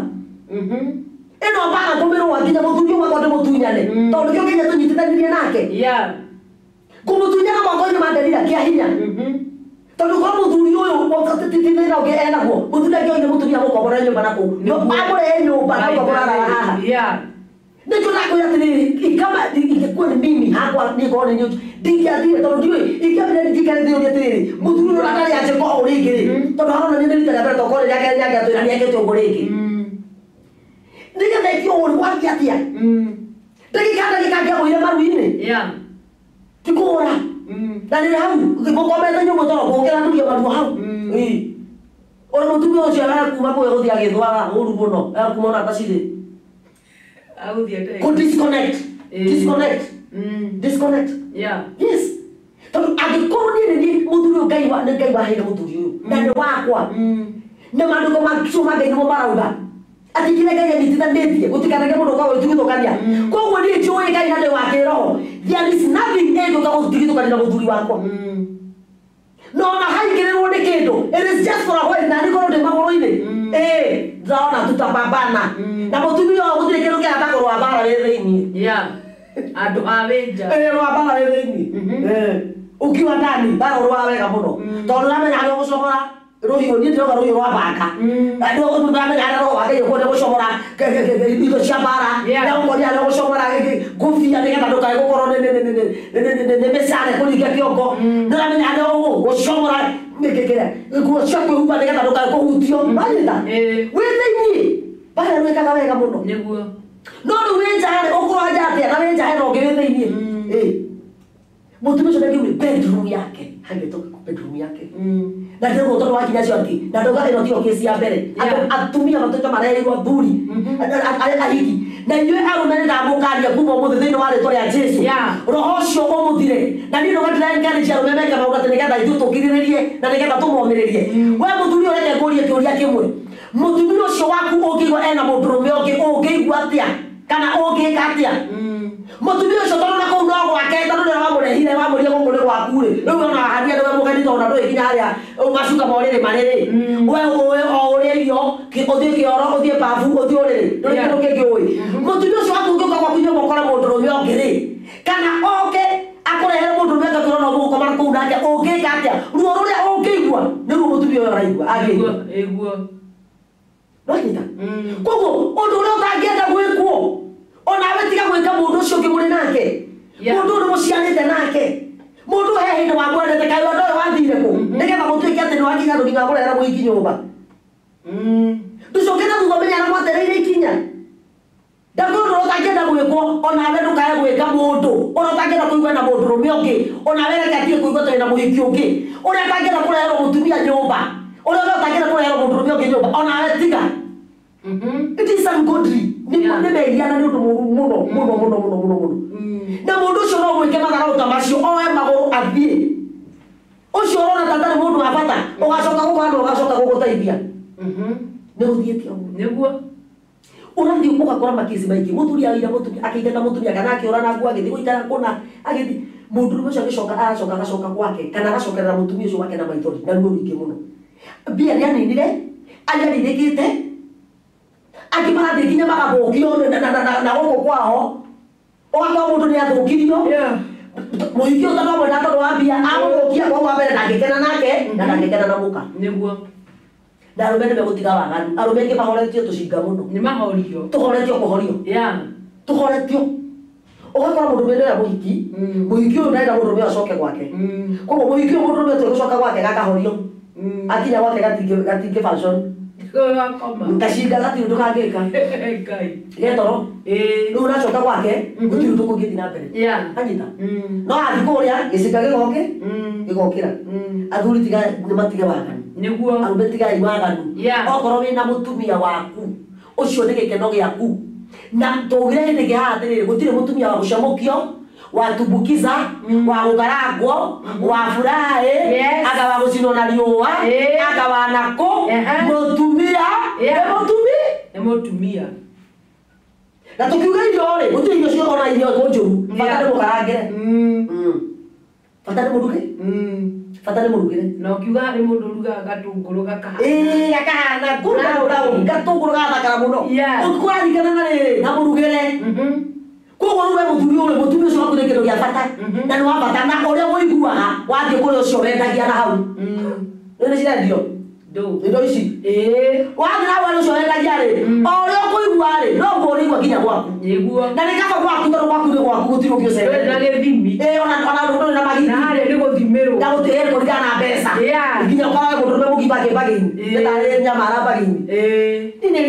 Ĩno mbara ngũmĩrũa nginya mũthuri ũyũ wakwa ndĩmũtunyane tondũ nĩkĩo nginya tũnyitithanirie nake kũmũtunyana moko-inĩ ma Delila kĩa hinya tondu kwa muthuri uyu ti thina ungi enaguo muthuri angĩoire mũtumia mũkombore nyũmba na kũu amũrehe nyũmba na ũkomborara haha nĩkĩo ndakwĩra atĩrĩrĩ kama ingĩkuwa nĩ mimi hakwa nĩngorwo nĩ niĩ ndingĩathire tondũ ndiũĩ ingĩambire ndikare ndĩũrie atĩrĩrĩ mũthuri ũyũ ndarĩ anjĩka ũũ rĩngĩ rĩ tondũ haronania nĩ rita rĩa mbere tokorwo rĩrĩa kerĩ nĩangĩatwĩra nĩekĩte ũguo rĩngĩ nĩgetha eke ũũ gwathiĩ atĩa ndagĩka ndagĩka angĩagũire maru-inĩ ti kũũra na nĩ hau mũkomete nyũmba toro gũkĩra nduria maruo hau ona mũtumia ũcio akuma kũu egũthiĩ agĩthwaga ũru mũno ekuma ona atacirĩ kũ disconnect disconnect disconnect. Yes, tondũ angĩkorwo niĩ nĩ niĩ mũthuri ũyũ Ngai nĩ Ngai waheire mũthuri ũyũ na nĩ wakwa na maandĩko macio ma Ngai nĩmo marauga atĩ kĩrĩa Ngai anyitithanĩtie gũtikanage mũndũ ũka gũtigithũkania koguo niĩ njũĩ Ngai na ndĩ wa kĩroho there is nothing ĩngĩũka gũtigithũkania na mũthuri wakwa no ona haingĩrĩrwo nĩ kĩndũ it is just for a while na nĩkorwo ndĩ magũrũ-inĩ ndĩrona tutapambana na mũtumia ũyũ gũtirĩ kĩndũ kĩhata kũrũa mbara wĩ thĩiniĩ andũ a wĩ nja rũa mbara wĩ thĩiniĩ ukiwa ndani mbara ũrũaga wega mũno tondũ ũramenya harĩa ũgũcomora rũhiũ niĩ ndĩrauga rũhiũ rwa banga ndĩramenya harĩa roho wa Ngai ũkwenda gũcomora indo cia mbara nĩagũkoria harĩa ũgũcomora ngũbia nĩgetha ndũkae gũkorwo nĩ mĩcare kũringa kĩongo nĩũramenya harĩa ũgũcomora nguo cia kwĩhumba nĩgetha ndũkae kũhutio wanyita wĩ thĩiniĩ mbara rwĩkaga wega mũno no rĩu wĩ nja harĩ ũkũrũa nja atĩa na wĩ nja hena ũngĩ wĩ thĩiniĩ mũtumia ũcio ndangĩumire bedroom yake hangĩtoka bedroom yake na ndĩrauga tondũ wakinya acio angĩ na ndauga ĩno tiyo kĩci ya mbere atumia matuĩka mareheirwo athuri ahiki na inyuĩ arũme nĩ ndamũkaria kuma ũmũthĩ thĩinĩ wa rĩtwa rĩa Jesũ roho ũcio ũmũthire na niĩ ndauga ndĩra encourage arũme meke maũndũ atĩ nĩgetha ithuĩ tũkirĩrĩrie na nĩgetha tũmomĩrĩrie we mũthuri ũyũ reke ngũrie kĩũria kĩmwe mũtumia ũcio waku ũngĩigua ena mũndũrũme ũngĩ ũngĩigua atĩa kana ũngĩka atĩa mũtumia ũcio tondũ na kũu no gwake tondũ nĩwe wamũrehire wamũria gũkũ nĩ gwaku rĩ rĩu ona wahania nĩwe mũgeni tondũ na ndũĩ nginya harĩa macuka ma ũrĩrĩ marĩ rĩ we ũĩ o ũrĩe irio ũthiĩ kĩoro ũthiĩ babu ũthiĩ ũrĩrĩ ndũrĩ kĩndũ kĩngĩ ũĩ mũtumia ũcio waku ũngĩũka gwaku nyũmba ũkore mũndũrũme ũngĩ rĩ kana oke akũrehere mũndũrũme ũngĩ akĩrwo no mũgũkoma kũu nake ũngĩka atĩa ruo rũrĩa ũngĩigua nĩruo mũtumia ũyũ araigua angĩigua nĩwanyita koguo ũndũ ũrĩa ũtangĩenda gwĩkwo onawe tiga gwĩka mũndũ ũcio ũngĩ mũrĩ nake mũndũ ũrĩ mũciarĩte nake mũndũ he hĩndĩ wamwendete kaĩ wendo ũyũ wathire kũ nĩgetha mũtuĩke atĩ nĩwakinya andũ nginya wakũrehera mũhiki nyũmba ndũcoke na thutha ũmenye harĩa mwatereire ikinya ndakwĩra ũndũ ũrĩa ũtangĩenda gwĩkwo onawe ndũkae gwĩka mũndũ ũrĩa ũtangĩenda kũigua na mũndũrũme ũngĩ onawe reke atige kũigua tũrĩ na mũhiki ũngĩ ũrĩa ũtangĩenda kũreherwo mũtumia nyũmba ũrĩa ũtangĩenda kũreherwo mũndũrũme ũngĩ nyũmba onawe tiga It is ungodly. Nĩ mehia na nĩ ũndũ mũũru mũno mũno mũno mũno mũno mũno na mũndũ ũcio no gwĩke matharau ta macio oe magũrũ athiĩ Ũcio ũrona ta atarĩ mũndũ wa bata ũgacoka gũkana ũgacoka gũgũteithia. Nĩ gũthiĩte ũguo. Nĩguo. Ũrathiĩ ũgakora makĩci maingĩ mũthuri aira mũtumia akĩingata mũtumia kana akĩũra na nguo agĩthiĩ gũikara kũna agĩthiĩ mũndũrũme ũcio agĩcoka aracoka agacoka gwake kana agacokerera mũtumia ũcio wake na maithori na ruo rũingĩ mũno. Mbia nĩaninire anyarirĩkĩte angĩ marathiĩ nginya magathũkio na gũkũ kwao ũgakora mũndũ nĩathũkirio mũhiki ũyũ tondũ amwenda tondũ wa mbia amũthũkia koguo wa mbere ndangĩkena nake na ndangĩkena na mũka. Nĩguo. Na arũme nĩmegũtiga waganu arũme aingĩ mahoretio tũcinga mũno. Nĩ mahorio. Tũhoretio kũhorio. Tũhoretio. Ũgakora mũndũrũme nĩoya mũhiki mũhiki ũyũ ndarenda mũndũrũme ũyũ acoke gwake koguo mũhiki ũyũ mũndũrũme ũyũ gũcoka gwake gakahorio akinya gwake gatingĩ function kacinga gatirĩ ũndũ kangĩka getoro rĩu ũracoka gwake gũtirĩ ũndũ kũngĩthiĩ na mbere anyita no athiĩ kũrĩa gĩcinga gĩgoke gĩgokĩra athuri tiga nĩmatige waganu. Nĩguo. Arũme tigai waganu. Okorwo wĩna mũtumia waku ũcio nĩ gĩkeno gĩaku na tũgire hĩndĩ ĩngĩ haha atĩrĩrĩ gũtirĩ mũtumia wa gũcamũkio wa tumbukiza wa gũkarangwo wa furahi anga wa gũcinwo na riũa anga wa nakũ mũtumia nĩ mũtumia nĩ mũtumia. Na tũkiuga irio rĩ gũtirĩ irio cio ona irio njũru bata nĩ mũkarangĩre bata nĩ mũruge bata nĩ mũrugĩre. Na ũkiuga harĩ mũndũ ũrugaga gatũngũrũ gakahana. Ĩĩ gakahana ngũrũ gatũngũrũ gathakara mũno. Ũkũraringana na rĩrĩ na mũrugĩre. Koguo rĩu we mũthuri ũrĩ mũtumia ũcio waku nĩ kĩndũ gĩa bata na nĩ wa bata na ũrĩa ũiguaga wathiĩ kũrĩa ũcio wendagia na hau. Rĩu nĩ cirendio indo ici. Wathiĩ na hau ũcio wendagia rĩ o ũrĩa ũkũigua rĩ noguo ũrĩigua nginya gwaku. Nĩguo. Na nĩ kaba gwaku tondũ gwaku nĩ gwaku gũtirĩ ũngĩ ũcerete. Na gĩthimi. Ĩĩ ona ndũrĩ na magigi. Na harĩa nĩ gũthimĩrwo. Na gũtirĩ kũringana na mbeca. Nginya ũkorage mũndũrũme mũgima akĩmbagĩini. Nĩ tarĩ nyama arambagĩini. Niĩ nĩ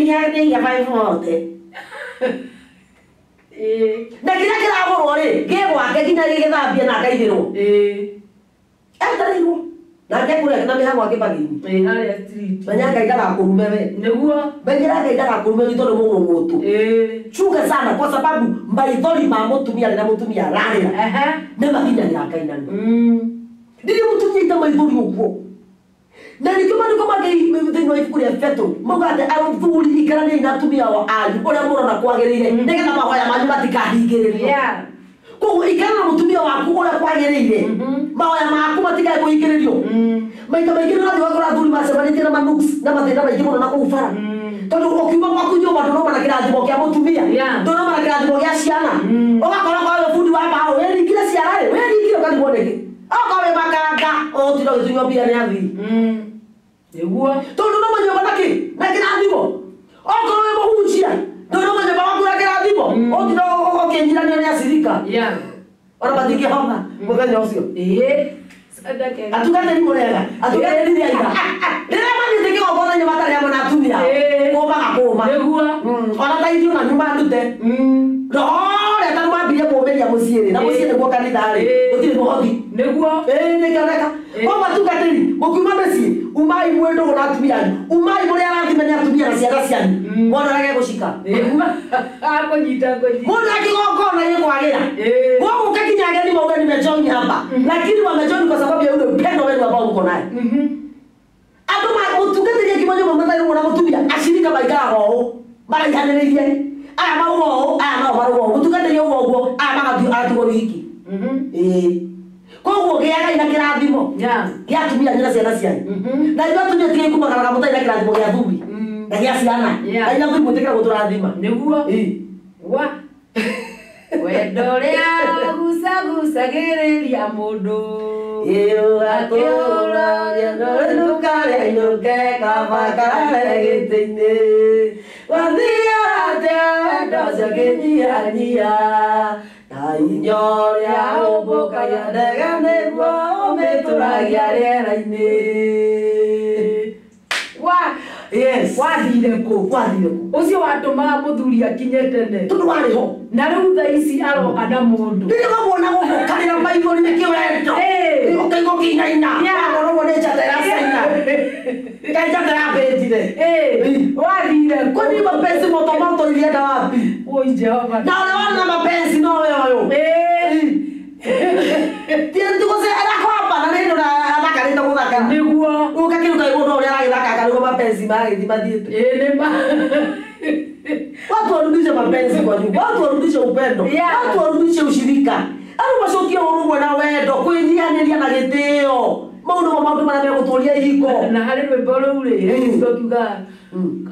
inya 540. Na kĩrĩa kĩragũrwo rĩ gĩ gwake nginya gĩgĩthambie na akaigĩrwo. Etereirwo. Nake kũrĩa na mĩhang'o akĩmbagĩini. Menya Ngai ndagakũrume we. Nĩguo. Menyera Ngai ndagakũrume nĩ tondũ mũng'ũng'ũtũ. Chunga sana kwa sababu maithori ma mũtumia rĩrĩa mũtumia ararĩra nĩ makinyagĩra Ngai narua. Ndirĩ mũtumia ita maithori ũguo. Na nĩkĩo maandĩko mangĩ thĩinĩ wa ibuku rĩa Petero mauga atĩ athuri ikaraniai na atumia ao anyu ũrĩa mũrona kwagĩrĩire nĩgetha mahoya manyu matikahingĩrĩrio. Koguo ikara na mũtumia waku ũrĩa kwagĩrĩire mahoya maku matikae kũhingĩrĩrio. Maita maingĩ nĩũrathiĩ ũgakora athuri macemanĩtie na manuks na mathĩna maingĩ mũno na kũu bara tondũ ũkiuma gwaku nyũmba ndũrauma na kĩrathimo kĩa mũtumia ndũrauma na kĩrathimo gĩa ciana ũgakora okorwo wĩ bundi wa mbaũ wĩringire ciara rĩ wĩringire ũkarigwo nĩkĩ okorwo wĩ makanga ũgũtinda ũgĩtunywo mbia nĩ athii. Nĩguo. Tondũ ndũrauma nyũmba na kĩ na kĩrathimo okorwo wĩ mũhunjia ndũrauma nyũmba gwaku na kĩrathimo ũtinda ũkĩnyiranio nĩ acirika ona matingĩhona mũthenya ũcio. Atungatĩri mũrega atungatĩri nĩ aiga rĩrĩa mathiĩte kĩgongona-inĩ matarĩ hamwe na atumia kũmaga kũma. Nĩguo. Ona ta ithuĩ ona nyuma ndute roho ũrĩa ta mambirie kũũmĩria mũciĩ rĩ na mũciĩ nĩguo kanitha rĩ gũtirĩ mũhothi. Nĩguo. Ĩĩ nĩkĩoneka. Koguo atungatĩri mũkiuma mĩciĩ umai mwĩ ndũgũ na atumia anyu umai mũrĩ arathime nĩ atumia na ciana cianyu mwana ũrĩa gegũcika. Nĩguo. Akũnyita kũnyita. Mũndũ akĩgongona gĩkwagĩra koguo ũkakinya ageni mauge nimejoin hapa lakini wamejoin kwa sababu ya ule upendo wenu ambao mko naye. Andũ mũtungatĩri akiuma nyũmba matarĩ na mũtumia acirika maikaraga ũũ maraihanĩrĩirie aya mauga ũũ aya nao marauga ũũ mũtungatĩri auga ũguo aya magathiĩ agatigwo wiki. Ĩĩ koguo gĩagai na kĩrathimo gĩa atumia anyu na ciana cianyu na ithuĩ atumia tigai kumagaraga mũtarĩ na kĩrathimo gĩa athuri na gĩa ciana na inyuĩ athuri mwĩtĩkĩre gũtũrathima. Nĩguo. Wa wendo ũrĩa gucagucagĩrĩria mũndũ ĩũgatũragia ndũkarĩinũke kaba karare gĩtĩ-inĩ wathiaga atĩa wendo ũcio ũkĩnyihanyia na inya ũrĩa ũmbũkagia ndege nĩguo ũmĩtũragia rĩera-inĩ. Wa Yes. Wathire kũ? Wathire kũ? Ũcio watũmaga mũthuri akinye tene. Tondũ warĩ ho. Na rĩu thaa ici aroka na mũndũ. Rĩrĩa ũkuona gũkũ karĩra maithori nĩ kĩwendo. Ũkaigua ũkĩinaina. Wamona ũguo nĩ njata ĩracaina. Kaĩ njata yambĩtire. Wathire kũ? Kwani mapenzi moto moto ilienda wapi? Oi Jehova. Na ũrĩa warĩ na mapenzi nowe ũyũ. Ti tukose arakwamba na nĩ ndũra athaka mapenzi magĩthiĩ mathiĩte. Watu warudishe mapenzi kwa nyumba, watu warudishe upendo, watu warudishe ushirika, andũ macokie ũrũmwe na wendo, kwĩnyihanĩria na gĩtĩo. Maũndũ ma maũndũ marĩa megũtũria ihiko. Na harĩ rwĩmbo rũu rĩ, gĩcigo kiugaga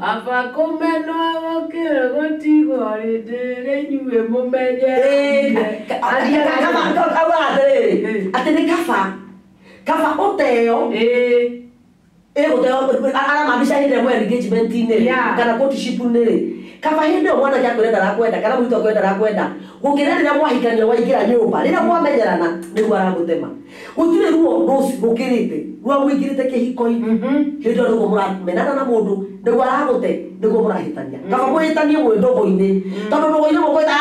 kaba kũmenwo gũkĩra gũtigwo rĩndĩ rĩrĩa inyuĩ mũmenye. Augaga atĩrĩrĩ, atĩ nĩ kaba ũteo ĩgũteo aramaanisha hĩndĩ ĩrĩa mwĩ engagement-inĩ rĩ, kana courtship-inĩ rĩ, kaba hĩndĩ ĩyo mwanake akwĩra ndarakwenda kana mũirĩtu akwĩra ndarakwenda, gũkĩra rĩrĩa mwahikania waingĩra nyũmba, rĩrĩa mwamenyerana nĩguo aragũtema. Gũtirĩ ruo rũkĩrĩte rwa mũingĩrĩte kĩhiko-inĩ, hĩndĩ ĩyo nĩguo mũramenana na mũndũ, nĩguo aragũte, nĩguo mũrahĩtania. Kaba mũhĩtanie mwĩ ndũgũ-inĩ, tondũ ndũgũ-inĩ mũkwĩta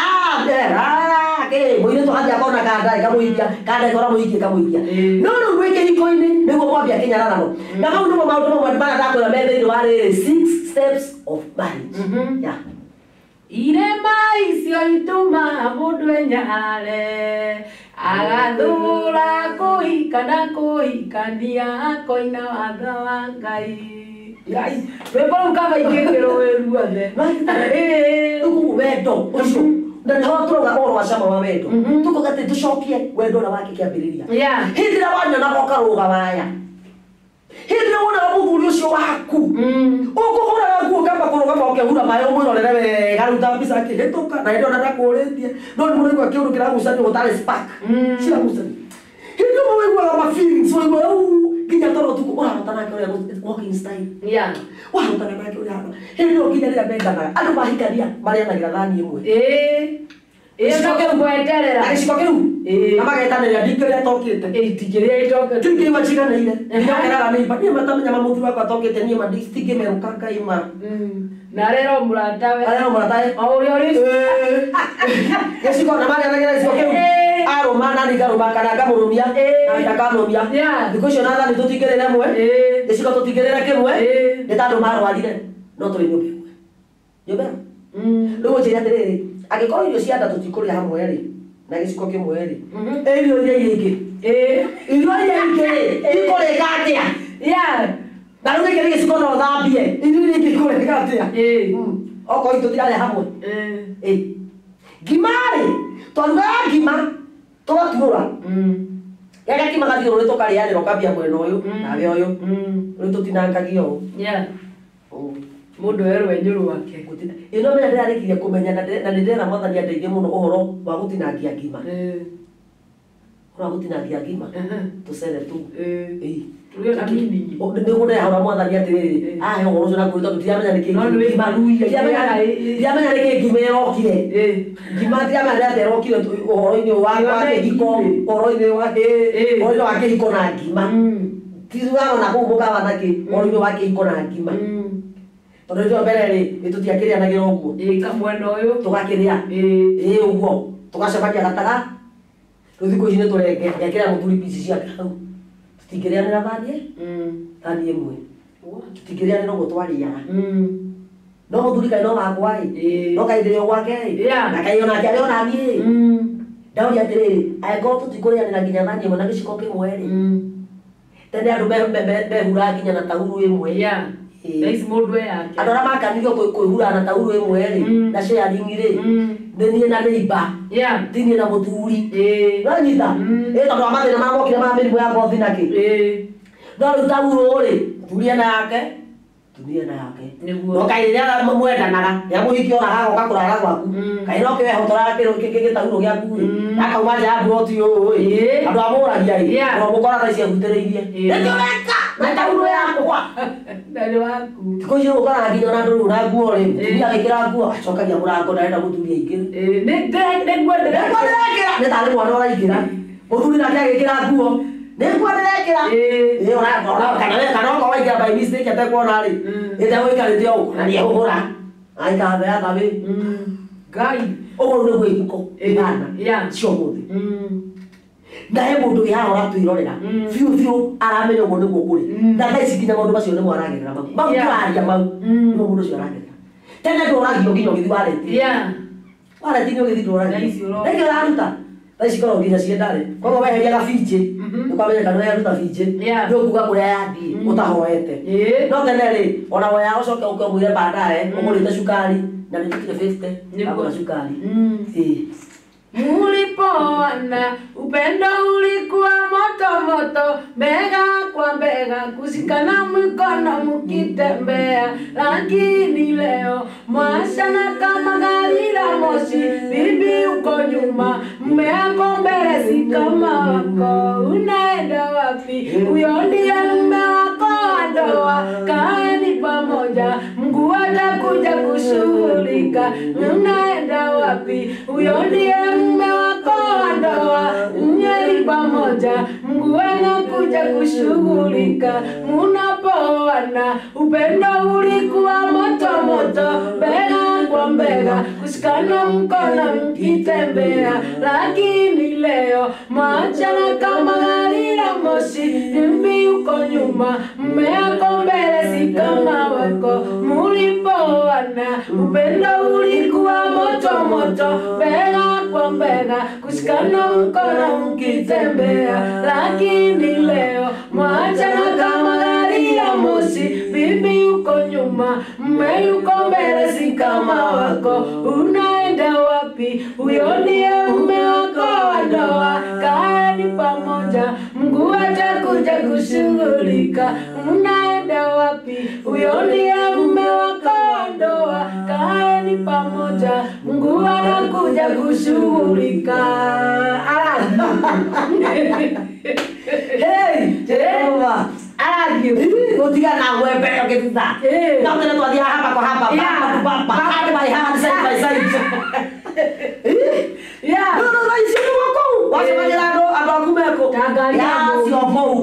mũirĩtu athiĩ akona kanda ĩkamũhikia, kanda ĩkora mũhikie ĩkamũhikia. No rĩu mwĩ kĩhiko-inĩ nĩguo mwambia kĩnyararano. Na mau nĩmo maũndũ mamwe marĩa ndakwĩra me thĩinĩ wa rĩrĩ 6 steps of marriage. Yeah. Irema icio itũmaga mũndũ enyarare, agathũra kũhika na kũhikania, akoina watho wa Ngai. Rwĩmbo rũu kaba ingĩkĩrwo wĩ ruothe. Rĩu wendo ũcio na nĩho tũrauga ũhoro wa cama wa wendo, tũkauga atĩ tũcokie wendo ũrĩa wake kĩambĩrĩria. Hĩndĩ ĩrĩa wanyonaga ũkarũga waya, hĩndĩ ĩrĩa wonaga mũthuri ũcio waku ũkũhũraga nguo ũkamba kũrũgama ũkehura maĩ ũmwĩrorere wega rĩu ta mbica akĩhĩtũka, na hĩndĩ ĩyo ndakũrĩtie, no nĩ mũraigua kĩũndũ kĩragucanio gũtarĩ spark ciragucanio. Hĩndĩ ĩyo waiguaga ma feelings, waiguaga nginya toro ũtukũ ũrarota nake ũrĩa walking style, warotaga nake ũrĩa ahana. Hĩndĩ ĩyo nginya rĩrĩa mendanaga andũ mahikania marĩanagĩra thani ĩmwe, na gĩciko kĩu, na magetanĩria ndingĩrĩa tokĩte, ndingĩigua njiganĩire, nginya ũkeraga nĩimba niĩ matamenya ma mũthuri wakwa tokĩte, niĩ ma citingĩmerũka ngaima. Na arera mũratawe, arera mũratawe o ũrĩa ũrĩ gĩciko, na marĩanagĩra gĩciko kĩu, arũma na niĩ ngarũma kana ngamũrũmia na ndakamũrũmia. Thikũ icio na thani tũtingĩrĩra ĩmwe, gĩciko tũtingĩrĩra kĩmwe, nĩ ta andũ marwarire no tũrĩ nyũmba ĩmwe. Nyũmba ĩmwe. Rĩu ũnjĩre atĩrĩrĩ, angĩkorwo irio cia nda tũtikũrĩa hamwe rĩ, na gĩciko kĩmwe rĩ, irio iria ingĩ, irio iria ingĩ rĩ, ikũrĩka atĩa? Na rĩu gĩkĩ nĩ gĩciko no ũthambie, irio iria ingĩ ikũrĩka atĩa? Okorwo itũ tũtirarĩa hamwe. Ngima rĩ, twarugaga ngima tũgaturũra, gaka kima gathiũrũrĩ tũkarĩanĩra, ũkambia mwena ũyũ nawe ũyũ, rĩu tũtinangagia ũũ. Mũndũ erwo enyũ rwake. Ĩno menya ndĩrarĩkirie kũmenya na nĩ ndĩrera mwathani andeithie mũno ũhoro wa gũtinangia ngima. Ũhoro wa gũtinangia ngima tũcere tũu. Nĩguo ndĩrahũra mwathani atĩrĩrĩ, ahe ũhoro ũcio na ngũrĩ tondũ ndiramenya nĩkĩ ngima ndiramenya nĩkĩ ngima ĩrokire. Ngima ndiramenya nĩ atĩa ĩrokire ũhoro-inĩ wa kĩhiko, ũhoro-inĩ wa ũhoro-inĩ wa kĩhiko na ngima. Titugaga ona kũu mũkawa nakĩ, ũhoro-inĩ wa kĩhiko na ngima. Tondũ hĩndĩ ĩyo mbere rĩ, nĩtũtiakĩrĩanagĩra ũguo. Kamwena ũyũ tũgakĩrĩa ũguo, tũgacemania gataga. Rĩu thikũ ici nĩtũrenge, ngekĩra mũthuri pici ciake hau. Tũtingĩrĩanĩra thani ĩmwe, tũtingĩrĩanĩra ũguo twarĩaga. No mũthuri kaĩ no wakwa ĩ, no kaĩ ndĩrĩ o gwake ĩ, na kaĩ onake arĩ ona niĩ ĩ. Ndauria atĩrĩrĩ, angĩkorwo tũtikũrĩanĩra nginya thani ĩmwe na gĩciko kĩmwe rĩ, tene andũ mehuraga nginya na taurũ ĩmwe. Andũ arĩa makanirio kwĩhura na taurũ ĩmwe rĩ, na sharing rĩ, nĩ niĩ na neighbor, ti niĩ na mũthuri. Ũranyita? Tondũ wa mathĩna marĩa mokire ma mĩrimũ ya ngothi na kĩ. No rĩu taurũ rĩ, mũthuri ena yake, mũtumia ena yake. No kaĩ rĩrĩa mwendanaga, rĩrĩa mũhiki ona agoka kũrara gwaku, kaĩ no kĩwehotoraga gĩtaurũ gĩaku rĩ, akauma nja ya mburoti ũũ ĩ, andũ amũragia ĩ, no mũkora thaa ici ehutĩrĩirie. Nĩkĩ ũreka na taurũ yakwa? Thikũ ici ũkoraga nginya ona andũ rĩu na nguo rĩ, mũtumia agĩkĩra nguo acokagia mũrango ndarenda mũthuri aingĩre. Nĩguo ndĩrekĩra, nĩ tarĩ mwana ũraingĩra. Mũthuri nake agĩkĩra nguo, nĩguo ndĩrekĩra. Kana okorwo waingĩra by mistake atekuona rĩ, ĩtegũikarĩte ũguo na nĩehũhũra. Aikara thĩ yathabĩ. Ngai. Ũguo rĩu nĩguo ihiko ihana cia ũmũthĩ. Na he mũndũ wĩ haha ũratwĩrorera biũ biũ aramenya ũguo nĩguo kũrĩ. Na thaa ici nginya maũndũ macio nĩmo aragerera mau. Mau tũraria mau nĩmo mũndũ ũcio aragerera. Tene ndũragio nginya ũgĩthiĩ wareti. Wareti nĩ ũgĩthiĩ ndũragio. Nĩkĩ ũraruta? Thaa ici korwo nginya ciĩ ndarĩ. Koguo weheria gabinjĩ, nĩũkamenya kana nĩyaruta binjĩ, nĩũkuga kũrĩa yathiĩ ũtahoete. No tene rĩ, ona woya ũcoke ũke ũmwĩre baadaye ũgũrĩte cukari na nĩndutire 50 ndagũra cukari. Mulipoana upendo ulikuwa moto moto, bega kwa bega, kushikana mikono mukitembea, lakini leo mwachana kama gari la moshi. Bibi uko nyuma, mume ako mbele, si kama wako. Unaenda wapi? Huyo ndiye mume wako wa ndoa. Kaeni pamoja, Mungu atakuja kushughulika. Unaenda wapi? Huyo ndiye mume wako wa ndoa. Nyeri pamoja, Mungu anakuja kushughulika. Munapoana upendo ulikuwa moto moto, bega kwa bega, kushikana mkono mkitembea, lakini leo mwachana kama gari la moshi. Mimi uko nyuma, mume ako mbele, si kama wako. Mulipoana upendo ulikuwa moto moto, bega kwa bega, kushikana mkono mkitembea, lakini leo mwachana kama gari la moshi. Bibi uko nyuma, mume yuko mbele, si kama wako. Unaenda wapi? Huyo ndiye mume wako wa ndoa. Kaeni pamoja, Mungu atakuja kushughulika. Unaenda wapi? Huyo ndiye mume wako wa ndoa. Kaeni pamoja, Mungu anakuja kushughulika. Hey, Jehova. Gũtigana na mbere ũgĩthutha. No tene twathiaga hapa kwa hapa, baba baba, hand by hand, side by side. No, no, no, icio nĩguo kũu. Wacemania na andũ aku mekũ. Acio kũu.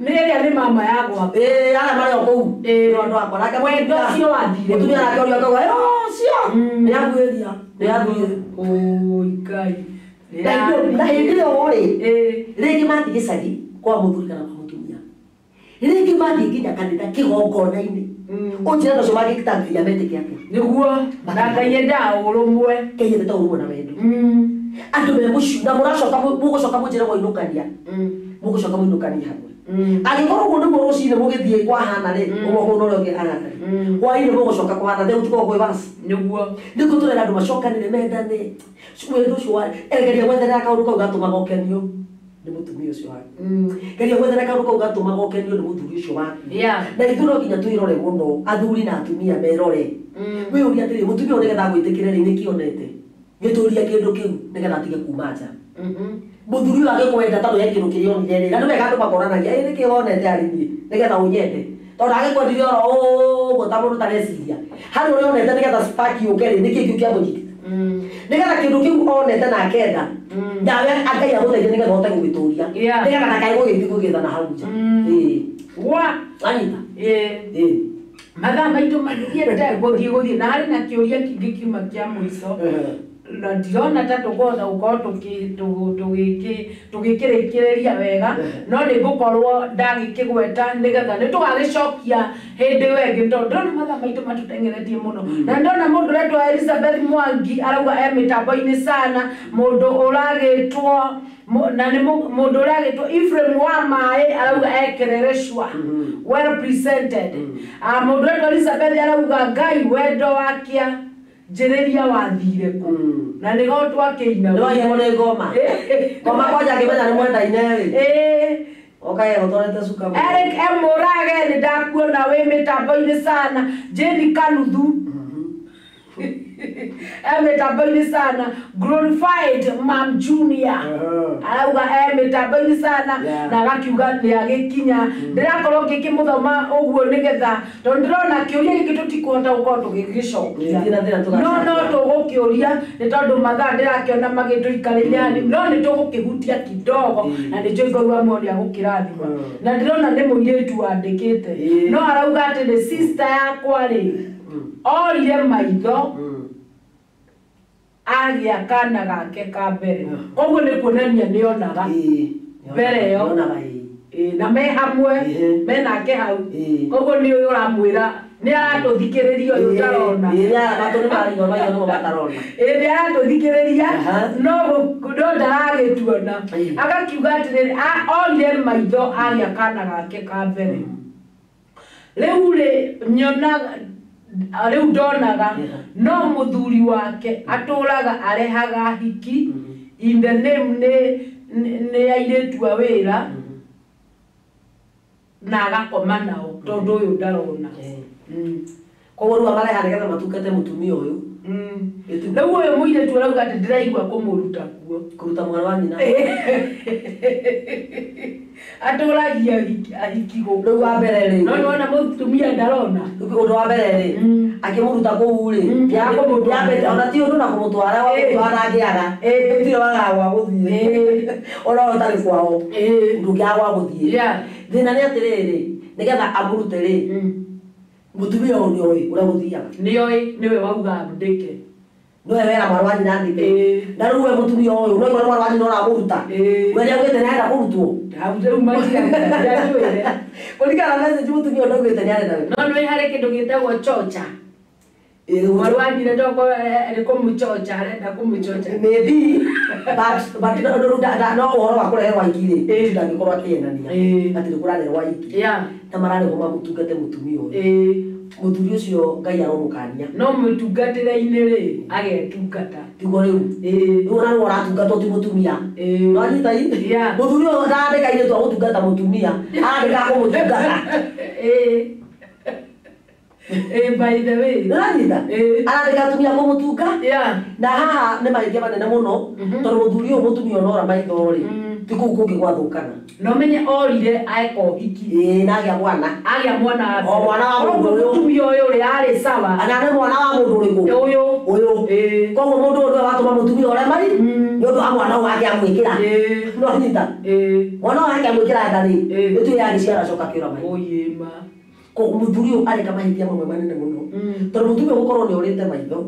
Nĩ ĩrĩa nĩ mama yakwa. Arĩa marĩ o kũu. Nĩ andũ akwa. Nake wendo ũcio wathire. Mũtumia nake ũrĩa akauga, ũcio nĩakuĩria. Nĩathiĩ. Oi Ngai. Na hĩndĩ ĩyo rĩ, rĩngĩ mathiĩ gĩcagi kwa mũthuri kana kwa mũtumia. Rĩngĩ mathiĩ nginya kanitha kĩgongona-inĩ. Ũnjĩre andũ acio mangĩtangaria metĩkia atĩa? Nĩguo. Na Ngai endaga ũrũmwe. Ngai endete ũrũmwe na wendo. Andũ me mũciĩ na mũracoka mũgũcoka mũnjĩre mwainũkania. Mũgũcoka mũinũkania hamwe. Angĩkorwo ũguo nĩguo rũcinĩ mũgĩthiĩ kwahana rĩ, ũmwe kũu na ũrĩa ũngĩ ahana rĩ, hwaĩ-inĩ mũgũcoka kũhana thĩ gũtikoragwo kwĩ waci. Nĩguo. Nĩguo tũrera andũ macokanĩre mendane. Wendo ũcio wa geria gwetherera kaũndũ kau gatũmaga ũkenio nĩ mũtumia ũcio waku. Geria gwetherera kaũndũ kau gatũmaga ũkenio nĩ mũthuri ũcio waku. Na ithuĩ no nginya twĩrore mũno, athuri na atumia merore. Wĩyũrie atĩrĩrĩ, mũtumia ũyũ nĩgetha agwĩtĩkĩre rĩ, nĩkĩ onete? Gĩtũria kĩndũ kĩu nĩgetha atige kuma nja. Mũthuri ũyũ agĩkwenda tondũ he kĩndũ kĩrĩa onire rĩ, na nĩ wega andũ makoranagia, ĩ nĩkĩ wonete harĩ niĩ nĩgetha ũnyende. Tondũ agĩkwendire oro ũguo ta mũndũ tareciria. Harĩ ũrĩa onete nĩgetha spark yũke rĩ, nĩkĩ kĩu kĩamũnyitĩte? Nĩgetha kĩndũ kĩu onete na akenda, nawe Ngai agũteithie nĩgetha ũhote gũgĩtũria. Nĩgetha ndakae gũgĩthiĩ gũgĩetha na hau nja. Wanyita? Mathaa maitũ mathiĩte gũthiĩ na harĩ na kĩũria kĩngĩ kiuma kĩa mũico. Na ndirona ta tũkũhota gũkorwo tũgĩkĩrĩkĩrĩria wega, no nĩ ngũkorwo ndagĩkĩgweta nĩgetha nĩ tũgagĩcokia hĩndĩ ĩyo ĩngĩ, tondũ ndĩrona mathaa maitũ matũteng'eretie mũno. Na ndona mũndũ ũretwo Elizabeth Mwangi arauga e mĩtambo-inĩ sana, mũndũ ũragĩtwo na nĩ mũndũ ũragĩtwo Ephraim wa Maĩ arauga e Kerereshwa, well presented. Mũndũ ũretwo Elizabeth arauga Ngai wendo wakia njĩrĩria wathire kũ, na nĩho twakĩina. Nĩwaiywo nĩ ngoma. Ngoma kwanja akĩmenya nĩ mwendaine rĩ. Okae ũtwarĩte cuka mũno. Eric M. Mũrage nĩ ndakuona wĩ mĩtambo-inĩ sana. Jane Kanuthu e mĩtambo-inĩ sana. Glorified Mam Junior arauga e mĩtambo-inĩ sana, na agakiuga nĩ agĩkinya. Ndĩrakorwo ngĩkĩmũthoma ũguo nĩgetha tondũ ndĩrona kĩũria gĩkĩ tũtikũhota gũkorwo tũgĩgĩcokia, no tũgũkĩũria nĩ tondũ mathaa ndĩrakĩona magĩtũikarĩire hanini, no nĩ tũgũkĩhutia kidogo na nĩ njũĩ Ngai wa muoyo nĩ agũkĩrathima. Na ndĩrona nĩ mũirĩtu wandĩkĩte, no arauga atĩ nĩ sister yakwa rĩ, orire maitho agĩa kana gake ka mbere, koguo nĩ kuonania nĩonaga mbere ĩyo, na me hamwe menake hau, koguo nĩ ũyũ ũramwĩra Nĩ aratũthikĩrĩria ũyũ ũtarona. Matũ nĩ marigwo maitho nĩmo matarona. Ĩ nĩ aratũthikĩrĩria no ndaragĩtuona. Agakiuga atĩrĩrĩ orire maitho agĩa kana gake ka mbere. Rĩu rĩ nyonaga rĩu ndonaga no mũthuri wake atũraga arehaga hiki in the name nĩ airĩtu a wĩra na agakoma nao tondũ ũyũ ndarona. Koguo rĩu amareha nĩgetha matungate mũtumia ũyũ. Rĩu ũyũ mũirĩtu arauga atĩ ndĩraigua kũmũruta kuo. Kũruta mwana wa nyina. Atũragia ahiki gũkũ. Rĩu wa mbere rĩ. No nĩwona mũtumia ndarona. Ũndũ wa mbere rĩ akĩmũruta kũu rĩ ona ti ũndũ na kũmũtwara wamũtwara angĩaga gũtirĩ wagaga gwa gũthiĩ ona ũtarĩ kwao ndũngĩaga gwa gũthiĩ. Thĩna nĩ atĩrĩrĩ nĩgetha amũrute rĩ mũtumia ũyũ nĩoĩ ũrĩa gũthiaga. Nĩoĩ nĩwe wauga ndĩke. Nĩwe wera mwana wa nyina andĩke. Na rĩu we mũtumia ũyũ no igua nĩ mwana wa nyina ũramũruta. We nĩaugĩte nĩarenda kũrutwo. Rĩu matiratwĩre. Kũringana na message mũtumia ũyũ ndaugĩte nĩarenda. No nĩũĩ harĩ kĩndũ gĩtagwo chocha. Mwarĩ wa nyina tokorwo nĩ kũmũchocha arenda kũmũchocha. Maybe but no ũhoro wa kũreherwo ahiki rĩ ndangĩkorwo akĩenania atĩ nĩ kũrarehwo ahiki na mararehwo mamũtungate mũtumia ũyũ. Mũthuri ũcio Ngai aromũkania. No mũtungatĩre-inĩ rĩ agetungata. Tiguo rĩu. Rĩu ona nĩwe ũratungatwo ti mũtumia. No anyita i? Mũthuri ũyũ ndarandĩka airĩtu a gũtungata mũtumia, arandĩka a kũmũtungata. By the way. Nĩũranyita? Arandĩka atumia a kũmũtunga. Na haha nĩ mahĩtia manene mũno tondũ mũthuri ũyũ mũtumia ona ora maitho rĩ ti kũu kũngĩ gwathũkana. No menye orire eka ũhiki. Na agĩa mwana. Agĩa mwana wa mbere. O mwana wa mũndũ ũyũ. Mũtumia ũyũ rĩ arĩ sawa. Ana nĩ mwana wa mũndũ ũrĩkũ? Ũyũ. Ũyũ. Koguo mũndũ ũyũ nĩwe watũma mũtumia ũrĩa mai nĩ ũndũ wa mwana ũyũ wake amwĩkĩra. No nyita. Mwana ũyũ wake amwĩkĩra nda rĩ ĩtuĩke agĩciara acoka akĩũra mai. Ũyĩma. Koguo mũthuri ũyũ areka mahĩtia mamwe manene mũno. Tondũ mũtumia gũkorwo nĩ orĩte maitho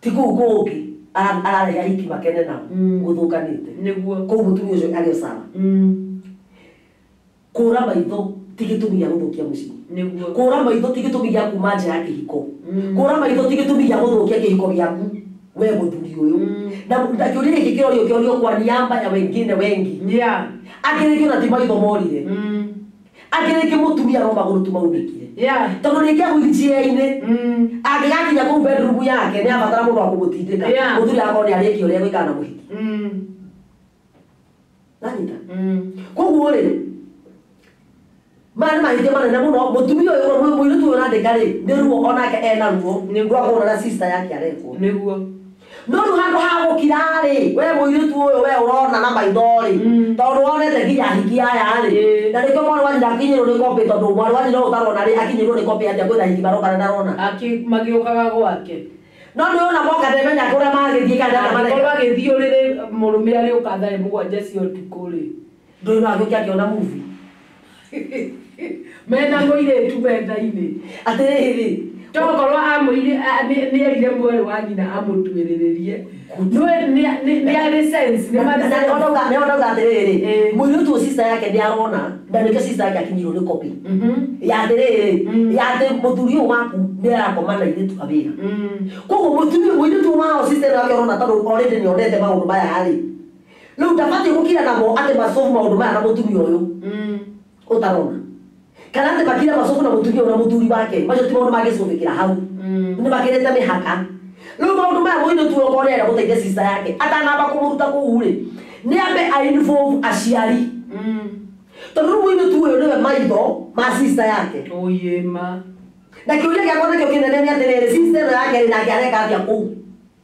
ti kũu kũngĩ ararehe ahiki makene nao gũthũkanĩte. Nĩguo. Koguo mũtumia ũcio arĩ o sawa. Kũra maitho ti gĩtũmi gĩa gũthũkia mũciĩ. Nĩguo. Kũra maitho ti gĩtũmi gĩa kuma nja ya kĩhiko. Kũra maitho ti gĩtũmi gĩa gũthũkia kĩhiko gĩaku we mũthuri ũyũ. Na kĩũria gĩkĩ kĩrorio kĩorio kwa niaba ya wengine wengi. Akĩrĩkio na ti maitho morire. Akĩrĩkio mũtumia no magũrũ tu maunĩkire. Tondũ rĩngĩ wheelchair-inĩ angĩgakinya kũu bedroom yake nĩ abatara mũndũ wa kũmũtindĩka. Mũthuri akorwo nĩ arĩkia ũrĩa egwĩkaga na mũhiki. Nanyita. Koguo rĩ maya nĩ mahĩtia manene mũno. Mũtumia ũyũ mũirĩtu ũyũ ũrandĩka rĩ nĩ ruo onake ena ruo rwa kuona na sister yake arekwo. Nĩguo. No rĩu handũ ha gũkira rĩ we mũirĩtu ũyũ we ũrona na maitho rĩ tondũ wonete nginya ahiki aya rĩ na nĩkĩo mwarĩ wa nyina akinyĩrwo nĩ copy tondũ mwarĩ wa nyina ũyũ ũtarona rĩ akinyĩrwo nĩ copy atĩa kwĩna ahiki maroka na ndarona. Magĩũkaga gwake. No nĩ ona moka ndemenya kũrĩa magĩthiĩ kana atĩa mareka. Angĩkorwo agĩthiĩ ũrĩrĩ mũrũme arĩũka thaa 7 cia ũtukũ rĩ. Ndũĩ no agĩũke akĩona movie. Mena mũirĩtu metha-inĩ. Atĩrĩrĩ tokorwo amũire nĩ erire mwarĩ wa nyina amũtuĩrĩrĩrie. Nĩ arĩ sense nĩ marĩ nĩonauga atĩrĩrĩ mũirĩtu ũyũ sister yake nĩ arona na nĩkĩo sister yake akinyirwo nĩ copy ya atĩrĩrĩ ya atĩ mũthuri ũyũ waku nĩ arakoma na airĩtu a wĩra. Koguo mũtumia mũirĩtu wao sister yake arona tondũ already nĩ onete maũndũ maya rĩ rĩu ndabatiĩ gũkira namo atĩ masolve maũndũ maya na mũtumia ũyũ ũtarona. Kana atĩ makira masolve na mũtumia ũyũ na mũthuri wake macio ti maũndũ mangĩcũbĩkĩra hau. Nĩ makĩrĩte mĩhaka. Rĩu maũndũ maya mũirĩtu ũyũ okorwo nĩarenda gũteithia sister yake atanamba kũmũruta kũu rĩ nĩ ambe a involve aciari. Tondũ rĩu mũirĩtu ũyũ nĩwe maitho ma sister yake. Ũyĩma. Na kĩũria gĩakwa nakĩo kĩnene nĩ atĩrĩrĩ sister ĩno yake rĩ nake areka atĩa kũu?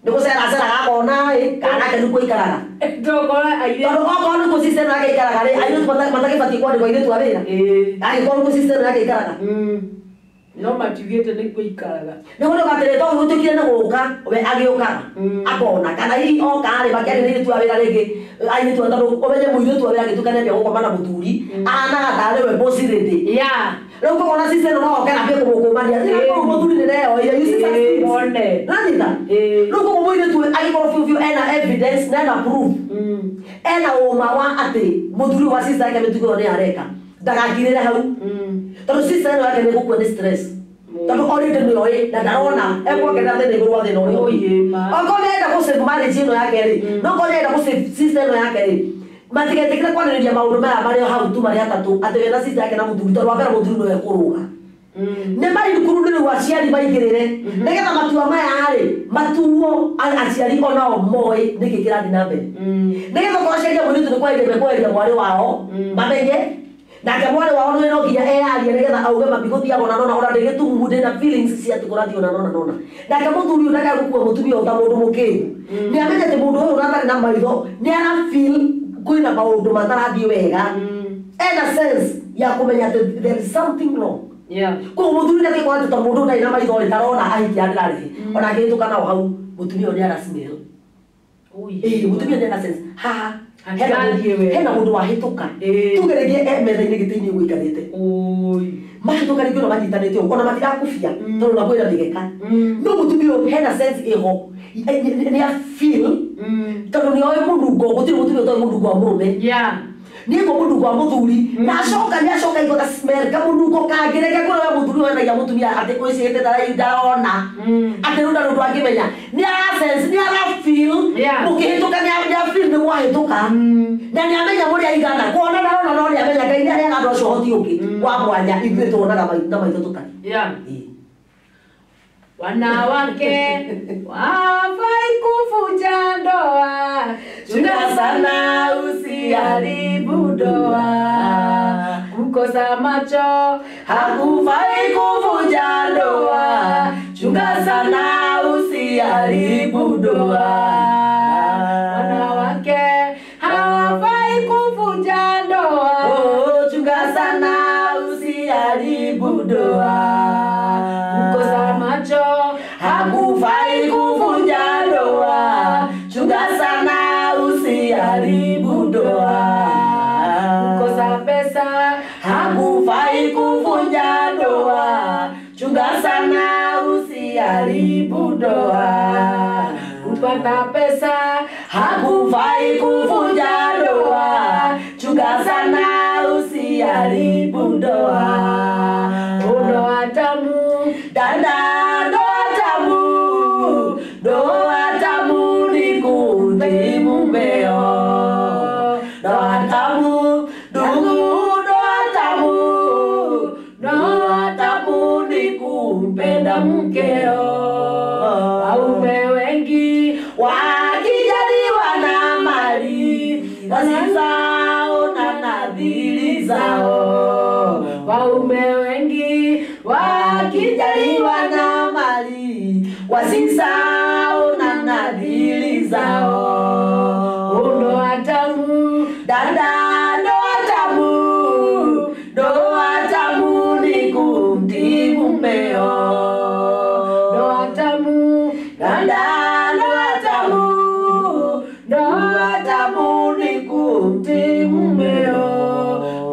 Nĩ gũceraceraga akona ĩ kana nake nĩkuo aikaraga. Tokorwo airĩtu. Tondũ okorwo nĩkuo sister ĩno yake aikaraga rĩ airĩtu matagĩbatiĩ kwandĩkwo airĩtu a wĩra. Angĩkorwo nĩkuo sister ĩno yake aikaraga. No matiugĩte nĩkuo aikaraga. Nĩguo nĩuga atĩrĩ tondũ gũtuĩkire nĩ gũka we agĩũkaga akona kana hihi oka rĩ makĩaria na airĩtu a wĩra rĩngĩ airĩtu tondũ ũmenye mũirĩtu wa wĩra agĩtuĩka nĩambia gũkoma na mũthuri ahanaga tarĩ we boss lady. Rĩu koguo ona sister ĩno no oke na ambie kũmũkũmania tiga kũu mũthuri nĩndeyoire you see such things. Nanyita. Rĩu koguo mũirĩtu ũyũ angĩkorwo biũ biũ ena evidence na ena proof ena ũma wa atĩ mũthuri wa sister yake mĩtugo ĩyo nĩ areka ndagakirĩre hau tondũ sister ĩno yake nĩ gũkua nĩ stress. Tondu already nĩ oĩ na ndarona ekuongerera thĩna igũrũ wa thĩna ũrĩa ũngĩ. Okorwo nĩarenda gũ save marriage ĩno yake rĩ, no okorwo nĩarenda gũ save sister ĩno yake rĩ, matigetĩkĩre kwarĩrĩria maũndũ maya marĩ hau tu marĩ atatũ atĩ we na sister yake na mũthuri, tondũ wa mbere mũthuri nĩwe ekũrũga. Nĩ marikuru nĩ rĩu aciari maingĩrĩre nĩgetha matua maya rĩ matuo aciari onao moĩ nĩkĩ kĩrathiĩ na mbere, nĩgetha okorwo aciari a mũirĩtu nĩ kweheria mekweheria mwarĩ wao mamenye, nake mwarĩ wao nĩwe no nginya eyarie nĩgetha auge mami gũthiaga ona nona ona ndĩ gĩtumumu ndĩna feelings cia atĩ kũrathiĩ ona nona nona. Nake mũthuri ũyũ ndakae gũkua mũtumia ũyũ ta mũndũ mũkĩgu, nĩ amenye atĩ mũndũ ũyũ atarĩ na maitho nĩ ara feel kwĩna maũndũ matarathiĩ wega, ena sense ya kũmenya atĩ there is something wrong. Koguo mũthuri ndakĩkora atĩ ta mũndũ ũtarĩ na maitho rĩ tarona ahikia ndĩrarĩhi ona akĩhĩtũka nao hau mũtumia ũyũ nĩ ara smell. Mũtumia nĩ ara sense haha hena mũndũ wahĩtũka, tuge rĩngĩ e metha-inĩ gĩtĩ-inĩ ũguo aikarĩte, mahĩtũka rĩngĩ ona manyitanĩte ũguo ona matirakubia tondũ ona kwĩna mĩgeka, no mũtumia ũyũ hena sense ĩho nĩ a feel tondũ nĩ oĩ mũnungo, gũtirĩ mũtumia ũtoĩ mũnungo wa mũrũme, nĩguo mũnungo wa mũthuri, na acoka nĩ acoka igua ga smell kamũnungo kangĩ, reke kwĩra we mũthuri wonagia mũtumia atĩ ũicĩte ndarona atĩ rĩu ndarĩ ũndũ angĩmenya, nĩ ara sense nĩ ara feel mũkĩhĩtũka nĩ ara feel nĩ mwahĩtũka na nĩ amenya mũrĩ aigana kuona ndarona no nĩ amenya Ngai nĩ aheaga andũ acio ũhoti ũngĩ wa mwanya ithuĩ tuonaga na maitho tũtarĩ. Wanawake hawafai kuvunja ndoa, chunga sana usiharibu ndoa. Kukosa macho hakufai kuvunja ndoa, chunga sana usiharibu ndoa. Wanawake hawafai kuvunja ndoa, chunga sana usiharibu ndoa. Kukosa macho hakufai kuvunja ndoa, chunga sana usiharibu ndoa. Kukosa pesa hakufai kuvunja ndoa, chunga sana usiharibu ndoa. Kupata pesa hakufai kuvunja ndoa, chunga sana usiharibu ndoa. Ndoa tamu dada, ndoa tamu, ndoa tamu ni kumtii mumeo. Ndoa tamu ndugu, ndoa tamu, ndoa tamu ni kumpenda mkeo. Waume wengi wakijaliwa na mali wasisahau na nadhiri zao. Waume wengi wakijaliwa na mali wasisahau na nadhiri zao. Ndoa tamu dada, ndoa tamu, ndoa tamu ni kumtii mumeo. Ndoa tamu dada, ndoa tamu, ndoa tamu ni kumtii mumeo.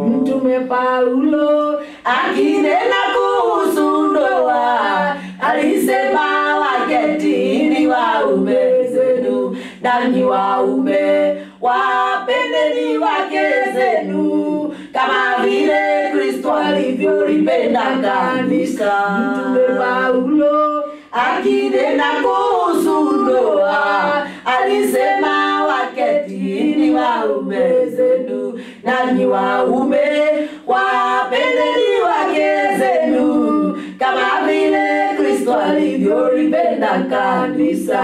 Mtume Paulo akinena kuhusu ndoa alisema waketini waume zenu, nanyi waume wapendeni wake zenu kama vile Kristo alivyolipenda kanisa. Mtume Paulo akinena kuhusu ndoa alisema waketini waume zenu, nanyi waume wapendeni wake zenu kama vile Kristo alivyolipenda kanisa.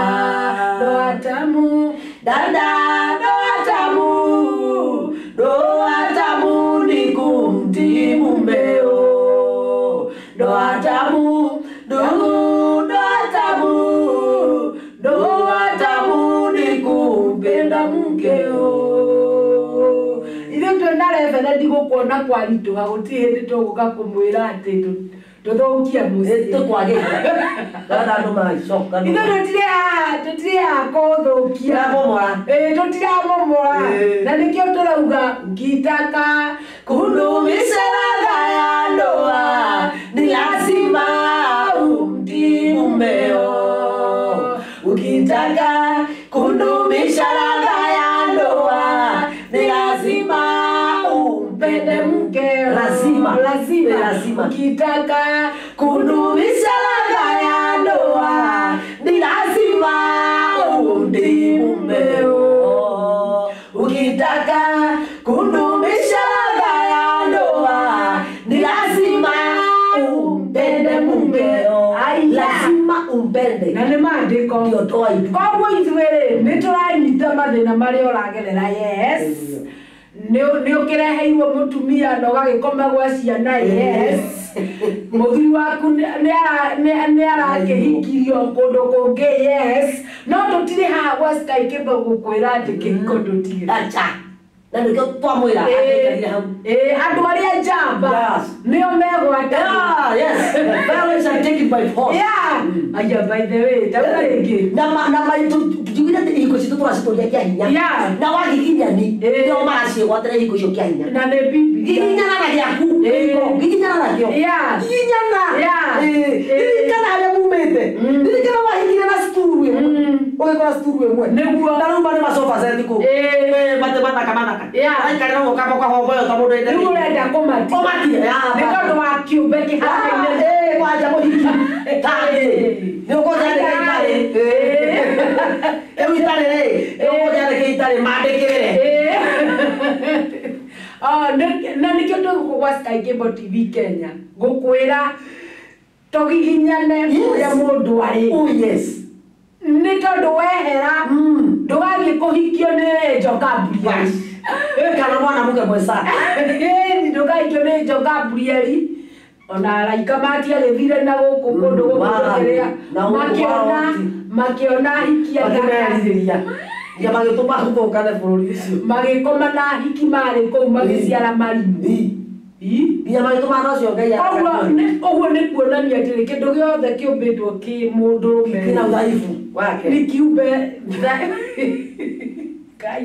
Ndoa tamu dada, ndoa tamu, ndoa tamu ni kumtii mumeo. Ndoa tamu ndugu, ndoa tamu, ndoa tamu ni kumpenda mkeo. Ithuĩ twĩna reverend gũkuona kwaritũha gũtirĩ hĩndĩ tũgũka kũmwĩra atĩ tũthũkie mũciĩ tũkwagĩria andũ magicoka ithuĩ tũtirĩ a kũthũkia tũtiramomora, na nĩkĩo tũrauga ngitaka kudumisha ladha ya ndoa ni lazima umtii mumeo. Ukitaka kudumisha ladha ya ndoa ni lazima umpende mkeo. Lazima, lazima, lazima. Ukitaka Kudumisha ladha ya ndoa ni lazima umtii mumeo. Ukitaka kudumisha ladha ya ndoa ni lazima umpende mumeo. Lazima umpende. Na nĩ maandĩko. Ndio ndoa idumu. Koguo ithuĩ rĩ nĩ tũranyita mathĩna marĩa ũragerera, yes. Nĩ ũkĩreheirwo mũtumia na ũgagĩkoma gwa ciana, yes. Mũthuri waku nĩ arakĩhikirio kũndũ kũngĩ, yes. No tũtirĩ haha gwa Sky Cable gũkwĩra atĩ kĩhiko ndũtige. Acha. Na nĩkĩo twamwĩra ataikarire hau. Andũ arĩa njamba nĩo megwata. Yes. Violence I take it by force. Yeah. Aya, by the way, tauga rĩngĩ. Na maitũ tujugire atĩ ihiko citũ tũracitũria kĩa hinya. Na wagiginyani nĩo maraciĩgwatĩra ihiko icio kĩa hinya. Na nĩ bibi. Giginyana na gĩaku. Giginyana nakĩo. Giginyana. Ririkana harĩa mumĩte. Ririkana wahikire na cukuru ĩmwe. Ũgĩkora cukuru ĩmwe. Nĩguo. Na rĩu marĩ masofa set kũu. Mate mathaka mathaka. Aikarĩra gũka ũkahomboyo ta mũndũ Rĩu ũrenda kũmatia. Kũmatia. Nĩ tondũ wa kĩũmbe kĩhanaine. Kwanja mũhiki. Tarĩ. Nĩ ũkũnjandĩka itarĩ. Rĩu itarĩ rĩ. Nĩ ũkũnjandĩka itarĩ mandĩkĩrĩre. Na nĩkĩo twĩ gũkũ gwa Sky Cable TV Kenya gũkwĩra tũgiginyane kũrĩa mũndũ arĩ. Oh yes. Nĩ tondũ wehera ndũgathiĩ kũhikio nĩ Angel Gabriel. Kana mwana mũke mwesa. Ndũkahikio nĩ Angel Gabriel. Ona araika matiagĩthire na gũkũ kũndũ gũkũ kĩrĩa makĩona hiki Makĩmerirĩria. Nginya magĩtũma gũthũkane bũrũri ũcio. Magĩkoma na hiki marĩ kũu magĩciara marimũ. Nginya magĩtũma andũ acio Ngai Ũguo nĩ kuonania atĩrĩ kĩndũ gĩothe kĩũmbĩtwo kĩ mũndũrũme kĩna udhaifu wake. Nĩ kiumbe Ngai.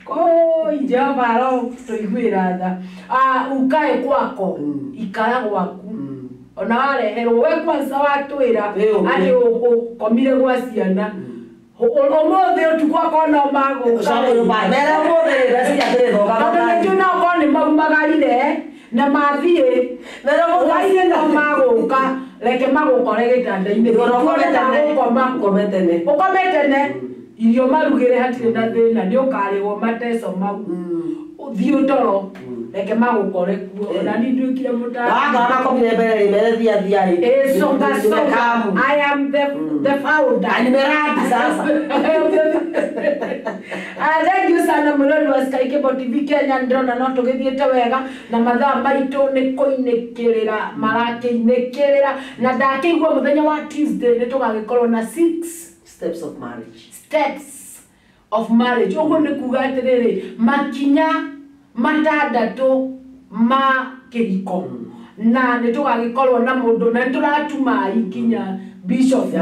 Koi Jehova arotũiguĩra tha. Ukae kwako, ikara gwaku. Ona wareherwo we kwanza watwĩra atĩ ũkomire gwa ciana. Ũmũthĩ ũtukũ akorwo no magũka. Mere ũmũthĩ rĩ ndeciria atĩrĩ thoka. Tondũ nĩnjũĩ no okorwo nĩ maumagarire na mathiĩ hwainĩ no magũka, reke magũkore gĩtanda-inĩ. Ũkome tene. Ũkome tene. Irio marugĩre hatirĩ na thĩna nĩ ũkarĩhwo mateco mau. Ũthiĩ ũtoro reke magũkore kuo. Ona niĩ nduĩkire mũtaaramu. Na wakora makomire mbere rĩ mere thia thia rĩ. Songa songa. I am the founder. Nimeradi sasa. Thank you sana mũrori wa Sky Cable TV Kenya. Ndĩrona no tũgĩthiĩte wega na mathaa maitũ nĩ kũinĩkĩrĩra marakĩinĩkĩrĩra na ndakĩigua mũthenya wa Tuesday nĩ tũgagĩkorwo na 6 steps of marriage. Steps of marriage. Ũguo nĩ kuga atĩrĩrĩ makinya matandatũ ma kĩhiko na nĩ tũgagĩkorwo na mũndũ na nĩ tũratuma ikinya bishop.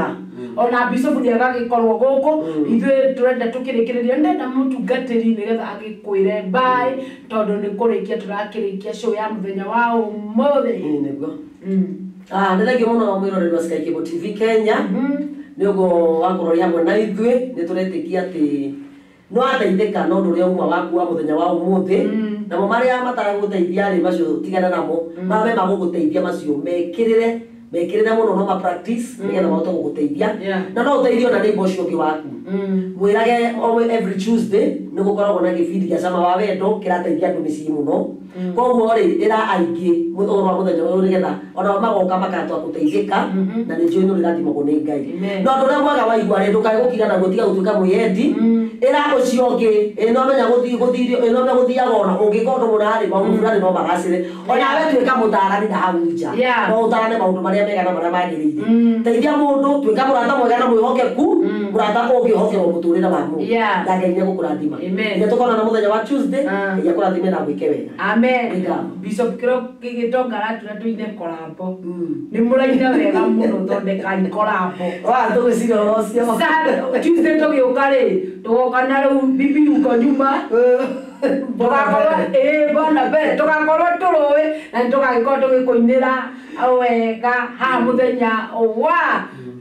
Ona bishop nĩ agagĩkorwo gũkũ ithuĩ tũrenda tũkĩrĩkĩrĩria ndenda mũtungatĩri nĩgetha agĩkwĩre bye tondũ nĩ kũrĩkia tũrakĩrĩkia show ya mũthenya wa ũmũthĩ. Nĩguo. Nĩ thengiũ mũno mwĩroreri wa Sky Cable TV Kenya. Nĩ ũguo wakorwo ũrĩ hamwe na ithuĩ nĩ tũretĩkia atĩ no ateithĩka no ũndũ ũrĩa uma waku wa mũthenya wa ũmũthĩ namo marĩa mataragũteithia rĩ macio tigana namo marĩa me magũgũteithia macio mekĩrĩre mũno no ma practice nĩgetha mahote gũgũteithia na no ũteithio na neighbor ũcio ũngĩ waku mwĩrage every Tuesday nĩ gũkoragwo na gĩbindi gĩa Cama wa Wendo kĩrateithia andũ mĩciĩ mũno koguo rĩ ĩra aingĩ ũhoro wa mũthenya ũyũ nĩgetha onao magoka makahota gũteithĩka na nĩ njũĩ nĩ ũrĩrathimagwo nĩ Ngai na ũndũ ũrĩa mwega waigua rĩ ndũkae gũkira naguo tiga gũtuĩka mwĩyendi ĩra ũcio ũngĩ ĩ no menya gũthiaga ona ũngĩka ũndũ mũna rĩ maũndũ fulani no magacĩre onawe tuĩka mũtaarani na hau nja no ũtaarane maũndũ marĩa mega na marĩa magĩrĩire teithia mũndũ tuĩka mũrata mwega na mwĩhokeku mũrata ũngĩhokerwo mũtũrĩre wa mũndũ na Ngai nĩegũkũrathima nĩ tũkonana mũthenya wa Tuesday Ngai akũrathime na gwĩke wega. Amen. Bishop Kĩro gĩgĩtonga aratwĩra tũine korambo nĩ mũraina wega mũno thondekai korambo. Tũgwĩciria ũhoro ũcio. Tuesday tũgĩũka rĩ tũgoka na rĩu bibi uko nyuma tũgakorwo bwana mbere tũgakorwo tũrũĩ na nĩ tũgagĩkorwo tũgĩkũinĩra wega haha mũthenya wa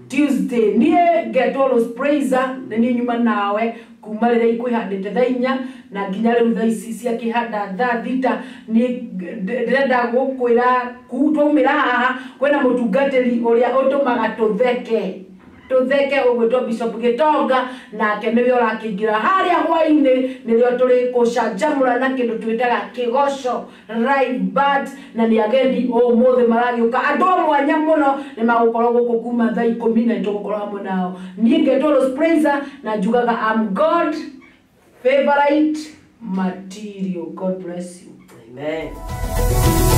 Tuesday. Niĩ ngetwo Rose Praiser, nĩ niĩ nyuma nawe kuma rĩrĩa ikwĩhandĩte thaa 4 na nginya rĩu thaa ici ciakĩhanda thaa 6. Niĩ ndĩrenda gũkwĩra twaumĩra haha kwĩna mũtungatĩri ũrĩa ũtũmaga tũtheke tũtheke ũgwĩtwo Bishop Gĩtonga, nake nĩwe ũrakĩingĩra harĩa hwainĩ nĩrĩo tũrĩ gũcanjamũra na kĩndũ twĩtaga kĩgoco live band, na nĩ ageni ũmũthĩ maragĩũka andũ a mwanya mũno nĩ magũkorwo gũkũ kuma thaa 10 na nĩtũgũkorwo hamwe nao. Niĩ ngetwo Rose Praiser na njugaga I'm God favorite material. God bless you. Amen.